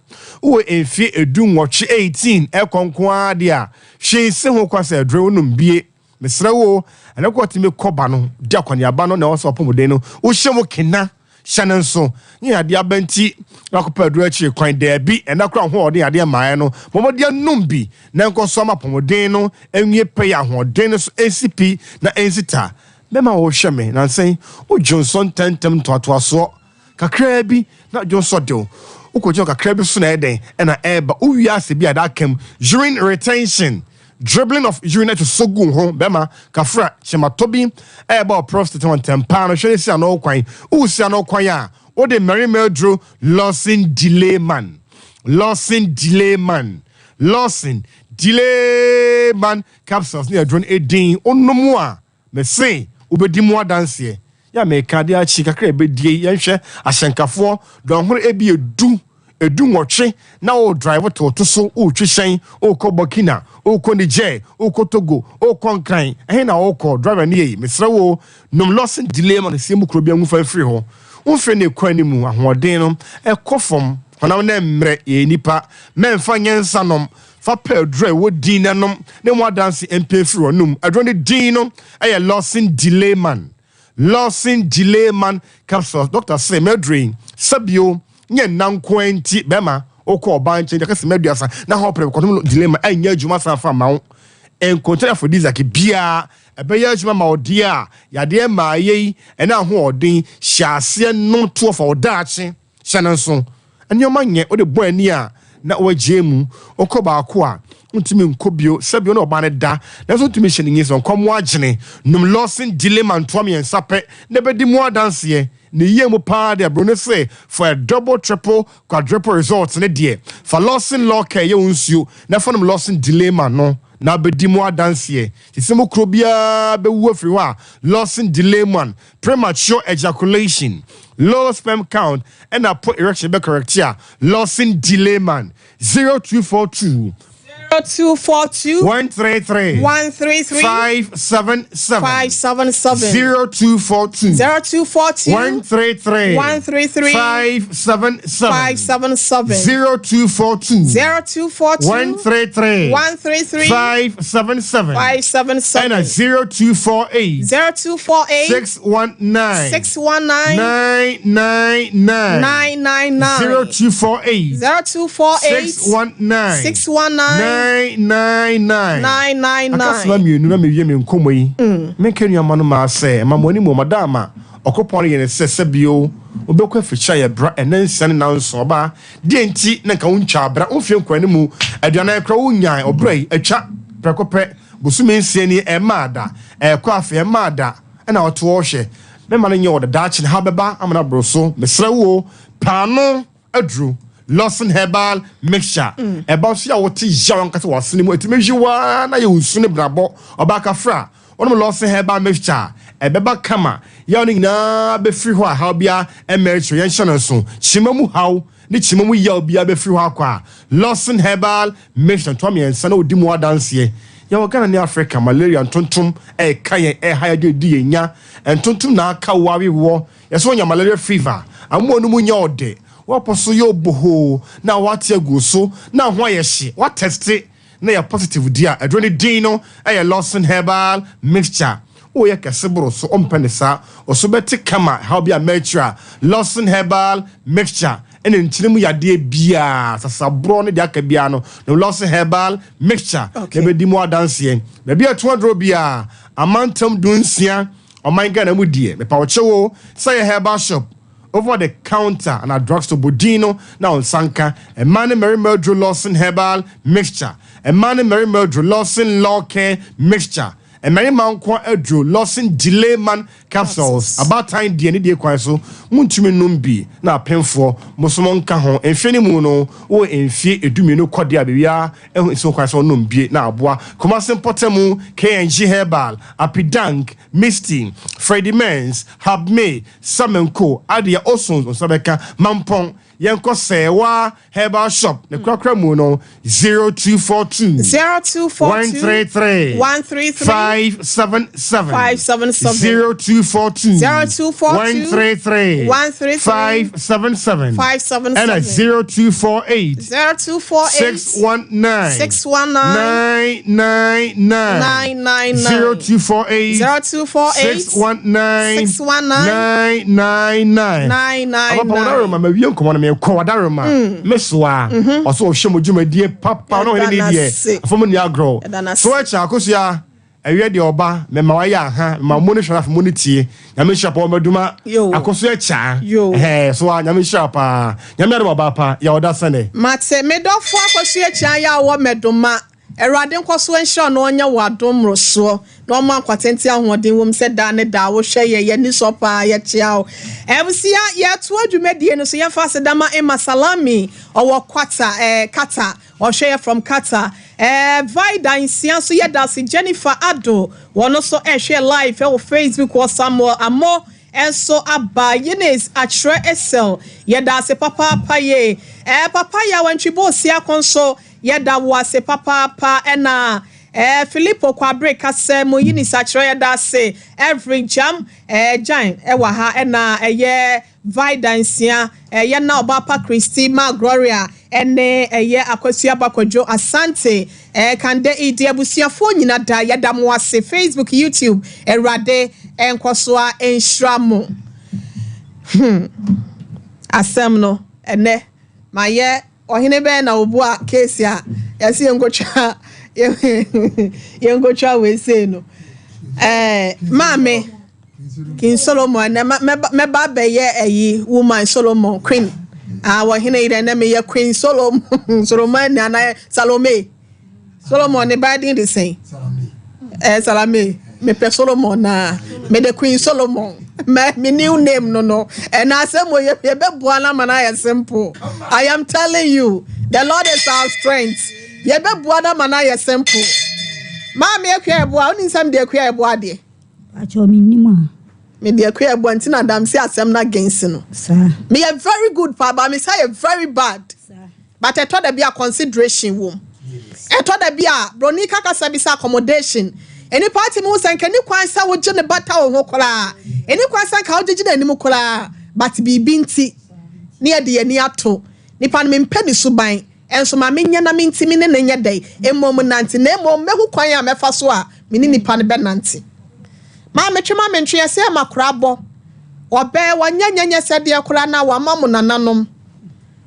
wowɔ mfie 18 18 ɛkɔ nko ara deɛ a hwee si ho kwa sɛ aduro wonom bie. Mesrɛ wo ɛno kɔ tumi kɔba no di akɔneaba no na ɛwɔ sɛ ɔpɔmuden no wohyɛ mu kena hyɛ no nso ne yadeɛ aba nti na akɔpɛ aduro akyiri kwan daabi. Ɛna kora ho ɔde yadeɛ mmaeɛ no mɔmɔde anum bi na nkɔ so ama apɔmuden no nwie pɛ yɛ ahoɔden no so ɛnsi pi na ɛnsi ta. Bɛma wɔhwɛ me nansɛn wodwo nsɔ ntɛntɛm ntoatoasoɔ kakraa bi na dwo nsɔ dew wokɔgyina kakraa bi so na ɛdɛn ɛna ɛɛba wowie ase bi a da aka urine retention, dribbling of urine to so gu ho. Bɛma kafra kyematɔ bi ɛɛba wɔ prostate ho ntɛmpaa no hwɛ ne si ano kwan. Wosi ano kwan a wode mmarima aduro Lawson Delay Man, Lawson Delay Man, Lawson Delay Man capsules ne aduro no edin onom a mese wobɛdi mu adanseɛ. Yɛ meka de akyi kakra ɛbɛdie. Yɛnhwɛ ahyɛnkafoɔ dɔnhoro ebi edu 18 na wo drive toto so wotwi hyɛn wokɔ Burkina, wokɔ Niger, wokɔ Togo, wokɔ Nkran ɛhe na wokɔ driver ne yɛyi. Mesrɛ wo nom Lawson Delay Man sie mu kuro bi angu fa mfiri hɔ womfiri ne kwan no mu ahoɔden no ɛkɔ fam honam na mmerɛ yɛ nipa mɛmfa nyɛ nsa nom fa pɛ aduro a ɛwɔ din na nom ne mu adanse mpɛ firi hɔ nom. Aduro no din no ɛyɛ Lawson Delay Man, Lawson Delay Man capsules. Doctor sɛ mɛduro yi sɛbio nyɛ nna nko nti bɛrima wokɔ ɔbaa nkyɛn deɛ kɛsɛ mɛduasa na hɔ pɛrɛ kɔtɔm delay man ɛnyɛ adwuma san fa ma wo nkonkyɛn aphrodisiac biara ɛbɛyɛ adwuma ma ɔdeɛ a yadeɛ maa yɛ yi ɛna ahoɔden hyɛ aseɛ nom toɔ fa ɔdaakye hyɛ no nso nneɛma nyɛ wode bɔ ani a na wagye mu wokɔ baako a Wontumi nkɔ bio sɛbi wo ne ɔbaa no da nanso wontumi nhyɛ no nyinsɛn. Ɔnkɔ mo agyene. Nom Lawson Dilema ntoa miensa pɛ na ɛbɛdi mu adanseɛ. Ne yie mu paa deɛ broni se for a double, triple, quadruple result ne deɛ fa Lawson Law Care yɛ wo nsuo na fa nom Lawson Dilema no na abɛdi mu adanseɛ. Sisi mu kuro biara bɛwu afiri hɔ a Lawson Dileman, premature ejaculation, low sperm count ɛna poor erection bɛ correct a Lawson Dileman. 0242. 0242. 133. 133. 577. 577. 0242. 0242. 133. 133. 577. 577. 0242. 0242. 133. 133. 577. 577. Ɛna 0248. 0248. 619. 619. 999. 999. 0248. 0248. 619. 619. 999. 999. Akasema mmienu na mewie me nkɔmmɔ yi. Menka nnuama no maa sɛ ɛma mo anim wɔ madaama ɔkɔpɔn no yɛ ne sɛ sɛ bio wobɛkɔ afikyiri a yɛbra ɛna nsia ne nanson ɔbaa deɛ nti na nka wontwa abra womfie nkɔ anim aduanan kora wonyae ɔbra yi atwa prɛko pɛ bosome nsia ni ɛmaa da ɛkɔ afei ɛmaa da ɛna ɔto ɔhwɛ mɛma no nyɛ ɔda daakye ne ha bɛba ama no aboro so mesrɛ wo paano aduru Lawson herbal mixture ɛba nso yɛ a wote yaw ankasa wɔ asene mu ɛtumi hwi waa na yɛ nsu ne brabɔ ɔbaa kafra wɔnom Lawson herbal mixture a ɛbɛba kama yaw no nyinaa bɛfiri hɔ a haw biara ɛmma akyire yɛnhyɛ no nso kyima mu haw ne kyima mu yaw biara bɛfiri hɔ akɔ a Lawson herbal mixture ntoa mmiɛnsa na ɔdi mu adanseɛ yɛwɔ Ghana ne Africa malaria ntontom ɛka yɛn ɛha yɛn adwene di yɛn nya ntontom na aka wo awewoɔ Yɛsɛ wonya malaria fever, amoa no mu nyɛ ɔdɛ, woapɔ so yɛ obohoo na woate agu so na ho ayɛ hye, woatɛste na ɛyɛ positive deɛ a, aduro no din no yɛ Lawson Herbal Mixture. Woyɛ kɛse boro so, wompɛ no saa, wo so bɛte kama, ɛhaw bi amma akyire a, Lawson Herbal Mixture ɛna nkyene mu yadeɛ biara, sasaborɔ ne deɛ aka biara no, nom Lawson Herbal Mixture na ɛbɛdi mu adanseɛ. Baabi a ɛto aduro biara, amantam dunsia, Ɔman Ghana mu deɛ mepa wo kyɛw o, sɛ yɛ herbal shop, over the counter anaa drug store bɔ din no na wo nsa nka mmaa ne mmarima aduro Lawson Herbal Mixture, mmaa ne mmarima aduro Lawson Law Care Mixture, mmarima nko aduro Lawson Delay Man Capsules, abaatan deɛ ne die kwan so montumi nnom bi na apemfoɔ mo nso monka ho, mfeɛ no mu no wowɔ mfeɛ edumienu kɔ deɛ a biribiara nsi ho kwan sɛ ɔnom bie na aboa Kumasi mpɔtamu, KNG Herbal, Apidank, Misty, Freddie Mens, Habme, Samenko, Adeɛ Osun nsa bɛka Mampɔn, yɛnkɔ Sɛɛwa Herbal Shop ne korakora mu no 0242 0242 133 133 577 577 0242 0242 133 133 577 577 ɛna 0248 0248 619 619 999 999 0248 0248 619 619 999 999. Abapa wadaroma ma wie nkɔmɔ no mekɔ wadaroma mesoa ɔsɛ ɔhwɛ mo dwumadie papa ɔno ɔhene ne Yɛda deɛ n'ase. afɔ mu nni agorɔ Yɛda n'ase. so ɛkyɛ akosua Ɛwiɛ deɛ ɔba mɛma wayɛ aha mema mo ne hwɛ afei mo ne tie nyame nhyira paa ɔmaduma Yo. akoso ɛkyaa Yo. ɛhɛɛ so a nyame nhyira paa nyame adom ɔbaa pa yɛ ɔda sɛnɛ. Mate, me dɔfo Akosua Akyia yɛ a ɔwɔ Mɛdoma. Awurade nkɔso nhyira wo na ɔnyɛ wo adom mmorosoɔ na ɔmma nkwa tenten ahoɔden wom sɛ daa ne daa wohwɛ yɛn. Yɛn ani sɔ paa, yɛkyea wo. Abusua, yɛtoa dwumadie no so. Yɛmfa aseda ma Emma Salami, ɔwɔ Kwata, eh, Qatar. Ɔhwɛ yɛ from Qatar. Eh Vida nsia nso yɛ dase Jennifer Addo wɔn nso ɛhwɛ live ɛwɔ Facebook wɔ Samuel Amoh nso aba Eunice Akyerɛ Esel yɛ dase papaapa yie eh Papa Yaw Antwibo Osiako nso yɛ da wo ase papaapa ɛna eh Philippo Kwabere Kasɛ mu Eunice Akyerɛ yɛ dase Every Jam eh Jan ɛwɔ ha ɛna ɛyɛ Vida nsia, ɛyɛ na Ɔbaapa Christy, Ma Gloria ɛne ɛyɛ Akosua Ba Kwadwo Asante, ɛɛ Kande Idi abusuafoɔ nyina da yɛda mo ase Facebook, YouTube, Awurade nkɔsoa nhyira mo. Hmm asɛm no ɛnɛ mayɛ ɔhene bɛn na ɔbua case a yɛse yɛnkɔtwa yɛnkɔtwa wei sei no ɛɛ maame. King Solomon ɛnɛ mɛba abɛyɛ ɛyi woman Solomon queen ah wɔ hene yi dɛ ɛnɛ meyɛ queen Solomon Solomon ɛnɛ anaa Salome Solomon ne ba din de sɛn? Eh, Salame. Mepɛ Solomon na mede Queen Solomon. My, me new name no no. And I said, mo yɛbɛboa no ama no ayɛ simple. I am telling you, the Lord is our strength. Yɛbɛboa no ama no ayɛ simple. Maame Akua Ɛboa, wonim sɛ mede Akua Ɛboa adeɛ? Akyɛ mennim a. Mede Akua Ɛboa nti na dam si asɛm no against no. Saa. Meyɛ very good paa, but mesa yɛ very bad. But ɛtɔ da bi a consideration wom. Ɛtɔ da bi a broni ka kasa bi sɛ accommodation. Nnipa ate mu sɛ nka ni kwan sɛ wogye ne bata wo ho koraa. Ɛni kwan sɛ nka wogyegye n'anim koraa. But biribi nti ne yɛde yɛn ani ato nipa no mempɛ ne suban. Ɛnso ma menyɛ na mentimi ne ne nyɛ dɛn mmom nante. Na mmom mɛhu kwan a mɛfa so a me ne nipa no bɛnante. Maa metwe ma mentwe ɛsɛ ɛma koraa bɔ. Ɔbɛɛ wɔnyɛ nyɛnyɛ sɛdeɛ koraa na wama mo nananom.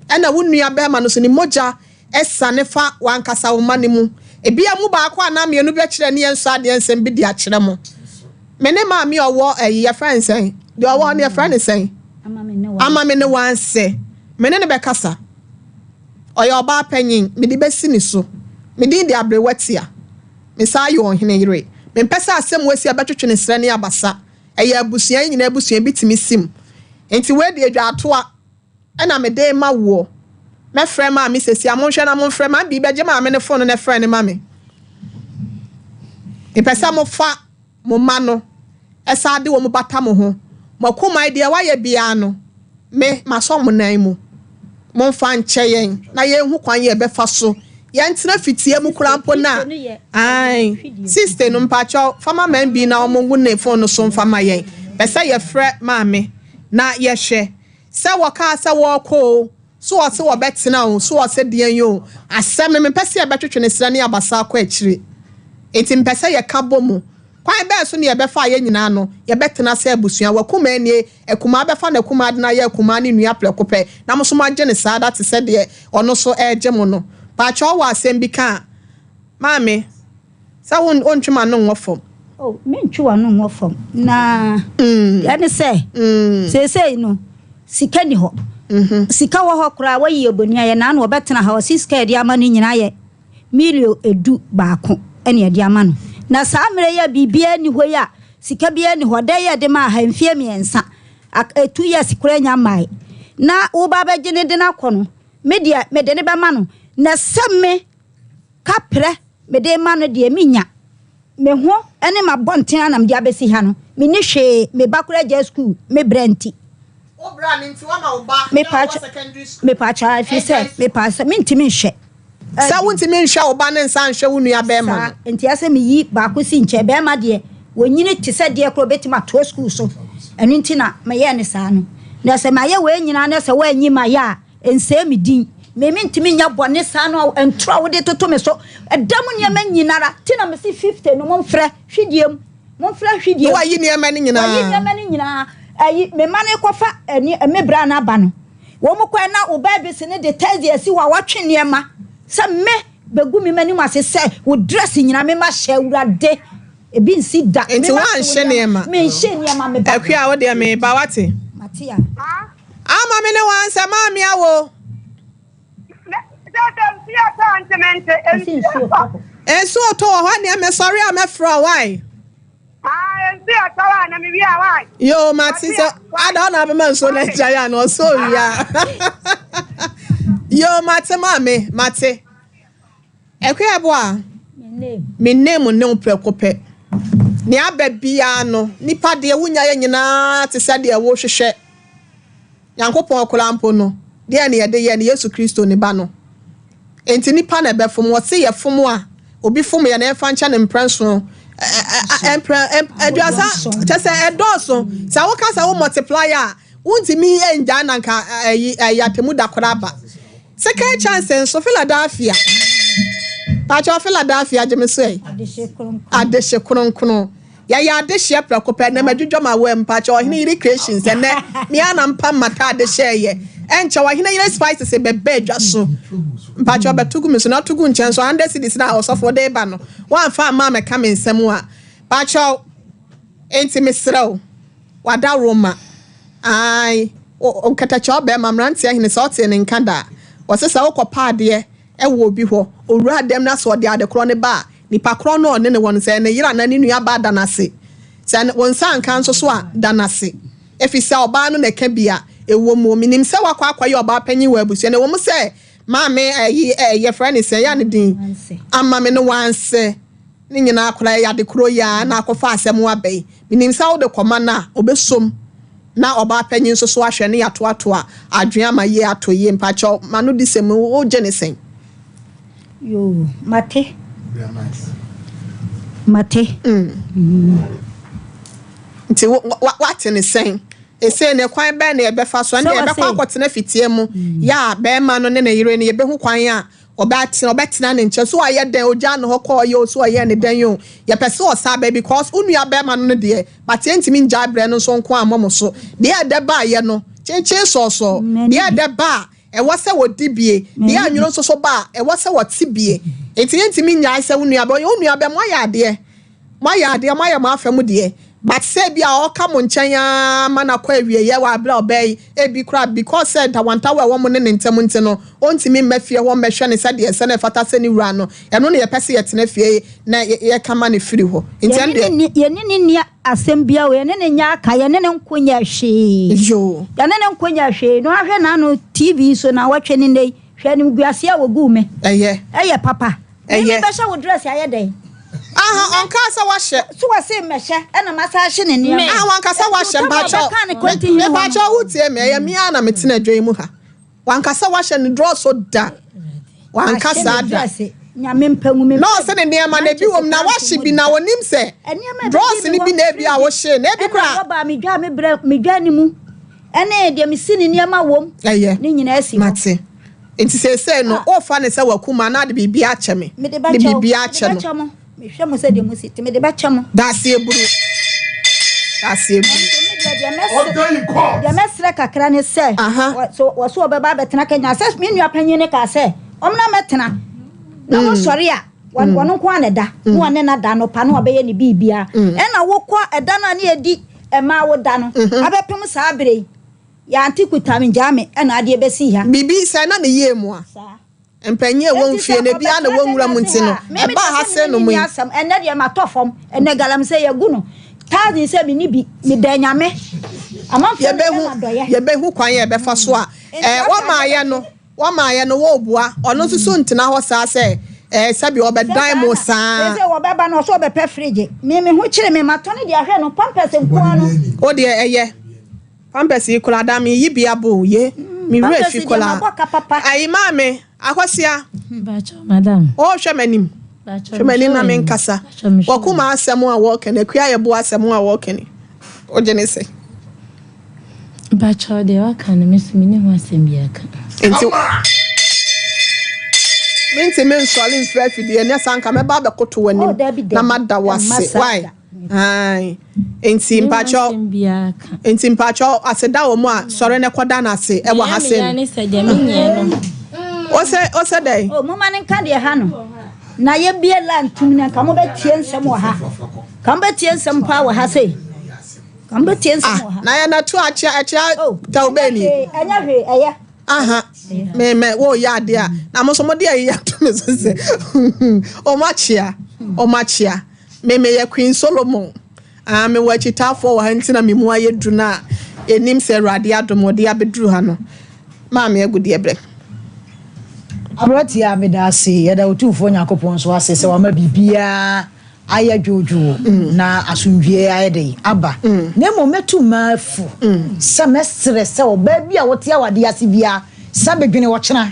Ɛna wo nua bɛrima no so ne mogya ɛsane fa w'ankasa wo mma no mu. Ebia mu baako anaa mmienu bɛkyerɛ ne yɛn nso adeɛ nsɛm bi de akyerɛ mo. Me ne maame a ɔwɔ ɛyi yɛfrɛ no sɛn? Deɛ ɔwɔ no yɛfrɛ no sɛn? Ama me ne wanse. Me ne no bɛkasa. Ɔyɛ ɔbaa panyin. Mede bɛsi ne so. Me din de Aberewa Tia. Me saa yɛ ɔhene yere. Mempɛ sɛ asɛm wɔ asi a ɛbɛtwetwe ne serɛ ne abasa. Ɛyɛ abusua yi nyinaa abusua bi tumi sim. Nti wei deɛ dwaatoa ɛna mede rema woɔ. Mɛfrɛ maame seesei a, monhwɛ na momfrɛ maame bi bɛgye maame no fon no na ɛfrɛ no ma me. Mepɛ sɛ mofa mo mma no san de wɔn bata mo ho. Mo akumaa deɛ wayɛ biara no, me, masɔ mo nan mu. Momfa nkyɛ yɛn na yɛnhu kwan yɛ bɛfa so. Yɛntena fitia mu koraa mpo na, ae, siste no mpakyɛw, fa ma man bi na wɔn ngu ne fon no so mfa ma yɛn. Pɛ sɛ yɛfrɛ maame na yɛhwɛ. Sɛ wɔkaa sɛ wɔrekɔ oo, so wɔse wɔbɛtena oo, so wɔse deɛn oo, asɛm no mempɛ sɛ yɛbɛtwetwe no serɛ ne abasa akɔ akyire. Enti mepɛ sɛ yɛka bɔ mu. Kwan bɛn so na yɛbɛfa a yɛn nyinaa no, yɛbɛtena sɛ abusua? W'akumaa nie, akumaa bɛfa n'akumaa de no ayɛ akumaa ne nua prɛko pɛ, na mo nso moagye no saa da te sɛ deɛ ɔno nso regye mo no. Paakyɛw wowɔ asɛm bi ka a, maame? Sɛ wo wontwe m'ano nwɔ fam. Oh, mentwe w'ano nwɔ fam. Na deɛ ne sɛ, seesei no, sika ni hɔ. Sika wɔ hɔ koraa, wayi oboni ayɛ na ano ɔbɛtena ha, ɔse sika a yɛde ama no nyinaa yɛ milio 11 ɛne yɛde ama no. Na saa mmerɛ yi a biribiara nni hɔ yi a, sika biara nni hɔ, dɛn yɛde maa ha mfeɛ 3, ak 2 years koraa nya mmae. Na woba abɛgye no de no akɔ no, me deɛ mede no bɛma no. Na sɛ me Kaprɛ mede rema no deɛ mennya. Me ho ne m'abɔnten ara na mede abɛsi ha no. Menni hwee, me ba koraa agyae sukuu me brɛ nti. Wo bra no nti woama wo ba na ɔwɔ secondary school Mepaakyɛw ɛfiri sɛ agyae sukuu. mepaa sɛ mentumi nhwɛ. Sɛ wontumi nhwɛ wo ba no nsa nhwɛ wo nua bɛrima no. Saa nti ɛsɛ sɛ meyi baako si nkyɛn. Bɛrima deɛ wɔnyini te sɛ deɛ koraa ɔbɛtumi atoa sukuu so. Ɛno nti na meyɛɛ no saa no. Na sɛ mayɛ wei nyinaa na sɛ woanyi mayɛ a, Nsɛe me din. Me mentumi nyɛ bɔne saa no ntoro a wode toto me so. Ɛda mu nneɛma nyinara ti na mese 50 no momfrɛ hwidie mu. Momfrɛ hwidie mu. Na wayi nneɛma no nyinaa. Wayi nneɛma no nyinaa. Ayi me mma no kɔfa ɛne me bra no aba no. Wɔn kɔɛ na wo baa bi se ne de Thursday asi hɔ a watwe nneɛma sɛ me bɛgu me m'anim ase sɛ wo dress nyinaa me ma hyɛ awurade. Ebi nsi da. Nti woanhyɛ nneɛma. Menhyɛ nneɛma me ba. Akua wo deɛ meba wate. Mate a. Ama me ne wansɛ maame awo. Nsuo tɔ wɔ hɔ neɛ mesɔre a mɛfrɛ wo why? Yoo mate sɛ ada ɔna abɛma nsuo no agyae a na ɔsɛ owia. Yoo mate maame mate. Akuaboa me name ne wo prɛko pɛ. Nea aba biara no nipa deɛ wonya yɛ nyinaa te sɛ deɛ wohwehwɛ. Nyankopɔn koraa mpo no, deɛn na yɛde yɛɛ no? Yesu Kristo, ne Ba no. Enti nnipa na ɛbɛfom. Wɔse yɛfom a, obi fom yɛn a, yɛmfa nkyɛ no mprɛ nson, mprɛ aduasa, kyɛ sɛ ɛdɔɔso. Sɛ woka sɛ wo multiply a, wontumi ngyae na nka ɛyi ɛyi atemu da koraa ba. Second chance nso, Philadelphia. Pakyɛ Philadelphia gye me so ɛ. Adehye kronkron. Yɛyɛ adehyeɛ prɛko pɛ, ɛnɛ madwidwa m'awaa mu, mpakyɛ Ɔhene Yere Creations, ɛnɛ me ara na mpam m'ataade hyɛɛyɛ, ɛnkyɛ Ɔhene Yere Spices bɛba adwa so, mpakyɛ ɔbɛto gu me so, na ɔto gu nkyɛn so, 100 cedis na ɔsɔfo de ba no, woamfa amma ammɛka me nsam a, mpakyɛ enti mesrɛ wo, w'adaworoma, ae, wo nkatakyɛ ɔbɛrima, mmeranteɛ hene, sɛ ɔtee ne nka da a, ɔse sɛ wokɔpa adeɛ. wɔ obi hɔ. Owura dɛm na sɛ ɔde ade korɔ no ba a, nipa korɔ no a ɔne no wɔ no, sɛ ɛyɛ ne yere anaa ne nua baa, da no ase. Sɛ wo nsa anka nso so a, da no ase. Efisɛ ɔbaa no na ɛka bi a, ɛwɔ mu. Menim sɛ woakɔ akɔyɛ ɔbaa panyin wɔ abusua no. Ɛwɔ mu sɛ maame ɛyi ɛ, yɛfrɛ no sɛn, yɛ a ne din ama me no, wansɛ. Ne nyinaa koraa ɛyɛ ade korɔ yi ara na akɔfa asɛm aba yi. Menim sɛ wode kɔma no a, ɔbɛsom na ɔbaa panyin nso so ahwɛ ne yɛatoatoa adwene ama yie atɔ yie. Mpakyɛw, m'ano di sɛm, wogye ne sɛn? Yoo, mate. Mate. Nti woate ne sɛn? Esei no, kwan bɛn na yɛbɛfa so? Ɛnde yɛbɛkɔ akɔtena fitia mu. Yɛ a barima no ne ne yere no, yɛbɛhu kwan a ɔbɛatena, ɔbɛtena ne nkyɛn. So ɔayɛ dɛn, ogyaa ne hɔ kɔɔeɛ o, so ɔyɛɛ ne dɛn o, yɛpɛ sɛ ɔsan ba because wo nua barima no no deɛ, but yɛntumi ngyae berɛ no nso nko ammɔ mo so. Deɛ ɛdɛ baeɛ no, kyenkyen sɔɔsɔɔ, deɛ ɛdɛ ba a, ɛwɔ sɛ wɔdi bie, deɛ anwono nso so ba a, ɛwɔ sɛ wɔte bie. Nti yɛntumi nnyae sɛ wo nua bɛ, ɔyɛ wo nua bɛ, moayɛ adeɛ. Moayɛ adeɛ, moayɛ mo afa mu deɛ, but sɛ ebia ɔka mo nkyɛn ara ma no akɔ awieɛ wɔ aberɛ a ɔbaa yi, ebi koraa because sɛ ntawantawa a ɛwɔ mo ne ne ntam nti no, ɔntumi mma fie hɔ mmɛhwɛ no sɛdeɛ ɛsɛ na ɛfata sɛ ne wura no, ɛno na yɛpɛ sɛ yɛtena fie na yɛka ma no firi hɔ. Nti ɛno deɛ. Yɛne no nni asɛm biara o, yɛne no nyɛ aka, yɛne no nko nyɛɛ hwee. Yoo. Yɛne no nko nyɛɛ hwee. Na wahwɛ n'ano TV so naawɔtwe ne nnɛ yi, hwɛ animguaseɛ a wɔguu me. Ɛyɛ. Ɛyɛ papa. Ɛyɛ. Me bɛhyɛ wo dress ayɛ dɛn? Aha, ɔnkaa sɛ wahyɛ. So wɔse mmɛhyɛ, ɛna masa ahye ne nneɛma. Ah, wanka sɛ wahyɛ, mpakyɛw. Mepakyɛw wo tie me, ɛyɛ me ara na metena adwa yi mu ha. Wanka sɛ wahyɛ ne dress da. Wanka saa da. Nyame mpɛ ngu me. Na ɔse ne nneɛma na ebi wɔ mu na wahye bi na onim sɛ dress no bi na ebi a wohye na ebi koraa. Ɛna rɔba a medwa me brɛ medwa ne mu ɛne deɛ mesi ne nneɛma wom. Ɛyɛ. Ne nyinaa si hɔ. Mate. Nti seesei no, worefa no sɛ wakum anaa de biribi akyɛ me? Mede De bɛkyɛ wo. biribi Mede akyɛ no. bɛkyɛ mo. Mehwɛ mo sɛdeɛ mosi te. Mede bɛkyɛ mo. Daaseɛ buru. Daaseɛ buru. Nanso me deɛ, deɛ mɛsrɛ, deɛ mɛsrɛ kakra ne sɛ, wɔ, so, wɔ so wɔbɛba abɛtena Kenya. Sɛ me nua panyin no kaa sɛ, ɔmmra mmɛtena, na wɔsɔre a, wɔn, wɔn nko ara na ɛda, na wɔne no ada anɔpa, na wɔabɛyɛ ne biribiara. Ɛna wokɔ ɛda no a ne yɛdi mmaa wo da no, abɛpem saa berɛ yi. Yɛante kuta me gyaa me ɛna adeɛ bɛsii ha. Biribi sɛɛ na ne yie mu a. Mpanyin a ɛwɔ mfie no ebiara na ɛwɔ nwura mu nti no ɛbaa ha sɛ nom yi. Ɛnɛ deɛ matɔ fam ɛnɛ galamsey yɛgu no thousand sɛ menni bi meda Nyame amanfoɔ no bɛma dɔyɛ. Yɛbɛhu kwan a yɛbɛfa so a ɛɛ wɔmaayɛ no wɔmaayɛ no wɔɔbua ɔno nso so ntena hɔ saa sɛ ɛɛ sɛbi ɔbɛdan mo saa. Sɛ wɔbɛba no ɔsɛ ɔbɛpɛ fridge me me ho kyere me matɔ ne deɛ ahwɛ no pampers nkoa no. Wo deɛ ɛyɛ. Pampers yi koraa da me yi bi abo o ye me werɛ fi koraa ayi maame akɔsia oh hwɛ m'anim hwɛ m'anim na me nkasa wɔkoma asɛm a wɔka ni akua yɛ bo asɛm a wɔka ni wogye ne sɛ. Mpakyɛw deɛ waka no me so me ni ho asɛm bi aka. Nti mentumi nsɔre mfiri afidie ɛnyɛ saa nka mɛba abɛkoto w'anim na mada wo ase why. Ae nti mpakyɛw nti mpakyɛw aseda wɔ mu a sɔre na kɔda no ase ɛwɔ ha se no. Ose ose dɛn. Oh moma no nka deɛ ha no na yɛbie line tum no nka mobɛtie nsɛm wɔ ha ka mobɛtie nsɛm paa wɔ ha sei ka mobɛtie nsɛm wɔ ha. Ah na yɛ na to akyea akyea oh, tawbeni. Ɛnyɛ hwee ɛyɛ. Aha me me wo yɛ adeɛ a na mo nso mo de ayi ato me so sɛ ɔmo akyea ɔmo akyea. Me meyɛ Queen Solomon. Ah, mewɔ akyitaafoɔ wɔ ha nti na me mu ayɛ duru no a ɛnim sɛ Awurade adom ɔde abɛduru ha no. Maame agudeɛ brɛ. Aberanteɛ a meda ase. Yɛda Otumfoɔ Nyankopɔn nso ase sɛ wama biribiara ayɛ dwoodwoo na asomdwoeɛ ayɛ dɛn aba. Na mmom mɛtu mmaa fo sɛ mɛsrɛ sɛ ɔbaa bi a wote awadeɛ ase biara sɛ bedwene ɔkyena.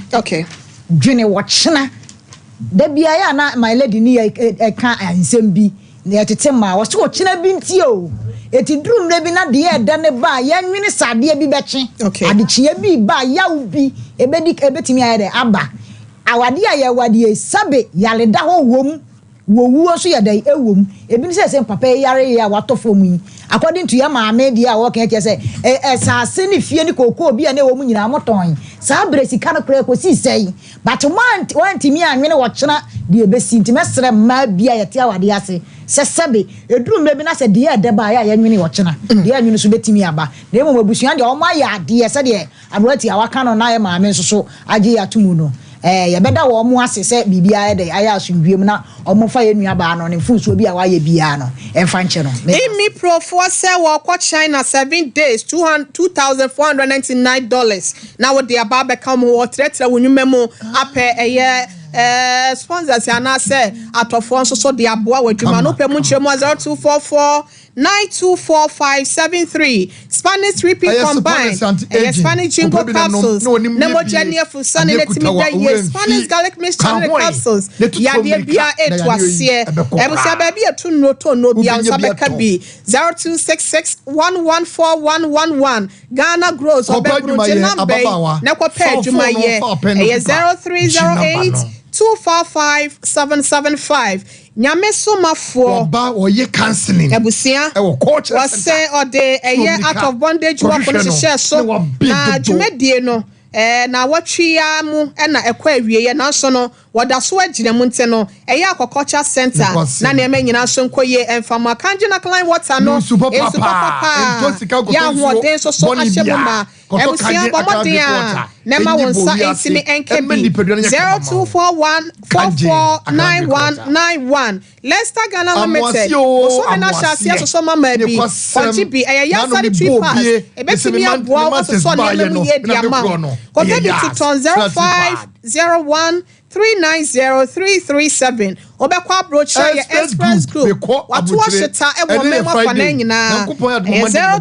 Dwene ɔkyena. Da biara yɛ a na my lady ne yɛ ka nsɛm bi na yɛtete mmaa. Ɔse ɔkyena bi nti o. Eti duru mmerɛ bi na deɛ ɛdɛ no ba a yɛnwene sɛ adeɛ bi bɛkye. Adekyeɛ bi reba a yaw bi ɛbɛdi ɛbɛtumi ayɛ dɛ aba. Awadeɛ a yɛwadeɛ yi sɛbe yareda hɔ wom, wɔwuo nso yɛ dɛn ɛwom. Ebi ne sɛ sɛ papa yi yareɛ a watɔ fam yi according to yɛ maame deɛ a ɔka kyerɛ sɛ ɛsaase ne fie ne kookoo bi a na ɛwɔ mu nyinaa motɔn. Saa berɛ sika no koraa ɛkɔsii sɛn? But moant woantumi annwene ɔkyena deɛ ɛbɛsi nti mɛsrɛ mmaa bi a yɛte awadeɛ ase sɛ sɛbe ɛduru mmerɛ bi na sɛ deɛ ɛdɛ ba a ɛyɛ a yɛnwene ɔkyena deɛ ɛnwene nso bɛtumi aba na mmom abusua deɛ wɔn ayɛ adeɛ sɛdeɛ aberewa tiawa ka no na yɛ maame nso so agye yɛ ato mu no. Ɛɛ, yɛbɛda wɔn ase sɛ biribiara ayɛ dɛn, ayɛ asomdwoeɛ mu na wɔmfa yɛn nuabaa no ne mfomsoɔ bi a wayɛ biara no mfa nkyɛ no. Meda ase. Immi Profoɔ sɛ wɔrekɔ China 7 days, $2,499 na wode aba abɛka wɔn ho, wɔretrɛtrɛ wo nnwuma mu apɛ ɛyɛ eh, sponsors anaasɛ atɔfoɔ nso so de aboa w'adwuma no. Wopɛ mu nkyerɛmu a 0244 924573 Spanish 3P Ɛyɛ Combined, Spanish anti ɛyɛ aging. Spanish Ginkgo Kɔpɛ bi na nom Capsules, na onim na yɛ mogya bie. ne afusane Adeɛ na kuta ɛtumi wa da yie, owura Spanish mfi. Garlic Mixture Ka ne ne ho ɛ. capsules, Na tutu yadeɛ mmirika biara na ɛtu yadeɛ yi aseɛ. ɛbɛkɔ Abusua koraa. baabi a ɛtu nnuro tɔ nnuro biara Wobɛnya nsa bi bɛka atɔ. bi. 0266114111 Ghana Grows Kɔpɛ ɔbɛboro gye adwumayɛ namba yi ababaawa. na kɔpɛ Fa wo phone no adwumayɛ. fa wo pen no Ɛyɛ pepa. Gye namba 0308 no. 245 775. Nyame somafoɔ. Wɔba wɔyɛ counseling. Abusua. Ɛwɔ culture center. Wɔsɛ ɔde ɛyɛ out of bondage work no Kɔhwehwɛ no hyehyɛɛ so na wabe na dodo. dwumadie no ɛɛ naawɔtwe yi ara mu na ɛkɔ awieɛ nanso no wɔda so agyina mu nti no ɛyɛ akɔ culture center Nokwasɛm. na nneɛma nyinaa nso nkɔ yie ɛmfa mo Akanji Alkaline water no No nsu nsu papaapa. papapa Ntɔ sika nkɔtɔ yɛ nsuo ahoɔden nso so bɔne ahyɛ mu biara. ma Kɔtɔ Abusua Kanji bɔ Alkaline mmɔden a water. na ɛma wo Ɛnyi bɔ nsa wiase. ntumi nka Ɛmma bi nipadua no nyɛ kama ma wo. 0241 Kanji Alkaline water. 449191 Lester Ghana Limited Amoaseɛ oo, bosome no ahyɛ aseɛ amoaseɛ. sosɔ mama bi Nokwasɛm. kɔgye bi ɛyɛ Nano yasare me tree bɔɔ pass bie. Mese me ɛbɛtumi man- aboa me wo masters asosɔ baayɛ nneɛma no, mu yie de na me ama wo korɔ no. kɔpɛ Ɛyɛ bi yas. totɔn Sanitary pad. 0501 390337 wobɛkɔ aburokyerɛ yɛ Express Express Group Group mekɔ wato aburokyire ahyeta ɛwɔ ɛne ɔman yɛ mu afa Friday nan nyinaa Nyankopɔn adom ɛyɛ ɔma de meba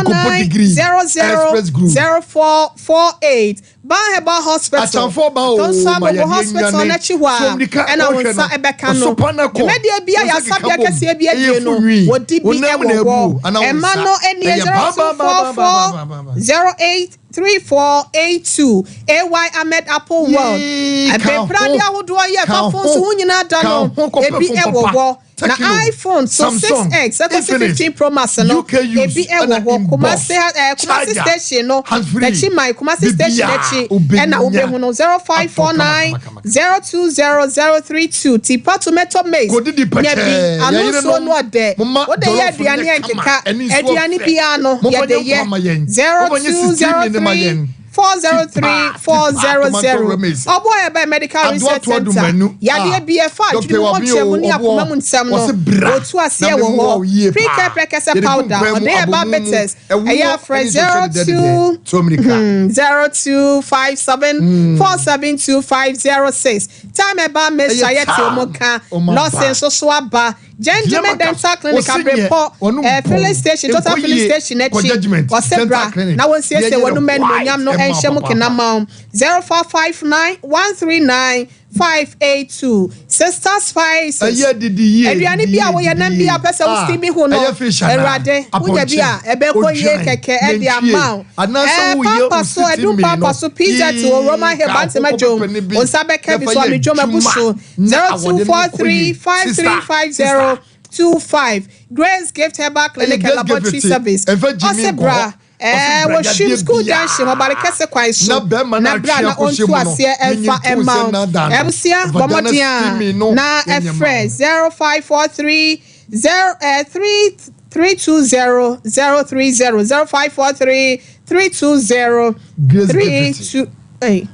mekɔbɔ degree Express Group 0249000448 Ban Herbal Hospital Atamfoɔ ba oo Atonso ma Agogo yadeɛ Hospital nnwane n'akyi hɔ a so mmirika ɛna wo ɔhwɛ nsa no ɛbɛka no ɔsopa no kɔ dwumadie bi a wo nsa yɛasabea keka bom kɛseɛ bi ɛyɛ adie no funwi wɔdi wo bi nan mu na ɛwɔ abu hɔ anaa wo ɛma nsa no ɛnie ɛyɛ 0244 baabaabaabaabaabaa 08 3482 AY Ahmed Apple World Yee, ka Ɛbɛprade ho ahodoɔ yɛ ka fa phone so ho ho nyinaa da ka no ho kɔpɛ ebi phone ɛwɔ papa hɔ na Tecno iPhone so Samsung 6X ɛkɔsi Infinix 15 Pro Max no UK use ebi ɛwɔ ɛna hɔ inbox Kumasi ɛɛ Kumasi charger station no hands free n'akyi man Kumasi station bibia n'akyi ɛna wobɛnya wobɛhu no atɔ 0549 kama 020032 Tipa tomato maize Kɔdidi nya bi pɛkyɛɛ ano nsuo yɛyerenom no ɔdɛ momma wode yɛ jollof no aduane nyɛ kama ɛnkeka ɛne nsuo aduane fɛ biara no momfa yɛde nyɛ yɛ nkwa ma yɛn momfa nyɛ sisiri ne ma 0203 yɛn 403 tipa tipa tomato 400 remix ɔbɔ ɛbɛn medical research adoatoa center dumanu yadeɛ a bi ɛfa Dr. adwene mu Wabi ɔkyɛ mu o ne ɔboɔ akoma mu nsɛm no ɔse bra wɔtu na aseɛ wɔ memmoa hɔ wo yie pre paa care prɛkɛsɛ yɛde gu powder nkwan mu ɔde ɛba abomu mu bitters ɛyɛ ɛwoɔ afrɛ ɛne nsuo hyɛ 02 dedɛdedɛ to mmirika 0257 472506 time ɛba mesa ɛyɛ yɛte ɔmo time ka ɔma lɔse ba nso so aba Gentleman Diamaka Dental Clinic ɔse nyɛ Abrepɔ ɔno eh, filling mpɔn station total nkɔ filling yie station kɔ akyi judgement ɔse dental bra clinic na wɔnsiesie yɛyɛ wɔn no mma white animuonyam no ɛma ɛnhyɛ mu kena papaapa ma wo 0559 139 582 Sister Spices ɛyɛ didi yie aduane didi bi a yie woyɛ didi nam bi a yie pɛ sɛ wo a steam ho no ɛyɛ fish anaa awurade wonya bi apɔnkye a ɛbɛkɔ yie odwan kɛkɛ ɛde nantwie ama wo anaasɛ ɛɛ woyɛ pampa so wo ɛdum sitimi pampa no so pizza te wɔ Roman yii Hill ka ho Bantama kɔpɛ dwom pɛ ne bi wo nsa bɛka na bi fa so yɛ amedwom abu adwuma so na awɔde no nkɔ 0243 yie sister sister 5350 25 Grace Gift Herbal ɛyɛ Clinic and Grace Laboratory Gift Service ɛmfa gyimi ɔse nkɔ hɔ bra ɔse ɛɛ bra wɔhwim yadeɛ school junction biaa ɔbare kɛse kwan na so bɛrima no na bra atwe na akɔhyɛ ɔntu mu no aseɛ yɛnyi ɛmfa nto ɛma sɛ wo nada no abusua bɔ vagina mmɔden a steaming no na yɛnyɛ ma ɛfrɛ wo 0543 0 3 320 030 0543 320 Grace Gift 32 ɛy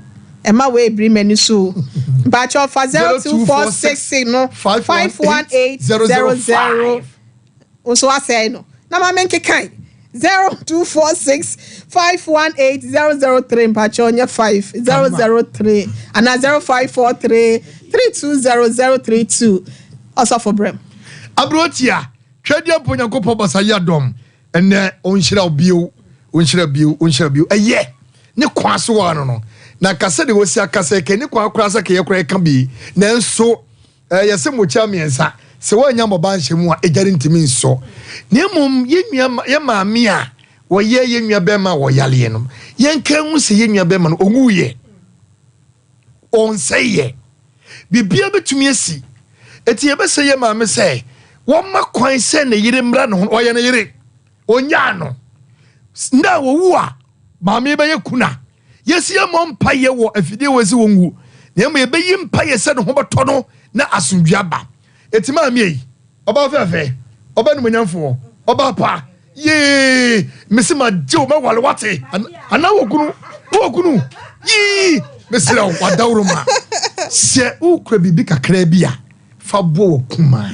ɛma wei ebiri m'ani so o mpakyɛ ɔfa 02466 no 518 518 00 005 nso asɛe no na maame nkekan 0246 518 003 mpakyɛ ɔnyɛ 5 kama 003 anaa 0543 320032 ɔsɔfo brɛm. aburotia twɛdeɛ mpo nyankopɔn basa yɛ dɔm ɛnɛ ɔnhyira wo bio ɔnhyira bio ɔnhyira bio ɛyɛ ne kwan so wɔ ano no na kasa de wɔsi akasa kɛ ne kwan koraa sɛ kɛyɛ koraa ɛka bi nanso yɛsɛ mokyia mmiɛnsa sɛ woanya mmɔba nhyɛ mu a ɛgya no ntumi nsɔ na mmom yɛn nua yɛ maame a wɔyɛ yɛn nua bɛrima a wɔyaleɛ no yɛnka hu sɛ yɛn nua bɛrima no ɔwuiɛ ɔnsɛeɛ biribiara bɛtumi asi eti yɛbɛsɛ yɛ maame sɛ wɔma kwan sɛ ne yere mmra ne ho ɔyɛ ne yere ɔnyaa no na wɔwu a maame bɛyɛ kuna yɛsi yɛmmɔ mpayɛ wɔ afidie wɔ sɛ wɔnwu na mmom yɛbɛyi mpayɛ sɛ ne ho bɛtɔ no na asomdwe aba eti maame yi ɔbaa fɛfɛ ɔbaa numonyamfoɔ ɔbaa pa yee mesi ma gye wo mɛwale wate anaa wɔ kunu wɔ kunu yii Mesrɛ wo, wadaworo ma. Sɛ wokura biribi kakraa bi a, fa boa w'akumaa.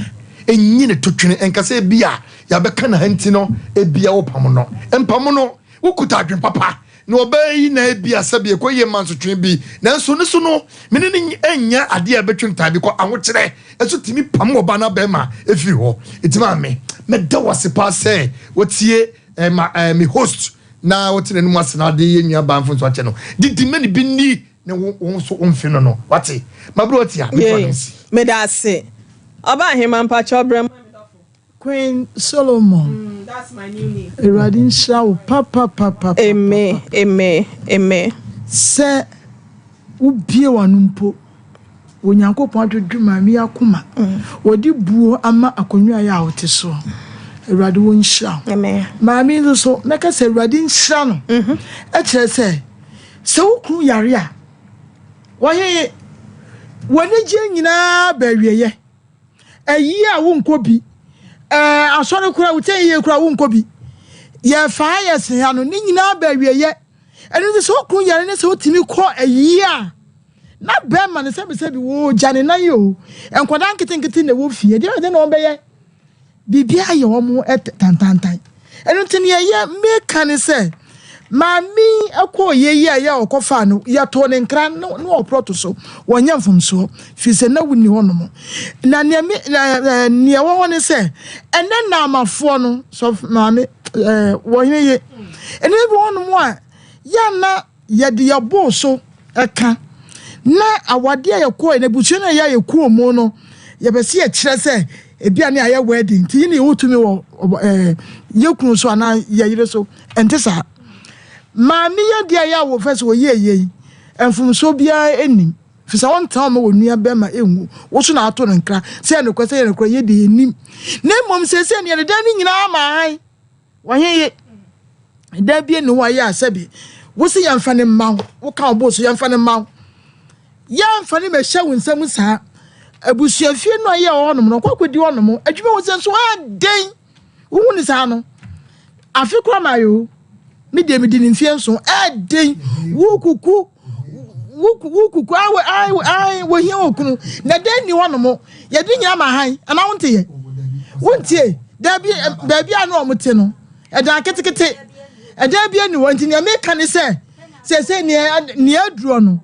Nyi no to twene. Nka sɛ ebia yɛabɛka no ha nti no, ebia wopam no. Mpam no. Wokuta adwene papa. Na ɔbaa yi na ebia sɛbe ɛkɔ yie ma nsotwe bi, nanso ne so no, me ne no nnya adeɛ a ɛbɛtwe ntaa bi kɔ. Ahokyerɛ nso tumi pam ɔbaa no abɛɛma firi hɔ. Nti maame, mɛda wo ase paa sɛ wotie eh, ma eh, me host na wote n'anim ase na ade yɛ nua baa mfonso akyɛ no. Didi ma ne bi nni ne wo wo nso wo mfe no no. Wate? Mabere wate a, mefa no nsi. Meda ase. Ɔbaa hema mpakyɛw brɛ ma me dɔfo. Queen Solomon Awurade nhyira wo papapapapapa. Amen amen amen. Sɛ wo bue w'ano mpo Onyankopɔn adwodwo maame yi akoma wɔde buo ama akonnwa yi a wote soɔ Awurade wɔ nhyira wo maame yi nso so mɛka sɛ Awurade nhyira no ɛkyerɛ sɛ sɛ wo kunu yare a wɔhe w'anigyeɛ nyinaa ba awieɛ Ayie a wonkɔ bi. Ɛɛ asɔre koraa wo tɛn yie koraa wonkɔ bi. Yɛfa ha yɛsen ha no ne nyinaa ba awieɛ. Ɛno nti sɛ okunu yare ne sɛ wotumi kɔ ayie a na bɛrima no sɛbisɛbi wɔgya ne nan o. Nkwadaa nketenkete na ɛwɔ fie ɛdeɛ ɛdeɛ na wɔbɛyɛ. Biribiara yɛ wɔn tantantan. Ɛno nti nea ɛyɛ meka ne sɛ, maame yi kɔɔ yɛ yi a yɛ a ɔkɔfaa no, yɛtoo ne nkra na ɔporɔ to so. Wɔnyɛ mfomsoɔ, firi sɛ na wonni hɔnom. Na nea me nea ɛwɔ hɔ ne sɛ, ɛnɛ Naamafoɔ no, sɔfo maame wɔhene ye, ɛnɛ bi hɔnom a yɛ a na Yɛde yɛn bo so ka na awadeɛ a yɛkɔɛ no abusua no a ɛyɛ a yɛkɔɔ mu no yɛpɛ sɛ yɛkyerɛ sɛ ebi a ne ayɛ wedding nti yi ne yɛwɔ tumi wɔ ɛɛ yɛ kunu so anaa yɛ yere so ɛnte saa maame yɛ deɛ yɛ a wɔfɛ sɛ wɔyɛ yɛ yi mfomsoɔ biara nnim fi sɛ wɔntena wɔn wɔ nua bɛrima ɛngu wo so na ato no nkra sɛ yɛ nokorɛ sɛ yɛ nokorɛ yɛ deɛ yɛnim na mmom sɛ sɛ ne yɛde dan no nyinaa ma ahan Wɔhe ye, da bi ne hɔ a yɛ a sɛbi wo se yɛmfa ne mma wo, woka wo bo so yɛmfa ne mma wo. Yɛmfa ne mɛhyɛ wo nsam saa. Abusuafie no a yɛ wɔ hɔnom no, ɔkɔ akɔdi hɔnom. Adwuma wɔ sɛ nso ɛden. Wohu ne saa no. Afe koraa ma ayɛ o. Me deɛ medi ne mfeɛ nson. Ɛden. Wo kuku wo kuku awe awe ae wɔhia wɔ kunu na dɛn ni hɔ nom yɛde nyina ma han anaa wonte yɛ wontie daabi baabi a na wɔn te no ɛdan ketekete ɛdan bi ani hɔ nti nea meka ne sɛ sɛsɛ nea nea aduro no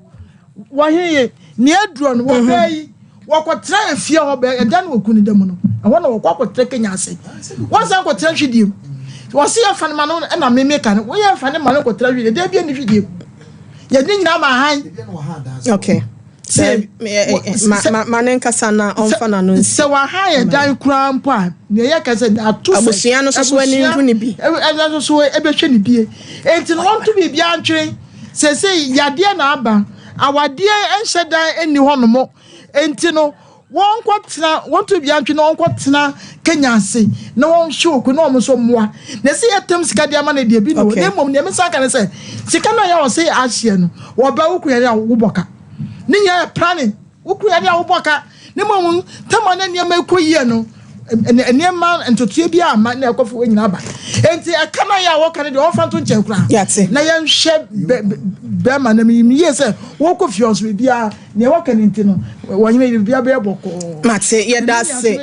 wɔhe ye nea aduro no wɔbɛɛ yi wɔkɔtena efie hɔ bɛɛ ɛdan wɔ kunu da mu no ɛhɔ na wɔkɔ akɔtena kenya ase wɔnsan kɔtena hwidie mu wɔsi yɛ fa ne ma no ɛna meme ka no wɔyɛ fa ne ma no kɔtena hwidie ɛdan bi ani hwidie mu yɛde ne nyinaa ma ahan. Okay. Sɛ ma ma ne nkasa na ɔmfa n'ano nsi. Sɛ wahan yɛ dan koraa mpo a nea yɛ ka sɛ ato sɛ abusua no soso ani nhu ne bi. Ɛna soso ɛbɛhwɛ ne bie. Enti no wɔnto biribiara ntwene. Sɛsɛ yadeɛ na aba awadeɛ nhyɛ dan nni hɔ nom. Enti no Wɔnkɔtena, wɔnto biribiara ntwe na wɔnkɔtena Kenya ase na wɔnhwɛ oku na wɔn nso mmoa. Na ɛsɛ yɛtam sika de ama no deɛ bi na wɔ. Na mmom deɛ mesan ka ne sɛ, sika no a yɛ ɔse ahyeɛ no, wɔba wo kunu yare a wobɔ ka. Ne nyinaa yɛ planning. Wo kunu yare a wobɔ ka. Na mmom tama na nneɛma ɛkɔ yie no, nneɛma ntotoeɛ bi ama na ɛkɔfo wɔ nyinaa ba. Enti ɛka no a yɛ a wɔka no deɛ wɔmfa nto nkyɛn koraa. Na yɛnhwɛ bɛrima no yie sɛ wɔkɔ fie nso biribiara Nea waka no nti no, wɔnyene yere biribiara bɛyɛ bɔkɔɔ. Mate, yɛda ase,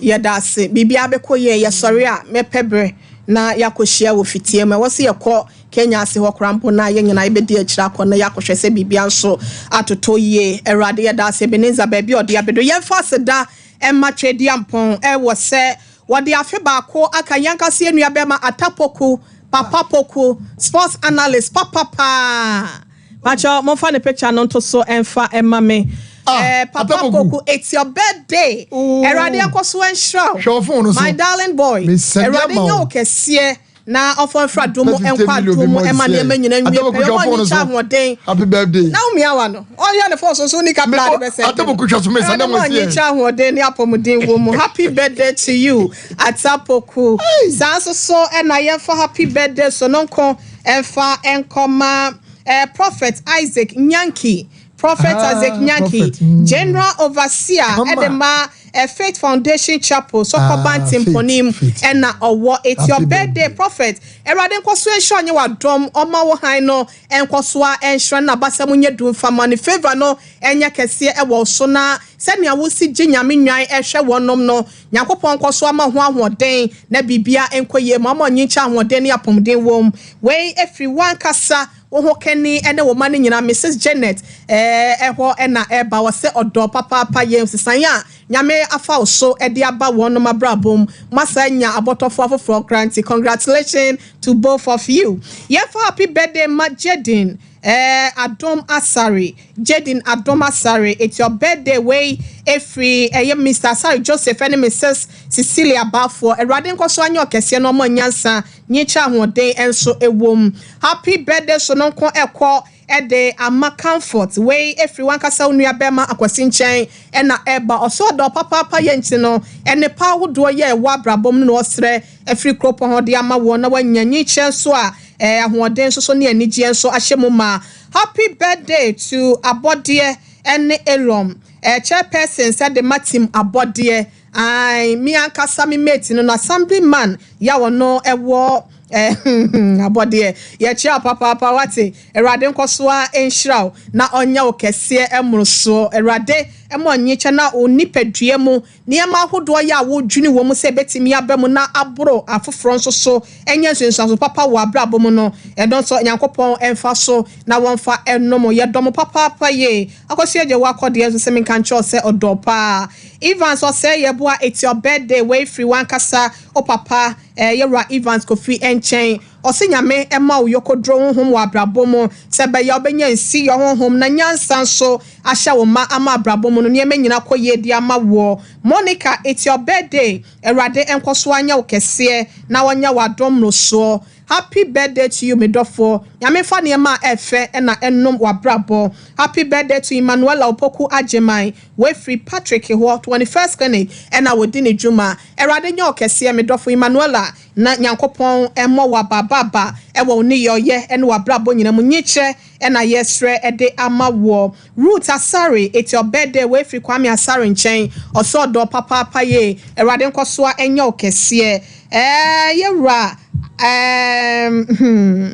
yɛda ase. Biribiara bɛkɔ yie. Yɛsɔre a, mɛpɛ berɛ na yɛakɔhyia wɔ fitia mu. Ɛwɔ sɛ yɛkɔ Kenya ase hɔ koraa mpo na yɛn nyinaa yɛbɛdi akyire akɔ na yɛakɔhwɛ sɛ biribiara nso atotɔ yie. Awurade, yɛda ase. Ebenezer, baabi a ɔde abɛduru. Yɛmfa aseda mma Tweaduampɔn wɔ sɛ wɔde afe baako aka yɛn ankasa yɛn nuabɛrima Atta Poku, Papa Poku, sports analyst papa paa. Pacho momfa ne picture no nto so ɛmfa ɛma me. Ah, eh, Papa Poku, it's your birthday. Awurade ɛnkɔ so ɛnhyira wo. My darling boy. Awurade nyɛ wo kɛseɛ na ɔfɔ mfra dom mu ɛnkɔ adom mu ɛma nneɛma nyina nwie pɛ. Ɔma ɔnyi kyɛ ahoɔden. Happy birthday. Na wo mia wa no. Ɔyɛ ne fɔn so so ni kapla de bɛsɛ. Atapoku hwɛ so me sɛ na mo sie. Ɔnyi kyɛ ahoɔden ne apɔmuden wɔ mu. Happy birthday to you. Atapoku. Saa nso so ɛna yɛmfa happy birthday so no nko ɛmfa ɛnkɔma Eh Prophet Isaac Nyanki, Prophet ah, Isaac Nyanki, Prophet, mm. General Overseer ɛde ma Faith Foundation Chapel, Sɔkɔba Ah, Ntempɔne mu Faith, Faith. ɛna ɔwɔ. It's your Happy birthday, Prophet. Awurade nkɔ so nhyira ɔnyɛ w'adɔm, ɔma wo hann no nkɔ so ara nhyerɛn na n'abasa mu nyɛ duru mfa ma ne favour no nyɛ kɛseɛ ɛwɔ wo so na sɛnea wosi gye Nyame nnwan hwɛ wɔnom no, Nyankopɔn nkɔ so ama ho ahoɔden na biribiara nkɔ yie ma ɔma ɔnyin kyɛ ahoɔden ne apɔmuden wom. Wei firi w'ankasa wo ho kani ne wo mma no nyinaa Misis Janet hɔ na ɛreba. Ɔsɛ ɔdɔ papaapa yɛ nsesaeɛ a Nyame afa wo so de aba wɔnom abrabɔ mu. Moasan anya abɔtɔfoɔ afoforɔ koraa nti congratulations to both of you. Yɛmfa happy birthday mma Jaden Adom Asare. Jaden Adom Asare, it's your birthday wei ɛfiri ɛyɛ Mister Asare Joseph ɛne Misis Cecilia Baffour. Awurade nkɔso anyɛ ɔkɛseɛ na ɔmɔ nyansa nyikyɛ ahoɔden nso ɛwom. Happy birthday sononko ɛkɔ ɛde ama Comfort wei ɛfiri wankasa wo nua bɛɛma Akwasi nkyɛn ɛna ɛba. Ɔsɛ ɔdɔ papaapa yɛ nti no nnepa ahodoɔ yɛ ɛwɔ abrabɔ mu no na ɔsrɛ ɛfiri kuropɔn hɔ de ama woɔ na wanya nyikyɛ nso a ahoɔden nso so ne anigyeɛ nso ahyɛ mu ma. Happy birthday to Abɔdeɛ ɛne Elom chairperson sɛ de ma team Abɔdeɛ. Ae me ankasa me mate no no assembly man ya ɔno ɛwɔ abɔdeɛ yɛkyea wo papaapa wate awurade nkɔso ara nhyira wo na ɔnyɛ wo kɛseɛ mmorosoɔ awurade ma ɔnyekyɛ na wo nipadua mu nneɛma ahodoɔ yɛ a wodwene wɔ mu sɛ ɛbɛtumi aba mu na aboro afoforɔ nso so anya nsunsuanso papa wɔ abrabɔ mu no ɛno nso Nyankopɔn mfa so na wɔmfa nnom yɛdɔ mo papaapa yie Akosua gye wo akɔdeɛ nso sɛ menka nkyerɛ wo sɛ ɔdɔ wo paa Evans Ɔsɛe Yeboah it's your birthday wei firi wankasa wo papa eh, Yɛwura Evans Kofi nkyɛn Ɔse Nyame mma wo yokoduro honhom wɔ abrabɔ mu sɛ ɛbɛyɛ wobɛnya nsiyɔ honhom na nyansa nso ahyɛ wo ma ama abrabɔ mu no nneɛma nyina kɔ yie de ama woɔ Monica it's your birthday Awurade nkɔso ara nyɛ wo kɛseɛ na ɔnyɛ wo adom mmorosoɔ Happy birthday to you me dɔfoɔ Nyame nfa nneɛma a ɛfɛ na ɛnom w'abrabɔ Happy birthday to Emmanuella Opoku Agyeman wafiri Patrick hɔ 21st clinic ɛna wɔdi ne dwuma Awurade nyɛ wo kɛseɛ me dɔfo Emmanuella na Nyankopɔn mmɔ wo ababaaba ɛwɔ wo nneyɔeɛ ɛne w'abrabɔ nyina mu nyikyerɛ ɛna yɛsrɛ de ama woɔ Ruth Asare it's your birthday wei firi Kwame Asare nkyɛn ɔsɛ ɔdɔ papaapa yie Awurade nkɔsoa nyɛ wo kɛseɛ ɛɛ yɛwura ɛɛm hmm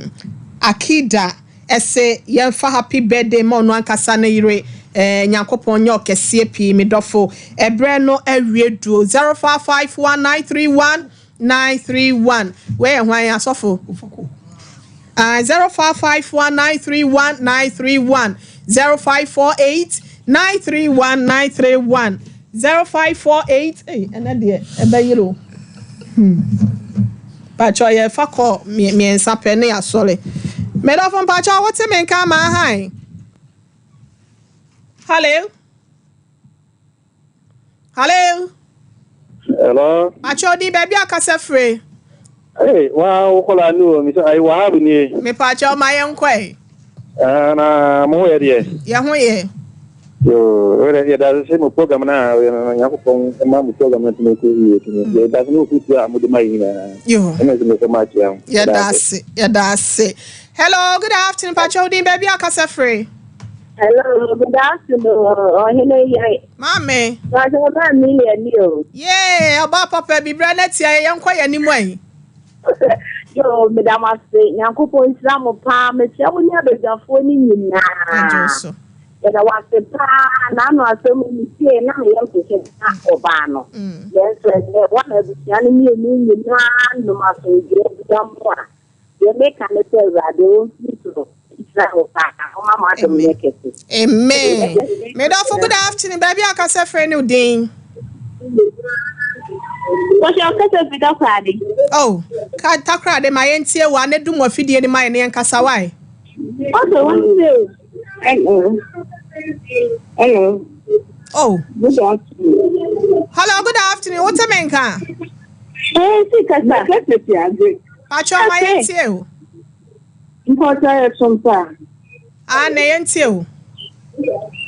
Akida ɛse yɛmfa happy birthday ma ɔno ankasa ne yere ɛɛ Nyankopɔn nyɛ wo kɛseɛ pii me dɔfo ɛberɛ no awie duo 05519319 931 wei yɛ hwan asɔfo ah 0551 931 931 0548 931 931 0548 ei ɛnɛ deɛ ɛbɛyere o hmm pakyɛ yɛfa kɔ mmiɛnsa pɛ ne asɔre medɔfo mpakyɛ wote me nka ma ahan hello Hello. Hello. Pacho di baabi a kasa firi. Hey, wa wokola ni o, mi sɛ ayi Wahab nie. Me pacho ma yɛn kɔ ɛ. Ah, na mo ho yɛ deɛ. Yɛ ho yɛ. Yo, o de yɛ da se mo program na yɛ no Nyankopɔn ma mo program na tumi kɔ yie tumi. Yɛ da se mo futu a mo de ma yi nyinaa. Yo. Ɛna se mo sɛ ma akyia ho. Yɛ da ase, yɛ da ase. Hello, good afternoon. Pacho di baabi a kasa firi. Hello, good afternoon, Ɔhene yere. Maame. Maame ɔbaa mi yɛ ni o. Yee, ɔbaa papa bi brɛ na tia yɛ yɛn kɔ yɛn anim ayi. Yo, meda mo ase. Nyankopɔn nhyira mo paa. Mekyia mo ne abadwafoɔ no nyinaa. so. Yɛda wo ase paa. N'ano asɛm yi metie na meyɛ nkeke na ɔbaa no. Mm. Nanso ɛnɛ woama abusua no mmienu nyinaa nom asomdwoeɛ bia mu a. Deɛ meka ne sɛ Awurade ɔmfiri soro nhyira wo paa ɔma mo adom nyɛ kɛse. Amen. Medɔfo good afternoon. Baabi a kasa frɛ ne wo din. Wɔhyɛ ɔkasa fi Takoradi. Oh, ka Takoradi ma yɛntie wo a na dum afidie no ma yɛ ne yɛnkasa wae. Okay, one day. Hello. Hello. Oh. Good afternoon. Hello, good afternoon. Wote me nka? Eh, si kasa. Kasa ti ade. Pacho ma yɛn tie o. Mpɔtɔ yɛ sompa. Ah, na yɛn tie o.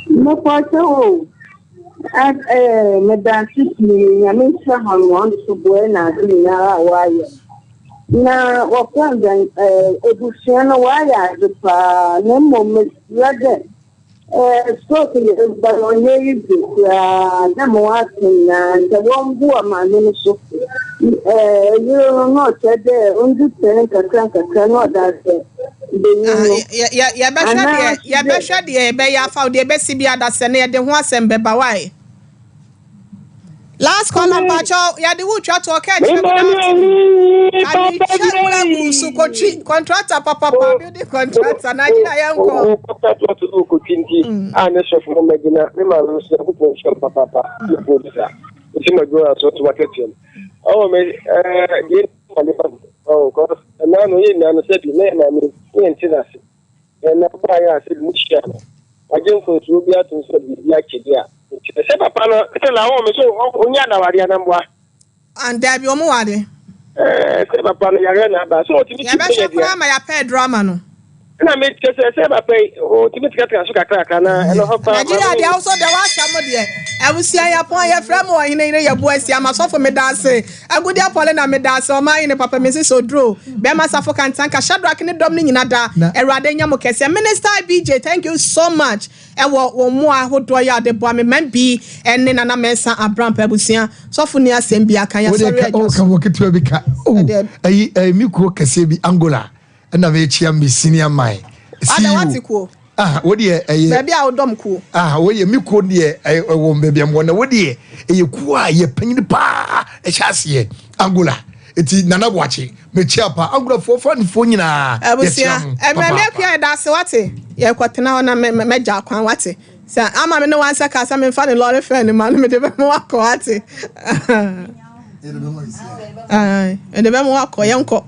Mpɔtɔ o. Eh, medase pii nyame nhyira hɔn wɔn so boɛ na ade nyinara a wɔayɛ. Na wɔfrɛ dɛn eh, ebusua no wɔayɛ adze paa na mmom mesrɛ dɛ. Eh, stroke yɛ ba no ɔnyɛ easy koraa na ma w'ase nyinaa nkyɛ wɔmboa maame no so. Eh, yere no na ɔkyerɛ dɛ ondzi tsɛn nkakra nkakra na ɔda ahyɛ banyin no. Yɛbɛhwɛ deɛ yɛbɛhwɛ deɛ yɛbɛyɛ afa wo deɛ ɛbɛsi bi adasɛ no yɛde ho asɛm bɛba wae. Last caller mpakyɛw yɛde wo twa toɔ kɛ kyerɛ good afternoon. Kane twa wura gu so kotwi contractor papapa building contractor Nigeria yɛn kɔ. Kɔkɔ to to do kotwi nti a ne sɔfo mo magyina me maame nso Nyankopɔn nhyira no papaapa ne fo bisa nti ma dwuma so to wakatua mu ɔwɔ me ɛɛ deɛ ma me ba ɔwɔ kɔ ɛnaa no yɛ nyinaa no sɛ bi na yɛ maame ne yɛn te n'ase Ɛna ɔbaeɛ a sɛbi mohyia no, wagye mfomsoɔ bi atom sɛ ɔde biribi akyɛ bi a, nkyerɛ sɛ papa no sɛ na ɔwɔ me so ɔnyɛ adawadeɛ anaa mboa? And daabi ɔmo wɔ ade. Ɛɛ sɛ papa no yareɛ na aba sɛ ɔtumi ti Yɛbɛhwɛ yɛ deɛ. koraa ma yɛapɛ aduro ama no. Ɛna me kyerɛ sɛ sɛ papa yi ɔtumi tenatena so kakrakra na ɛno hɔ paa. Nigeria deɛ wosɔ deɛ w'asɛm deɛ abusua yɛpɔn yɛfrɛ mo ɔhene yere yɛbo asi ama sɔfo medaase Agudeɛ Paulina medaase ɔman hene papa mesi sɛ oduro bɛma safo kantanka Shadrack ne dɔm no nyina da Awurade nyɛ mo kɛseɛ Minister IBJ thank you so much ɛwɔ wo mmoa ahodoɔ yi a wode boa me man bi ɛne Nana Mensah Abrampa abusua sɔfo ni asɛm bi aka yɛasɔre adwa so. Wodeɛ ka wɔ ketewa bi ka oh ɛyi ɛyi me kuo kɛseɛ bi Angola ɛna mekyia me senior man Ada wate kuo. Ah, wo deɛ ɛyɛ. Baabi a wodɔm kuo. Ah, wo deɛ me kuo deɛ ɛwɔ baabi a mewɔ na wo deɛ ɛyɛ kuo a yɛ panyin paa ɛhyɛ aseɛ Angola eti Nana Boakye mekyia paa Angolafoɔ fanfoɔ nyinaa Abusua, ɛmɛ me akua yɛda ase wate yɛkɔtena hɔ na mɛgya kwan wate sɛ ama me ne wansa kaa sɛ memfa ne lɔre fɛ ne ma no mede bɛma wakɔ wate mede bɛma wakɔ yɛnkɔ.